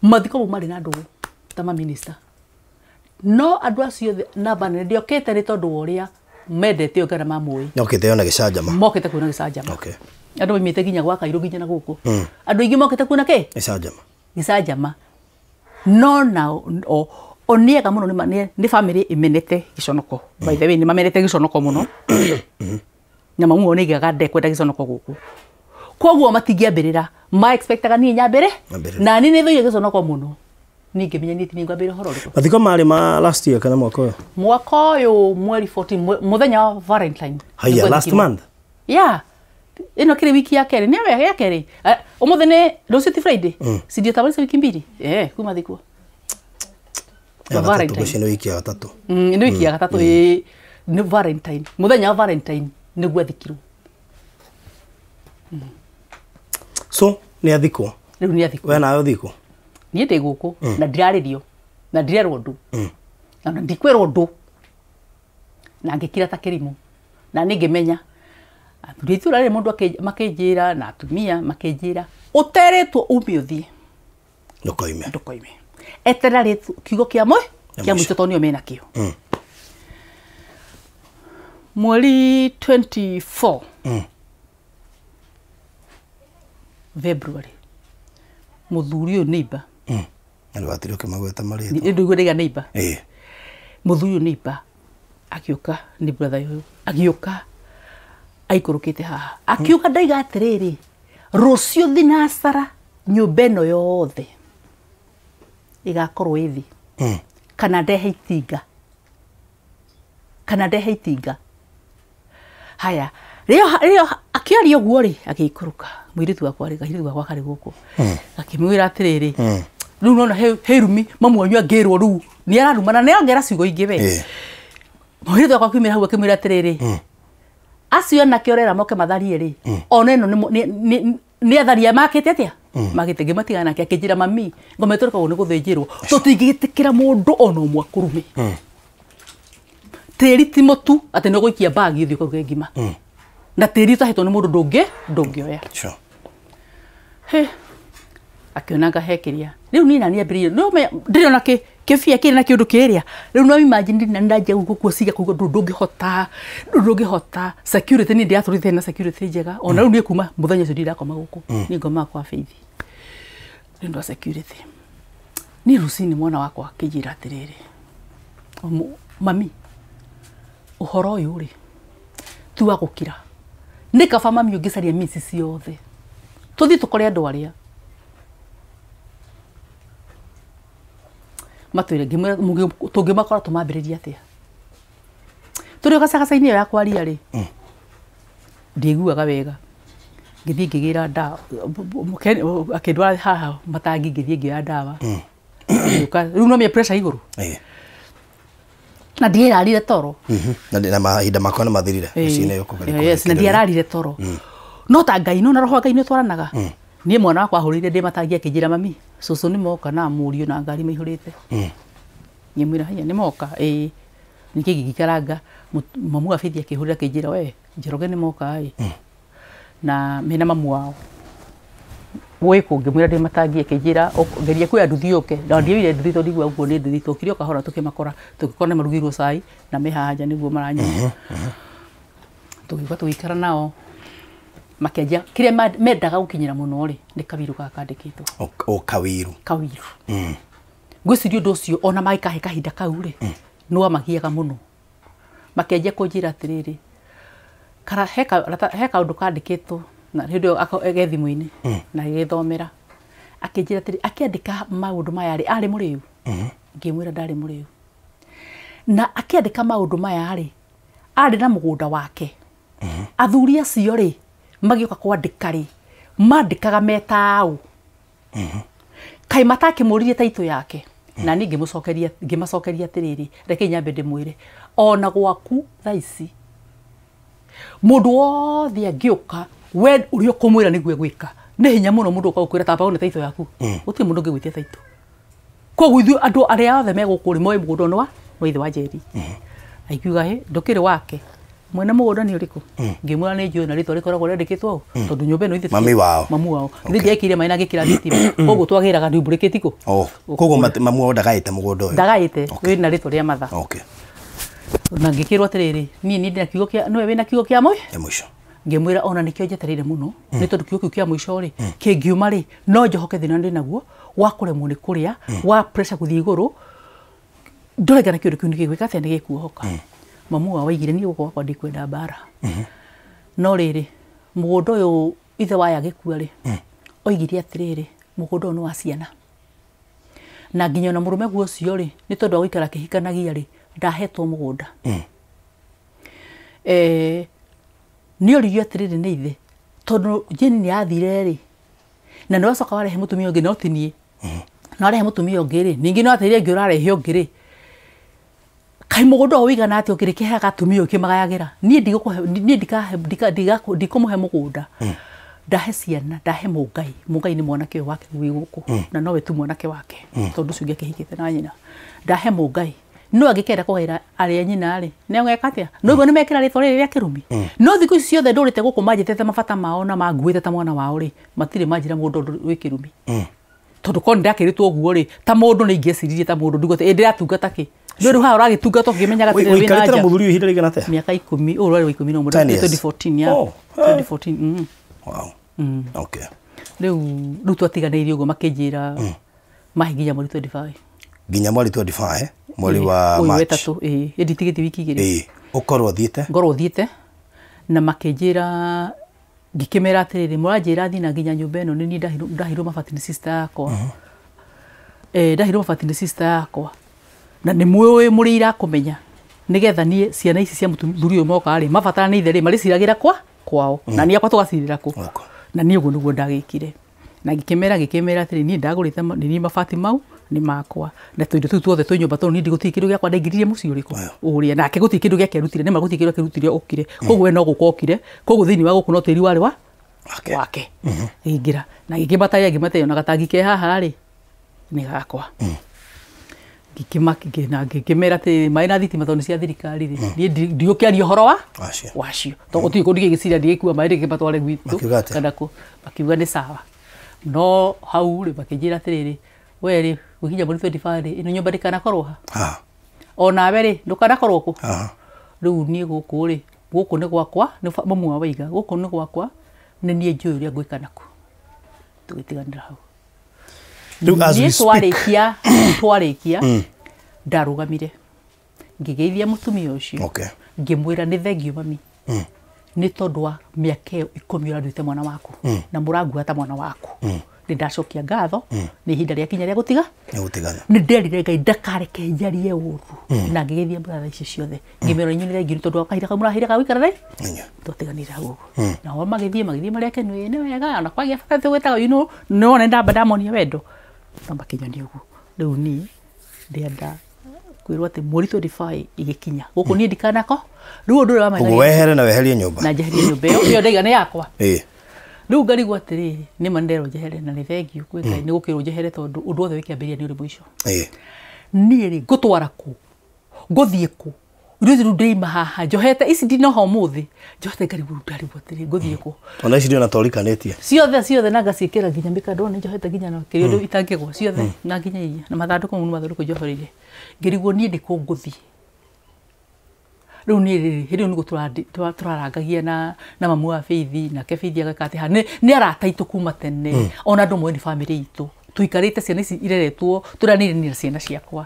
Mathiko mau marĩ na ndũgũ ta ma minister. No andũ acio othe namba nene ndiokĩte nĩ tondũ wa ũrĩa mendete ũyũ kana mamũĩ. Mokĩte ona gĩcanjama. Mokĩte kuona gĩcanjama. Andũ maimĩte nginya gwa Kairũ nginya na gũkũ. Andũ aingĩ mokĩte kuona kĩ? Gĩcanjama. Gĩcanjama. No nao o nĩ ega mũno nĩ bamĩrĩ ĩmenete gĩconoko. By the way nĩ mamenete gĩconoko mũno. Na mamu wao nĩaigaga ndekwenda gĩconoko gũkũ. Koguo matingĩambĩrĩra ma expectaga niĩ nyambĩre na niĩ nĩ thũire gĩconoko mũno. Niĩ ngĩmenya niĩ ti niĩ ngwambĩrĩria ũhoro ũrĩkũ. Mathiko marĩ ma last year kana mwaka ũyũ? Mwaka ũyũ mweri 14 mũthenya wa Valentine. Haya, last month? Yeah. Ĩno kĩrĩ wiki ya kerĩ nĩ ya kerĩ. Ũmũthĩ nĩ rũciũ ti Friday. Si ndio tabarisa wiki mbili? Kuma thikwo. Valentine. Nĩ wiki ya gatatũ. Nĩ wiki ya gatatũ nĩ Valentine. Mũthenya wa Valentine nĩguo athikirwo. So nĩ athikwo? Rĩu nĩ athikwo. We nawe ũthikwo? Niĩ ndĩ gũkũ na ndirarĩrio na ndirerwo ũndũ na ndikwĩrwo ũndũ na ngĩkira ta kĩrimũ na nĩ ngĩmenya athuri a itũũra rĩrĩ mũndũ makĩnjĩra na atumia makĩnjĩra ũterĩtwo ume ũthiĩ ndũkoime ndũkoime eterera rĩtũ kiugo kĩa kĩa mũico tondũ nĩo menakĩo. Mweri 24 February mũthuri ũyũ neighbor Nĩ watire ũkĩmagweta marĩtwa. Nĩ ndũigua ndaiga neighbor. Mũthuri ũyũ neighbor agĩũka nĩ brother ũyũ agĩũka aikũrũkĩte haha akiuga ndaiga atĩrĩrĩ rũciũ thinacara nyũmba ĩno yothe ĩgakorwo ĩ thĩ kana ndehe itinga kana ndehe itinga. Haya rĩo akĩaria ũguo rĩ agĩikũrũka mũirĩtu wakwa rĩ kairĩtu gakwa karĩ gũkũ akĩmwĩra atĩrĩrĩ rĩu nona he rumi mamu wanyu angĩrwo rĩu nĩ ararumana nĩ ongera ciugo ingĩ we. Mũirĩtu wakwa akiumĩra hau akĩmwĩra atĩrĩrĩ acio anake ũrera moke matharie rĩ ona ĩno Nĩ atharia makĩte atĩa? Makĩte ngĩmatigana nake akĩnjĩra mami ngoma ĩtũrĩkagwo nĩ gũthĩnjĩrwo tũtingĩtĩkĩra mũndũ ona ũmwe akũrume. Tĩri ti mũtu atĩ nĩ ũgũikia bagi ũthiĩ ũkaruge ngima. Na tĩri ũtahĩtwo nĩ mũndũ ndũngĩoya. Sure. He akĩona ngahe kĩrĩa rĩu niĩ na niĩ ambĩrĩirie no ndĩrona kĩbia kĩrĩ na kĩũndũ kĩrĩa rĩu no imagine na ndanjia gũkuo ciga kũigua ndũngĩhota ndũngĩhota security niĩ ndiratũrĩte na security njega ona rĩu niĩ kuma mũthenya ũcio ndindakoma gũkũ niĩ ngomaga kwa Faith nĩ ũndũ wa security. Niĩ rũcinĩ mwana wakwa akĩnjĩra atĩrĩrĩ, mami ũhoro ũyũ rĩ ti wa gũkira, nĩ kaba mami ũngĩcaria misi ciothe tũthiĩ tũkore andũ arĩa matwĩre tũngĩmakora tũmambĩrĩria atĩa. Tũrĩ o gacagaca-inĩ ĩyo ya kwaria rĩ ndiiguaga wega ngĩthiĩ ngĩgĩra ndawa akĩndwara haha matangi ngĩthiĩ ngĩoya ndawa rĩu no mĩa pressure igũrũ na ndiararire toro. Na mahinda makwa nĩ mathirire. Yes, na ndiararire toro no ta Ngai no na roho wa Ngai nĩ twaranaga. Niĩ mwana wakwa ahũrĩire ndĩ matangi akĩnjĩra mami cũcũ nĩ moka na mũriũ na ngari maihũrĩte. Ngĩmwĩra haya nĩ moka ĩĩ. Ningĩ ngĩikaranga mamu wa Faith akĩhũrĩra akĩnjĩra we Njoroge nĩ moka ĩ na mena mamu wao wĩkũ. Ngĩmwĩra ndĩ matangi akĩnjĩra ngeria kuoya nduthi yũke na ndioire nduthi tondũ ndigua ũguo nĩ nduthi tũkire o kahora tũkĩmakora tũgĩkora nĩ marugĩirwo cai na me haha nja nĩguo maranyua. Tũgĩũka tũgĩikara nao makĩanjia kĩrĩa mendaga gũkinyĩra mũno rĩ nĩ kawiru gaka kandĩkĩtwo. O kawiru. Kawiru. Ngwĩciria ũndũ ũcio ona magĩkahe kahinda kau rĩ nĩ wamagiaga mũno. Makĩanjia kũnjĩra atĩrĩrĩ he kaũndũ kandĩkĩtwo na hĩndĩ ĩyo ge thimũ-inĩ na agĩthomera akĩnjĩra atĩrĩ akĩandĩka maũndũ maya rĩ arĩ mũrĩu. Ngĩmwĩra ndarĩ mũrĩu. Na akĩandĩka maũndũ maya rĩ arĩ na mũgũnda wake. Athuri acio rĩ magĩũka kwandĩka rĩ mandĩkaga metaũ kaĩ matakĩmũririe taitũ yake. Na niĩ ngĩmũcokeria ngĩmacokeria atĩrĩrĩ reke nyambe ndĩmwĩre ona gwaku thaa ici mũndũ wothe angĩũka we ũrĩa ũkũmwĩra nĩguo egwĩka nĩ hinya mũno mũndũ ũka gũkwĩra tamba one taitũ yaku. Gũtirĩ mũndũ ũngĩgwĩtia taitũ. Koguo ithuĩ andũ arĩa othe me gũkũ rĩ moĩ mũgũnda nĩ wa ithe wa Njeri. Akiuga hĩ ndũkĩrĩ wake mwene mũgũnda nĩ ũrĩkũ. Ngĩmwĩra nĩ njũĩ na rĩtwa rĩkoragwo rĩandĩkĩtwo ũũ tondũ nyũmba ĩno ithe mami wao mamu wao ithe ndiekire maĩ na ngĩkĩra thitima koguo twagĩraga ndumburĩkĩti kũ. Koguo mamu wao ndagaĩte mũgũnda ũyũ ndagaĩte wĩna rĩtwa rĩa matha. Na ngĩkĩrwo atĩrĩrĩ niĩ niĩ ndĩna kiugo kĩa nĩwe wĩna kiugo kĩa mũico. Ngĩmwĩra ona nĩkĩo njetereire mũno nĩ tondũ kiugo kĩu kĩa mũico rĩ kĩngiuma rĩ no njohoke thĩna ndĩ naguo wa kũremwo nĩ kũrĩa wa pressure gũthiĩ igũrũ ndorengana kĩũndũ kĩu nĩgĩgwĩka atĩa nĩgĩkuohoka. Mamu wao oigire niĩ gũkũ gwakwa ndikwenda mbara. No rĩrĩ mũgũnda ũyũ ithe waya agĩkua rĩ oigire atĩrĩrĩ mũgũnda ũyũ nĩ wa ciana na nginya ona mũrũme guo ũcio rĩ nĩ tondũ wa gũikara akĩhikanagia rĩ ndahetwo mũgũnda. Nĩ oririo atĩrĩrĩ nĩ ithe tondũ Jane nĩ athire rĩ na nĩ wacoka warehe mũtumia ũngĩ no ti niĩ na warehe mũtumia ũngĩ rĩ ningĩ no atĩrĩre ũngĩ ũrarehe ũngĩ rĩ kaĩ mũgũnda ũyũ ũigana atĩa ũkĩrĩkĩheaga atumia ũkĩmagayagĩra niĩ ndigũkũhe niĩ ndikũmũhe mũgũnda ndahe ciana ndahe Mũngai. Mũngai nĩ mwanake ũyũ wake wĩ gũkũ na nowe tu mwanake wake tondũ ũcio ũngĩ akĩhikĩte na nyina ndahe Mũngai no angĩkenda kũgaĩra arĩa nyina rĩ nĩ ageka atĩa no ũguo nĩ mekĩra rĩtwa rĩrĩ rĩa kĩrumi. No thikũ ici ciothe ndũrĩte gũkũ manjĩtĩte mabata mao na manguĩte ta mwana wao rĩ matirĩ manjĩra mũgũnda ũndũ wĩ kĩrumi tondũ korwo nĩndakĩrĩtwo ũguo rĩ ta mũndũ nĩ ingĩeciririe ta mũndũ ndugo atĩ ĩ ndĩratungata kĩ nĩ rĩu haha ũragĩtungata ũkĩmenyaga atĩrĩrĩ wĩna Ũikarĩte na anja. mũthuri ũyũ ihinda rĩigana atĩa? Mĩaka 10 ũyũ ũrarĩ wa 11 10 years. 2014 ya Oh, 2014. Wow. Okay. Rĩu twatiganĩirie ũguo makĩnjĩra mahe nginya mweri 25 nginya mweri 25 mweri wa ũyũ March wetatũ ĩĩ ĩnditigĩtie wiki igĩrĩ ĩĩ ũkorwo ũthiĩte ngorwo thiĩte na makĩnjĩra ngĩkĩmera atĩrĩrĩ mũranjĩra thiĩ na nginya nyũmba ĩno nĩ niĩ ndahirwo mabati nĩ sister yakwa. Ndahirwo mabati nĩ sister yakwa na nĩ mũĩ mũrĩ irakũmenya nĩgetha niĩ ciana ici cia mũthuri ũyũ moka rĩ mabatara nĩ ithe rĩ marĩciragĩra kwa kwao na niĩ akwa tũgacirĩra kũ na niĩ ũguo nĩguo ndagĩkire na ngĩkĩmera atĩrĩ niĩ ndagũrĩte nĩ niĩ mabati mau nĩ makwa na tũindo tũu tuothe twĩ nyũmba tondũ niĩ ndigũtirĩ kĩndũ gĩakwa ndaingĩririe mũciĩ ũrĩkũ ũrĩa nake gũtirĩ kĩndũ gĩake arutire nĩma gũtirĩ kĩndũ akĩrutire okire koguo we no gũka okire koguo thĩinĩ wa gũkũ no tĩri warĩ wa Wake ngĩingĩra na ngĩkĩmataria ngĩmateyo na gatangi ke haha rĩ nĩ gakwa. Ngĩkĩmera atĩ maĩ na thitima tondũ nĩ cia thirikari rĩ, niĩ ndigũkĩaria ũhoro wa wacio tondũ gũtirĩ kũndũ ingĩgĩciria ndigĩkua maĩ ndĩkĩmatware gwitũ kana kũ. Makiuga nĩ sawa, no hau rĩ makĩnjĩra atĩrĩrĩ, we rĩ gũkinya mweri 25 rĩ, ĩno nyũmba ndĩkanakorwo ha, onawe rĩ ndũkanakorwo kũ. Rĩu niĩ gũkũ rĩ, gũkũ nĩ gwakwa, nĩ mamu wa waiga, gũkũ nĩ gwakwa, nĩ niĩ njũĩ ũrĩa ngwĩka nakuo. Tũgĩtiganĩra hau. Niĩ twarĩkia ndarũgamire ngĩgeithia mũtumia ũcio, ngĩmwĩra nĩ thengiũ mami, nĩ tondũ wa mĩaka ĩyo 10 ũranduĩte mwana waku na mũrangua ta mwana waku, nĩ ndacokia ngatho, nĩ ihinda rĩakinya rĩa gũtiga nĩ nderire Ngai ndakareke njarie ũru, na ngĩgeithia mbratha icio ciothe ngĩmera inyuĩ nĩ thengiũ nĩ tondũ wa kahinda kau mũraheire ga gũikara thĩ. Twatiganĩire hau ũguo, nao magĩthiĩ marĩa akenu, ĩĩ nĩ wega, ona kwagĩa bata tũgwĩtaga you know, no nĩ ndamba ndamonia wendo no makĩnyonia ũguo. Rĩu niĩ ndĩrenda kwĩrwo atĩ mweri 25 igĩkinya gũkũ niĩ ndikanako. Rĩu ũndũ ũrĩa wa maitho wehere na weherie nyũmba na njeherie nyũmba ĩyo, ĩyo ndaiga nĩ yakwa. Rĩu ngarigwo atĩrĩrĩ, nĩ ma nĩnderwo njehere na nĩ thengiũ kwĩ Ngai nĩ gũkĩrwo njehere tondũ ũndũ wothe wĩkĩambĩrĩria nĩ ũrĩ mũico. Niĩ rĩ ngũtwara kũ, ngũthiĩ kũ, rĩu rĩu ndĩima haha njohete ici ndinoha ũmũthĩ njohete ngarigwo ndarigwo atĩrĩ ngũthiĩ kũ. Ona ici ndiona torikanĩtie ciothe na ngaciĩkĩra nginya mĩkando, nĩ njohete nginya na kĩrĩa ũndũ itangĩgwa ciothe na nginya iria na mathandũkũ mau nĩ mathandũkũ njohoreire, ngĩrigwo niĩ nĩ kũ ngũthiĩ. Rĩu niĩ rĩ hĩndĩ ĩyo nĩguo tũrarangagia na mamu wa Faith, nake Faith ageka atĩ nĩ arata aitũ kuma tene, ona andũ moĩ nĩ bamĩrĩ itũ, tũikarĩte ciana ici ireretwo tũranĩire niĩ na ciana ciakwa.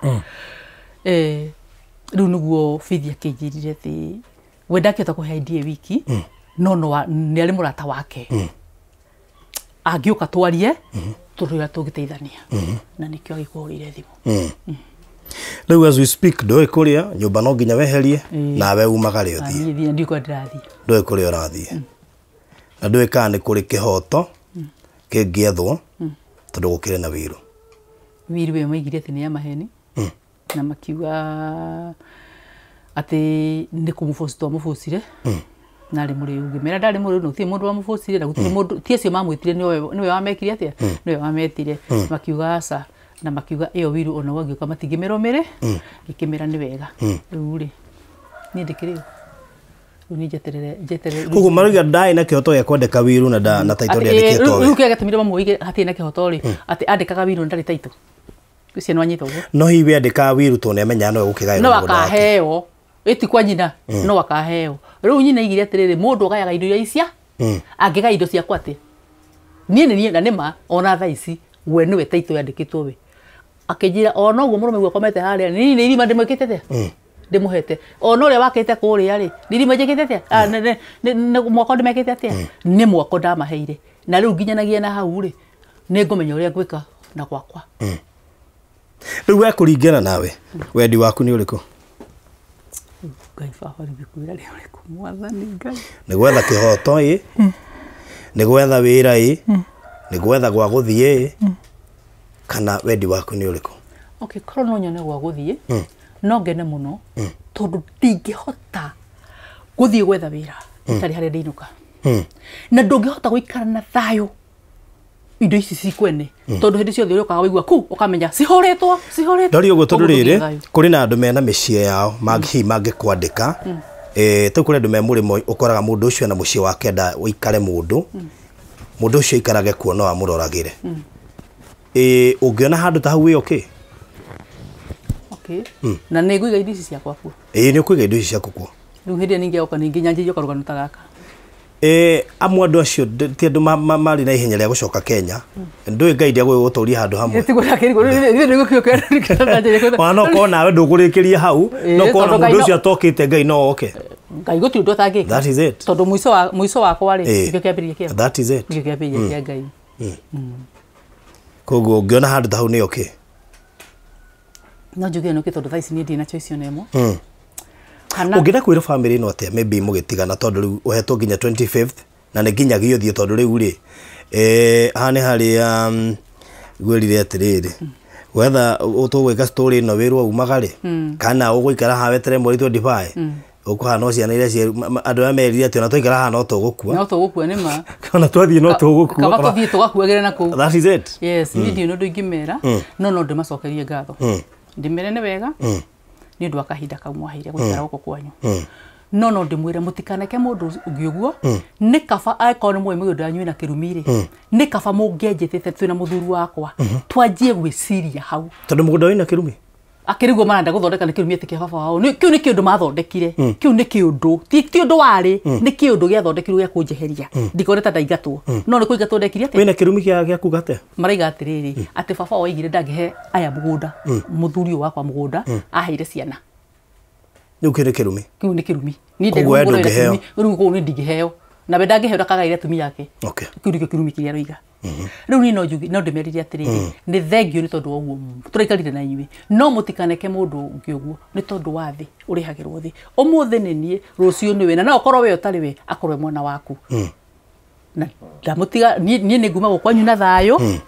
Rĩu nĩguo Faith akĩnjĩrire atĩ we ndakĩhota kũhe idea wiki, no nĩ arĩ mũrata wake angĩũka twarie tũrore ũrĩa tũngĩteithania, na nĩkĩo agĩkũhũrĩire thimũ. Rĩu as we speak ndũĩ kũrĩa nyũmba no nginya weherie, nawe umagare ũthiĩ. Niĩ ndiũĩ kũrĩa ndĩrathiĩ. Ndũĩ kũrĩa ũrathiĩ, na ndũĩ kana nĩ kũrĩ kĩhoto kĩngĩethwo tondũ gũkĩrĩ na wĩiru. Wĩiru ĩyo maigire atĩ nĩ ya maheni, na makiuga atĩ nĩ kũmũbũci twamũbũcire na arĩ mũrĩu, ngĩmera ndarĩ mũrĩu na gũtirĩ mũndũ wamũbũcire na gũtirĩ mũndũ, ti acio mamwĩtire nĩwe wamekire atĩa, nĩwe wametire. Makiuga aca, na makiuga ĩyo wĩiru ona gwangĩũka matingĩmĩrũmĩre, ngĩkĩmera nĩ wega. Rĩu rĩ niĩ ndĩkĩrĩ ũ, rĩu niĩ njeterere. Koguo marauga ndarĩ na kĩhoto gĩa kwandĩka wĩiru na taitũ ndĩandĩkĩtwo we. Rĩu kĩrĩa gĩatũmire mamũige hatirĩ na kĩhoto rĩ, atĩ andĩkaga wĩiru na ndarĩ taitũ. Ũcio nĩ wanyita ũguo. No hihi we andĩkaga wĩiru tondũ nĩ amenyaga nowe gũkĩgaĩrwo no mũgũnda wake. Akaheo ĩti kwa nyina, no akaheo. Rĩu nyina aigire atĩrĩrĩ, mũndũ agayaga indo iria icia, angĩgaya indo ciakwa atĩa? Niĩ nĩ niĩ na nĩma ona thaa ici we nĩwe taitũ yandĩkĩtwo we. Akĩnjĩra ona ũguo mũrũme ũguo akomete harĩa, niĩ nĩ irima ndĩmwĩkĩte atĩa? Ndĩmũhete. Ona ũrĩa wakĩte kũrĩa rĩ, nĩ irima njĩkĩte atĩa? Nĩ mwako ndĩmekĩte atĩa? Nĩ mwako ndamaheire. Na rĩu nginyanagia na hau rĩ, nĩ ngũmenya ũrĩa ngwĩka na gwakwa. Rĩu we kũringana nawe, wendi waku nĩ ũrĩkũ? Ngai baba nĩngĩkwĩra nĩ ũrĩkũ mwathani Ngai. Nĩ gwetha kĩhoto ĩ, nĩ gwetha wĩra ĩ, nĩ gwetha gwa gũthiĩ ĩ, kana wendi waku nĩ ũrĩkũ? Okay, korwo no nyone gwa gũthiĩ, no ngene mũno, tondũ ndingĩhota gũthiĩ gwetha wĩra itarĩ harĩa ndĩinũka. Na ndũngĩhota gũikara na thayũ indo ici cikwene, tondũ hĩndĩ ciothe ũrĩũkaga waigua kuu ũkamenya cihũrĩtwo cihũrĩtwo. Ndori ũguo tondũ rĩrĩ kũrĩ na andũ mena mĩciĩ yao hihi mangĩkwandĩka, tau kũrĩ andũ me mũrĩmo ũkoraga mũndũ ũcio ena mũciĩ wake enda ũikare mũndũ, mũndũ ũcio aikarage kuo no amũroragĩre. Ũngĩona handũ ta hau wĩ okay? Okay. Na nĩ ngũiga indo ici ciakwa kuo. Ĩĩ nĩ ũkũiga indo ici ciaku kuo. Rĩu hĩndĩ ĩrĩa ningĩ oka ningĩ nyanjĩrie karũgano ta gaka. Amwe andũ acio ti andũ marĩ na ihenya rĩa gũcoka Kenya, ndũĩ Ngai ndegũgũtũria handũ hamwe. Ona no korwo nawe ndũkũrĩkĩria hau, no korwo na mũndũ ũcio atokĩte Ngai no oke. Ngai gũtirĩ ũndũ atangĩka. That is it. Tondũ mũico wakwa rĩ, nĩkĩo kĩambĩrĩria kĩa. That is it. Nĩkĩo kĩambĩrĩria kĩa Ngai. Koguo ũngĩona handũ ta hau nĩ okay? No njuge nĩ okay tondũ thaa ici niĩ ndirĩ na choice ona ĩmwe. Ũngĩenda kwĩra bamĩrĩ ĩno atĩa maybe mũgĩtigana tondũ rĩu ũhetwo nginya 25th na nĩ nginyagia ũthiĩ tondũ rĩu rĩ, haha nĩ harĩa ngwĩrire atĩrĩrĩ, wetha tũgwĩka story ĩno wĩrwo umaga rĩ, kana ũgũikara haha weterere mweri 25, Ũkũhana no ciana iria andũ arĩa merire atĩ ona twaikara haha no tũgũkua. No tũgũkua nĩ ma. Ona twathiĩ no tũgũkua. Kaba tũthiĩ tũgakuagĩra na kũu. That is it. Yes, niĩ ndirĩ na ũndũ ingĩmera, no ndĩmacokerie ngatho. Ndĩmere nĩ wega nĩ ũndũ wa kahinda kau mwaheire gũikara gũkũ kwanyu. No ndĩmwĩre mũtikaneke mũndũ ũngĩ ũguo, nĩ kaba angĩkorwo nĩ mũĩ mĩgũnda yanyu ĩna kĩrumi rĩ, nĩ kaba mũngĩanjĩtĩte twĩna mũthuri wakwa twanjie gwĩciria hau. Tondũ mũgũnda wĩna kĩrumi? Akĩriguo marenda gũthondeka nĩ kĩrumi atĩ kĩa baba wao. Kĩu nĩ kĩũndũ mathondekire. Kĩu nĩ kĩũndũ. Ti ũndũ warĩ, nĩ kĩũndũ gĩathondekirwo gĩa kũnjeheria. Ndikone ta ndaingatwo. No nĩ kũingatwo ndekire atĩa? Wĩna kĩrumi gĩa kuga atĩa? Maraiga atĩrĩrĩ, atĩ baba wao oigire ndangĩhe aya mũgũnda, mũthuri ũyũ wakwa mũgũnda, aheire ciana. Rĩu kĩu nĩ kĩrumi? Kĩu nĩ kĩrumi. Niĩ Koguo we ndũngĩheo? Rĩu kũu nĩ ndingĩheo. Na we ndangĩheo ndakagaĩre atumia ake. Okay. Kĩu nĩkĩo kĩrumi kĩrĩa aroiga. Rĩu niĩ no njuge, no ndĩmerire atĩrĩrĩ, nĩ thengio nĩ tondũ wa ũguo tũraikarire na inyuĩ, no mũtikaneke mũndũ ũngĩ ũguo nĩ tondũ wa thĩ ũrĩhagĩrwo thĩ. Ũmũthĩ nĩ niĩ, rũciũ nĩ we, na no ũkorwo we ũtarĩ we, akorwo we mwana waku. Na ndamũtiga, niĩ nĩ nguma gũkũ kwanyu na thayũ,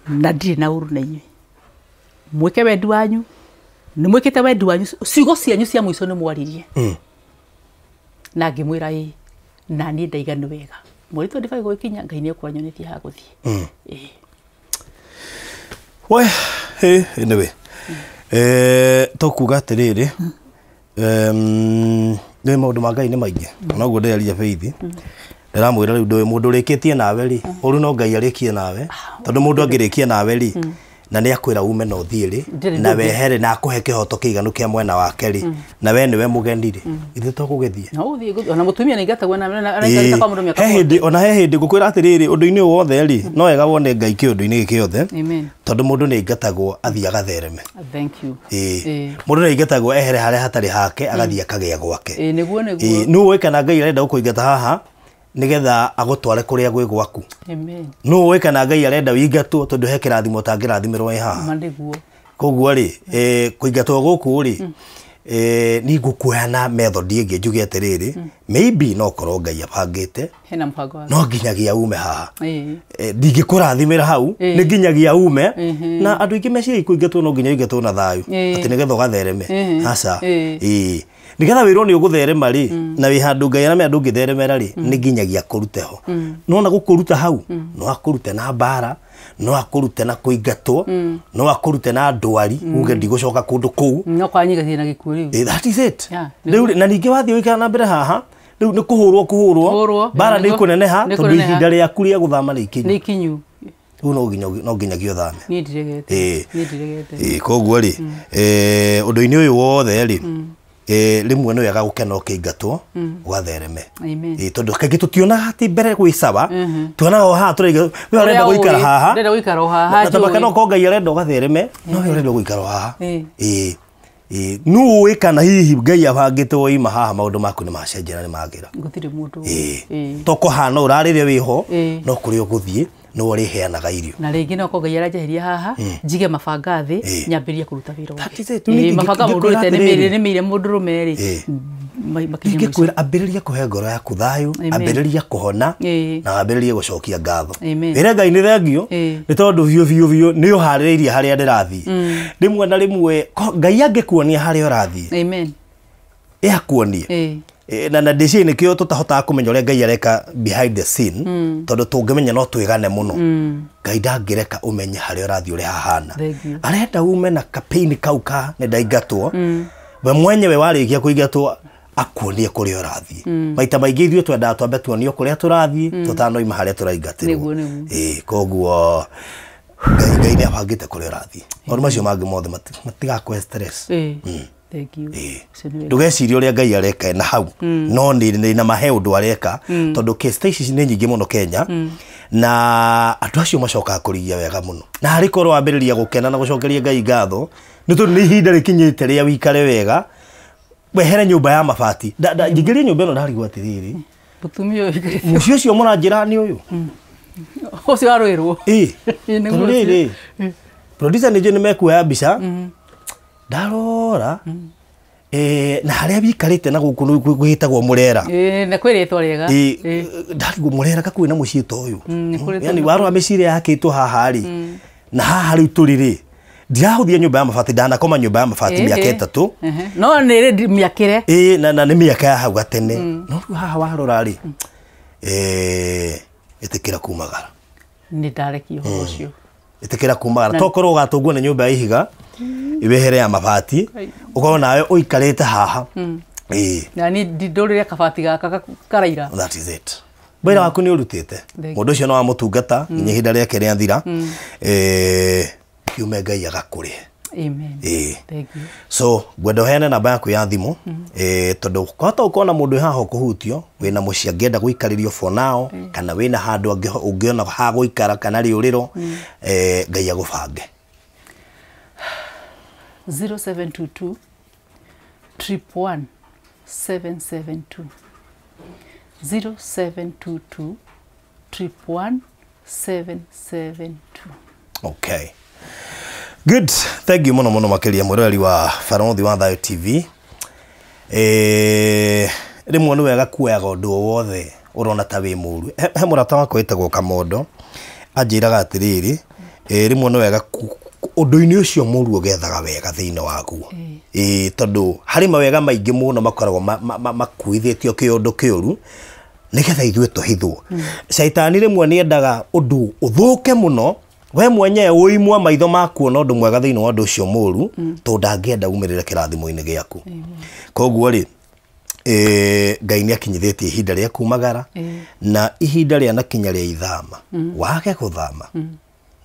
na ndirĩ na ũru na inyuĩ. Mwĩke wendi wanyu, nĩ mwĩkĩte wendi wanyu, ciugo cianyu cia mũico nĩ mwaririe. Na ngĩmwĩra ĩĩ, na niĩ ndaiga nĩ wega. Mweri 25 gũgĩkinya, Ngai nĩ ekwanyonetie ha gũthiĩ. We, anyway. Tũkuga atĩrĩrĩ, nĩ maũndũ ma Ngai nĩ maingĩ. Ona ũguo ndĩraria Faith, ndĩramwĩra rĩu ndũĩ mũndũ ũrĩkĩtie nawe rĩ, ũru no Ngai arĩkie nawe, tondũ mũndũ angĩrĩkia nawe rĩ, na nĩ akwĩra ume na ũthiĩ rĩ, na wehere na akũhe kĩhoto kĩiganu kĩa mwena wake rĩ, na we nĩwe mũgeni rĩ, ithuĩ tũgũgĩthiĩ. No ũthiĩ, ona mũtumia nĩ aingatagwo na araikarĩte kwa mũndũ mĩaka He hĩndĩ, ona he hĩndĩ ngũkwĩra atĩrĩrĩ, ũndũ-inĩ ũyũ wothe rĩ, no wega wone Ngai kĩũndũ-inĩ gĩkĩ gĩothe. Amen. Tondũ mũndũ nĩ aingatagwo athiĩ agathereme. Thank you. Mũndũ nĩ aingatagwo ehere harĩa hatarĩ hake, agathiĩ akagĩa gwake. Nĩguo, nĩguo. Nũ ũĩ kana Ngai arenda gũkũingata haha nĩgetha agũtware kũrĩa gwĩ gwaku. Amen. Nũ ũĩ kana Ngai arenda ũingatwo tondũ he kĩrathimo ũtangĩrathimĩrwo wĩ haha. Ma nĩguo. Koguo rĩ, kũingatwo gũkũ rĩ, niĩ ngũkuoya na method ĩngĩ njuge atĩrĩrĩ, maybe no korwo Ngai abangĩte, Hena mũbango wake. no nginyagia ume haha. Ndingĩkũrathimĩra hau, nĩ nginyagia ume. Na andũ aingĩ meciria kũingatwo no nginya ũingatwo na thayũ, atĩ nĩgetha ũgathereme. Aca. Nĩgetha wĩrwo nĩ ũgũtherema rĩ, na wĩ handũ Ngai aramenya ndũngĩtheremera rĩ, nĩ nginyagia akũrute ho. Nona gũkũruta hau, no akũrute na mbara, no akũrute na kũingatwo, no akũrute na ndwari, uge ndigũcoka kũndũ kũu. No kwanyigathie na gĩkuũ rĩu. That is it. Yeah, Rĩu na ningĩ wathiĩ ũikara na mbere haha, rĩu nĩ kũhũrwo kũhũrwo, mbara nĩ kũneneha, tondũ ihinda rĩaku rĩa gũthama nĩ ikinyu. Nĩ ikinyu. Rĩu no nginyagia ũthame. Niĩ ndiregete. Niĩ ndiregete. Koguo rĩ, ũndũ-inĩ ũyũ wothe rĩ, rĩmwe nĩ wega gũkena ũkĩingatwo, ũgathereme. Tondũ kaingĩ tũtionaga atĩ mbere gwĩ sawa, tuonaga o haha tũraiga, we ũrenda gũikara haha. Ndĩrenda gũikara o haha, Na tondũ kana okorwo Ngai arenda ũgathereme, no we ũrenda gũikara o haha. Nũ ũĩ kana hihi Ngai abangĩte woima haha maũndũ maku nĩ macenjia na nĩ magĩra. Gũtirĩ mũndũ. To kũhana ũrarĩrĩa wĩho, no kũrĩa ũgũthiĩ nĩwe ũrĩheanaga irio. Na rĩngĩ no korwo Ngai aranjeheria haha, njige mabanga thĩ, nyambĩrĩrie kũruta wĩra ũngĩ. That is it. Rĩu Mabanga mũndũ ingĩkwĩra ũrĩte atĩrĩrĩ. nĩmĩire mũndũrũme rĩ, makinye mũico. Ingĩkwĩra ambĩrĩria kũhe ngoro yaku thayũ, ambĩrĩria kũhona, na ambĩrĩrie gũcokia ngatho. Wĩre Ngai nĩ thengio, nĩ tondũ biũ biũ biũ nĩ ũharĩrĩirie harĩa ndĩrathiĩ. Rĩmwe na rĩmwe, Ngai angĩkuonia harĩa ũrathiĩ. Amen. Ĩakuonie. Na ndĩciria nĩkĩo tũtahotaga kũmenya ũrĩa Ngai areka behind the scene, tondũ tũngĩmenya no twĩgane mũno. Ngai ndangĩreka ũmenye harĩa ũrathiĩ ũrĩa hahana. Arenda ume na kapain kau ka nĩ ndaingatwo, we mwenyewe warĩkia kũingatwo akuonie kũrĩa ũrathiĩ. Maita maingĩ ithuĩ twendaga twambe tuonio kũrĩa tũrathiĩ, tũtanoima harĩa tũraingatĩrwo. Nĩguo, nĩguo. Koguo Ngai nĩ abangĩte kũrĩa ũrathiĩ. Maũndũ macio mangĩ mothe matigakũhe stress. Thank you. Ndũgecirie ũrĩa Ngai areka na hau, no nĩ na mahe ũndũ areka, tondũ case ta ici nĩ nyingĩ mũno Kenya, na andũ acio macokaga kũrigia wega mũno. Na harĩ korwo wambĩrĩria gũkena na gũcokeria Ngai ngatho, nĩ tondũ nĩ ihinda rĩkinyĩte rĩa wĩikare wega, wehere nyũmba ya mabati. Njingĩrie nyũmba ĩno ndarigwo atĩrĩrĩ. Mũtumia ũyũ ũikarĩte. Mũciĩ ũcio mũranjĩra nĩ ũyũ? Ũcio warũĩrwo. Tondũ rĩrĩ, producer nĩ njũĩ nĩ mekuoya mbica, ndarora, na harĩa wĩikarĩte na gũkũ gwĩtagwo Mũrera. Na kwĩ rĩtwa rĩega. Ndarigwo Mũrera gakuhĩ na mũciĩ ta ũyũ. Yaani warora mĩciĩ ĩrĩa yakĩtwo haha rĩ, na haha rĩu tũrĩ rĩ, Ndirahuthia nyumba ya mabati ndanakoma nyumba ya mabati miaka 3. No nĩ mĩakĩre. Ĩĩ na nĩ mĩaka ya hau gatene. No rĩu haha warora rĩ ĩtĩkĩra kumagara. Nĩ ndarekia ũhoro ũcio. Ĩtĩkĩra kumagara tokorwo ũgatũngwo nĩ nyũmba ya ihiga iwehere ya mabati ukorwo nawe ũikarĩte haha. Ĩĩ. Na ni ndũrĩre kabati gaka karaira. That is it. Wĩra waku nĩ ũrutĩte. Mũndũ ũcio no wamũtungata nginya ihinda rĩake rĩathira. Kiume Ngai agakũrĩhe. Amen. Thank you. So ngwenda ũheane namba yaku ya thimũ tondũ kwahota ũkona mũndũ haha ũkũhutio wĩna mũciĩ angĩenda gũikarĩrio for now kana wĩna handũ ũngĩona ha gũikara kana rĩũrĩro Ngai agũbange. 0722 111 772 0722 111 772. Okay. Good. Thank you muno muno makiria mwiroreri wa Barothi wa Thayo TV. Rimwe ni wega kuoyaga undu wothe urona ta wi muru. He murata wakwa witagwo Kamondo anjiraga atiriri rimwe ni wega undu-ini ucio muru ugethaga wega thiini waguo. Tondu hari mawega maingi muno makoragwo makuithitio kiundu kiuru nigetha ithuĩ tũhithwo. Caitani rĩmwe nĩendaga ũndũ ũthũke mũno we mwenyewe ũimwa maitho maku na ũndũ mwega thĩinĩ wa ũndũ ũcio mũru tondũ ndangĩenda umĩrĩre kĩrathimo-inĩ gĩaku. Koguo rĩ Ngai nĩ akinyithĩtie ihinda rĩa kumagara na ihinda rĩa nakinya rĩa ithama wage gũthama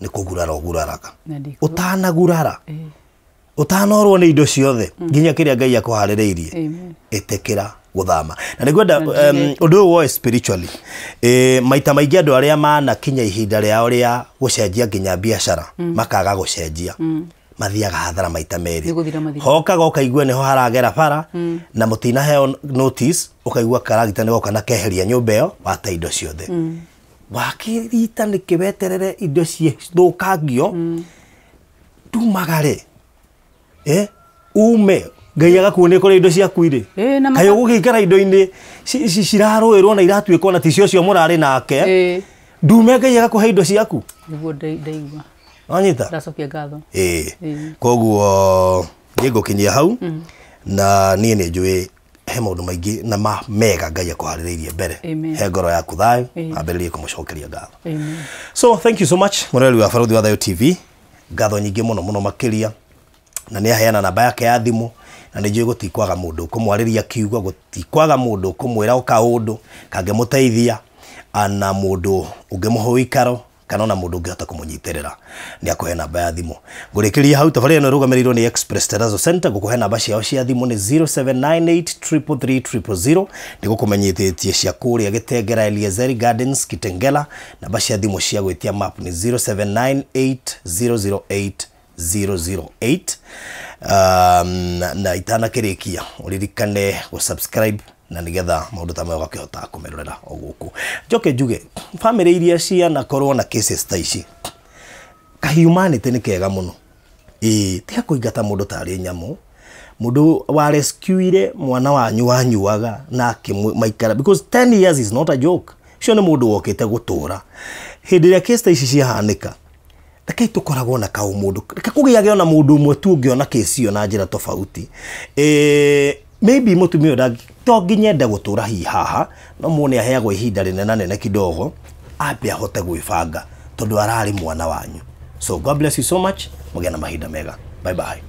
nĩ kũgurara ũguraraga ũtanagurara ũtanorwo nĩ indo ciothe nginya kĩrĩa Ngai akũharĩrĩirie ĩtĩkĩra gũthama. Na nĩngwenda ũndũ ũyũ woe spiritually. Maita maingĩ andũ arĩa manakinya ihinda rĩao rĩa gũcenjia nginya biacara makaga gũcenjia mathiaga hathara maita merĩ. Hokaga ũkaigua nĩho haragera bara na mũtinaheo notice ũkaigua karagita nĩgoka na keheria nyũmba ĩyo wate indo ciothe. Wakĩrita nĩkĩ weterere indo cithũkangio ndumagare ume Ngai agakuonia kũrĩa indo ciaku irĩ. Kaĩ ũgũgĩikara indo-inĩ cirarũĩrwo na iratuĩka ona ti cio mũrarĩ nake. Ndume Ngai agakũhe indo ciaku. Nĩguo ndaigua. Wanyita? Ndacokia ngatho. Koguo niĩ ngũkinyia hau na niĩ nĩ njũĩ he maũndũ maingĩ na ma mega Ngai akũharĩrĩirie mbere. He ngoro yaku thayũ ambĩrĩrie kũmũcokeria ngatho. So thank you so much mũroreri wa Barothi wa Thayo TV. Ngatho nyingĩ mũno mũno makĩria na nĩ aheana namba yake ya thimũ na nĩ njũĩ gũtikwaga mũndũ ũkũmwarĩria kiugo gũtikwaga mũndũ ũkũmwĩra kaũndũ kangĩmũteithia ana mũndũ ũngĩmũhe ũikaro kana ona mũndũ ũngĩhota kũmũnyitĩrĩra nĩ akũhe namba ya thimũ. Ngũrĩkĩria hau tabarĩra ĩno ĩrũgamĩrĩirwo nĩ Express Terrazzo Center. Ngũkũhe namba ciao cia thimũ nĩ 0798 333 000 nĩ gũkũmenyithĩtie cia kũrĩa Gĩtengera Eliezeri Gardens Kitengela. Namba cia thimũ cia gwĩtia map nĩ 0798 008 008. Na itanakĩrĩkia ũririkane gũ-subscribe na nigetha maũndũ ta maya ũgakĩhota kũmerorera o gũkũ. Njoke njuge family iria cianakorwo na cases ta ici ka humanity nĩ kega mũno. Tiga kũingata mũndũ tarĩ nyamũ. Mũndũ wa rescuire mwana wanyu wanyuaga na akĩmaikara because 10 years is not a joke. Ũcio nĩ mũndũ wokĩte gũtũra. Hĩndĩ ĩrĩa case ta ici ciahanĩka reke tũkoragwo na kaũmũndũ reke kũgĩage ona mũndũ ũmwe tu ũngĩona kesi ĩyo na njĩra tofauti. Maybe mũtumia ũyũ to nginya ende gũtũra hihi haha no muone aheagwo ihinda rĩnena nene kidogo ambe ahote gwĩbanga tondũ ararĩ mwana wanyu. So God bless you so much. Mũgĩe na mahinda mega. Bye bye.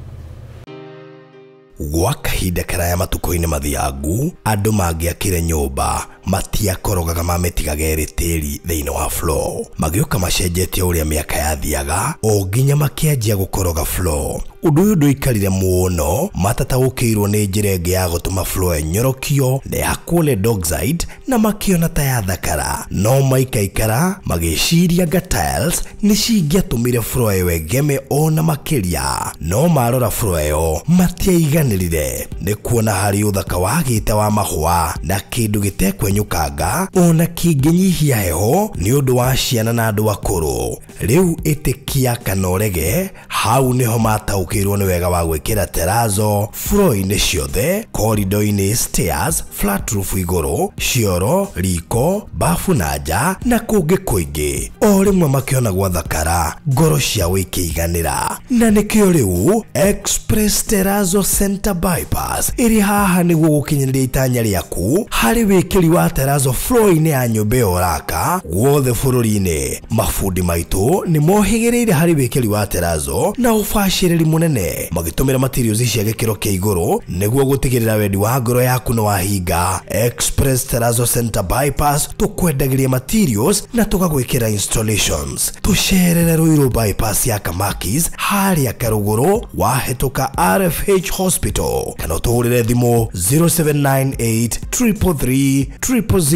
Gwa kahinda karaya matukũ-inĩ mathiangu andũ mangĩakire nyũmba matiakorogaga mamĩtigaga ĩrĩ tĩri thĩinĩ wa floor. Magĩũka macenjetie ũrĩa mĩaka yathiaga o nginya makĩanjia gũkoroga floor. Ũndũ ũyũ ndũikarire mũno matataũkĩirwo nĩ njĩra ĩngĩ ya gũtũma floor ĩnyorokio na yakwo lead oxide na makĩona ta yathakara. No maikaikara magĩciria nga tiles nĩ cingĩatũmire floor ĩyo ĩgeme ona makĩria. No marora floor ĩyo matiaiganĩrire nĩ kuona harĩ ũthaka wagĩte wa mahũa na kĩndũ gĩtekwenyũkanga ona kĩngĩnyihia heho nĩ ũndũ wa ciana na andũ akũrũ. Rĩu ĩtĩkia kana ũrege hau nĩho mataũkĩirwo mataũkĩirwo nĩ wega wa gwĩkĩra terazo floor-inĩ ciothe, corridor-inĩ, stairs, flat roof igũrũ, cioro, riko, bafu na nja na kũngĩ kũingĩ. O rĩmwe makĩona gwathakara, ngoro ciao ikĩiganĩra. Na nĩkĩo rĩu Express Terrazzo Center Bypass ĩrĩ haha nĩguo gũkinyanĩria itanya rĩaku harĩ wĩkĩri wa terrazzo floor-inĩ ya nyũmba ĩyo ũraka guothe bũrũri-inĩ. Mabundi maitũ nĩ mohĩgĩrĩire harĩ wĩkĩri wa terrazzo na ũbacĩrĩri mũnene, magĩtũmĩra materials cia gĩkĩro kĩa igũrũ nĩguo gũtigĩrĩra wendi wa ngoro yaku nĩ wahinga. Express Terrazzo Center Bypass tũkwendagĩria materials na tũgagwĩkĩra installations. Tũcerere Ruiru Bypass ya Kamakis harĩa Karũgũrũ wahĩtũka RFH Hospital, kana ũtũhũrĩre thimũ 0798 333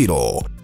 000.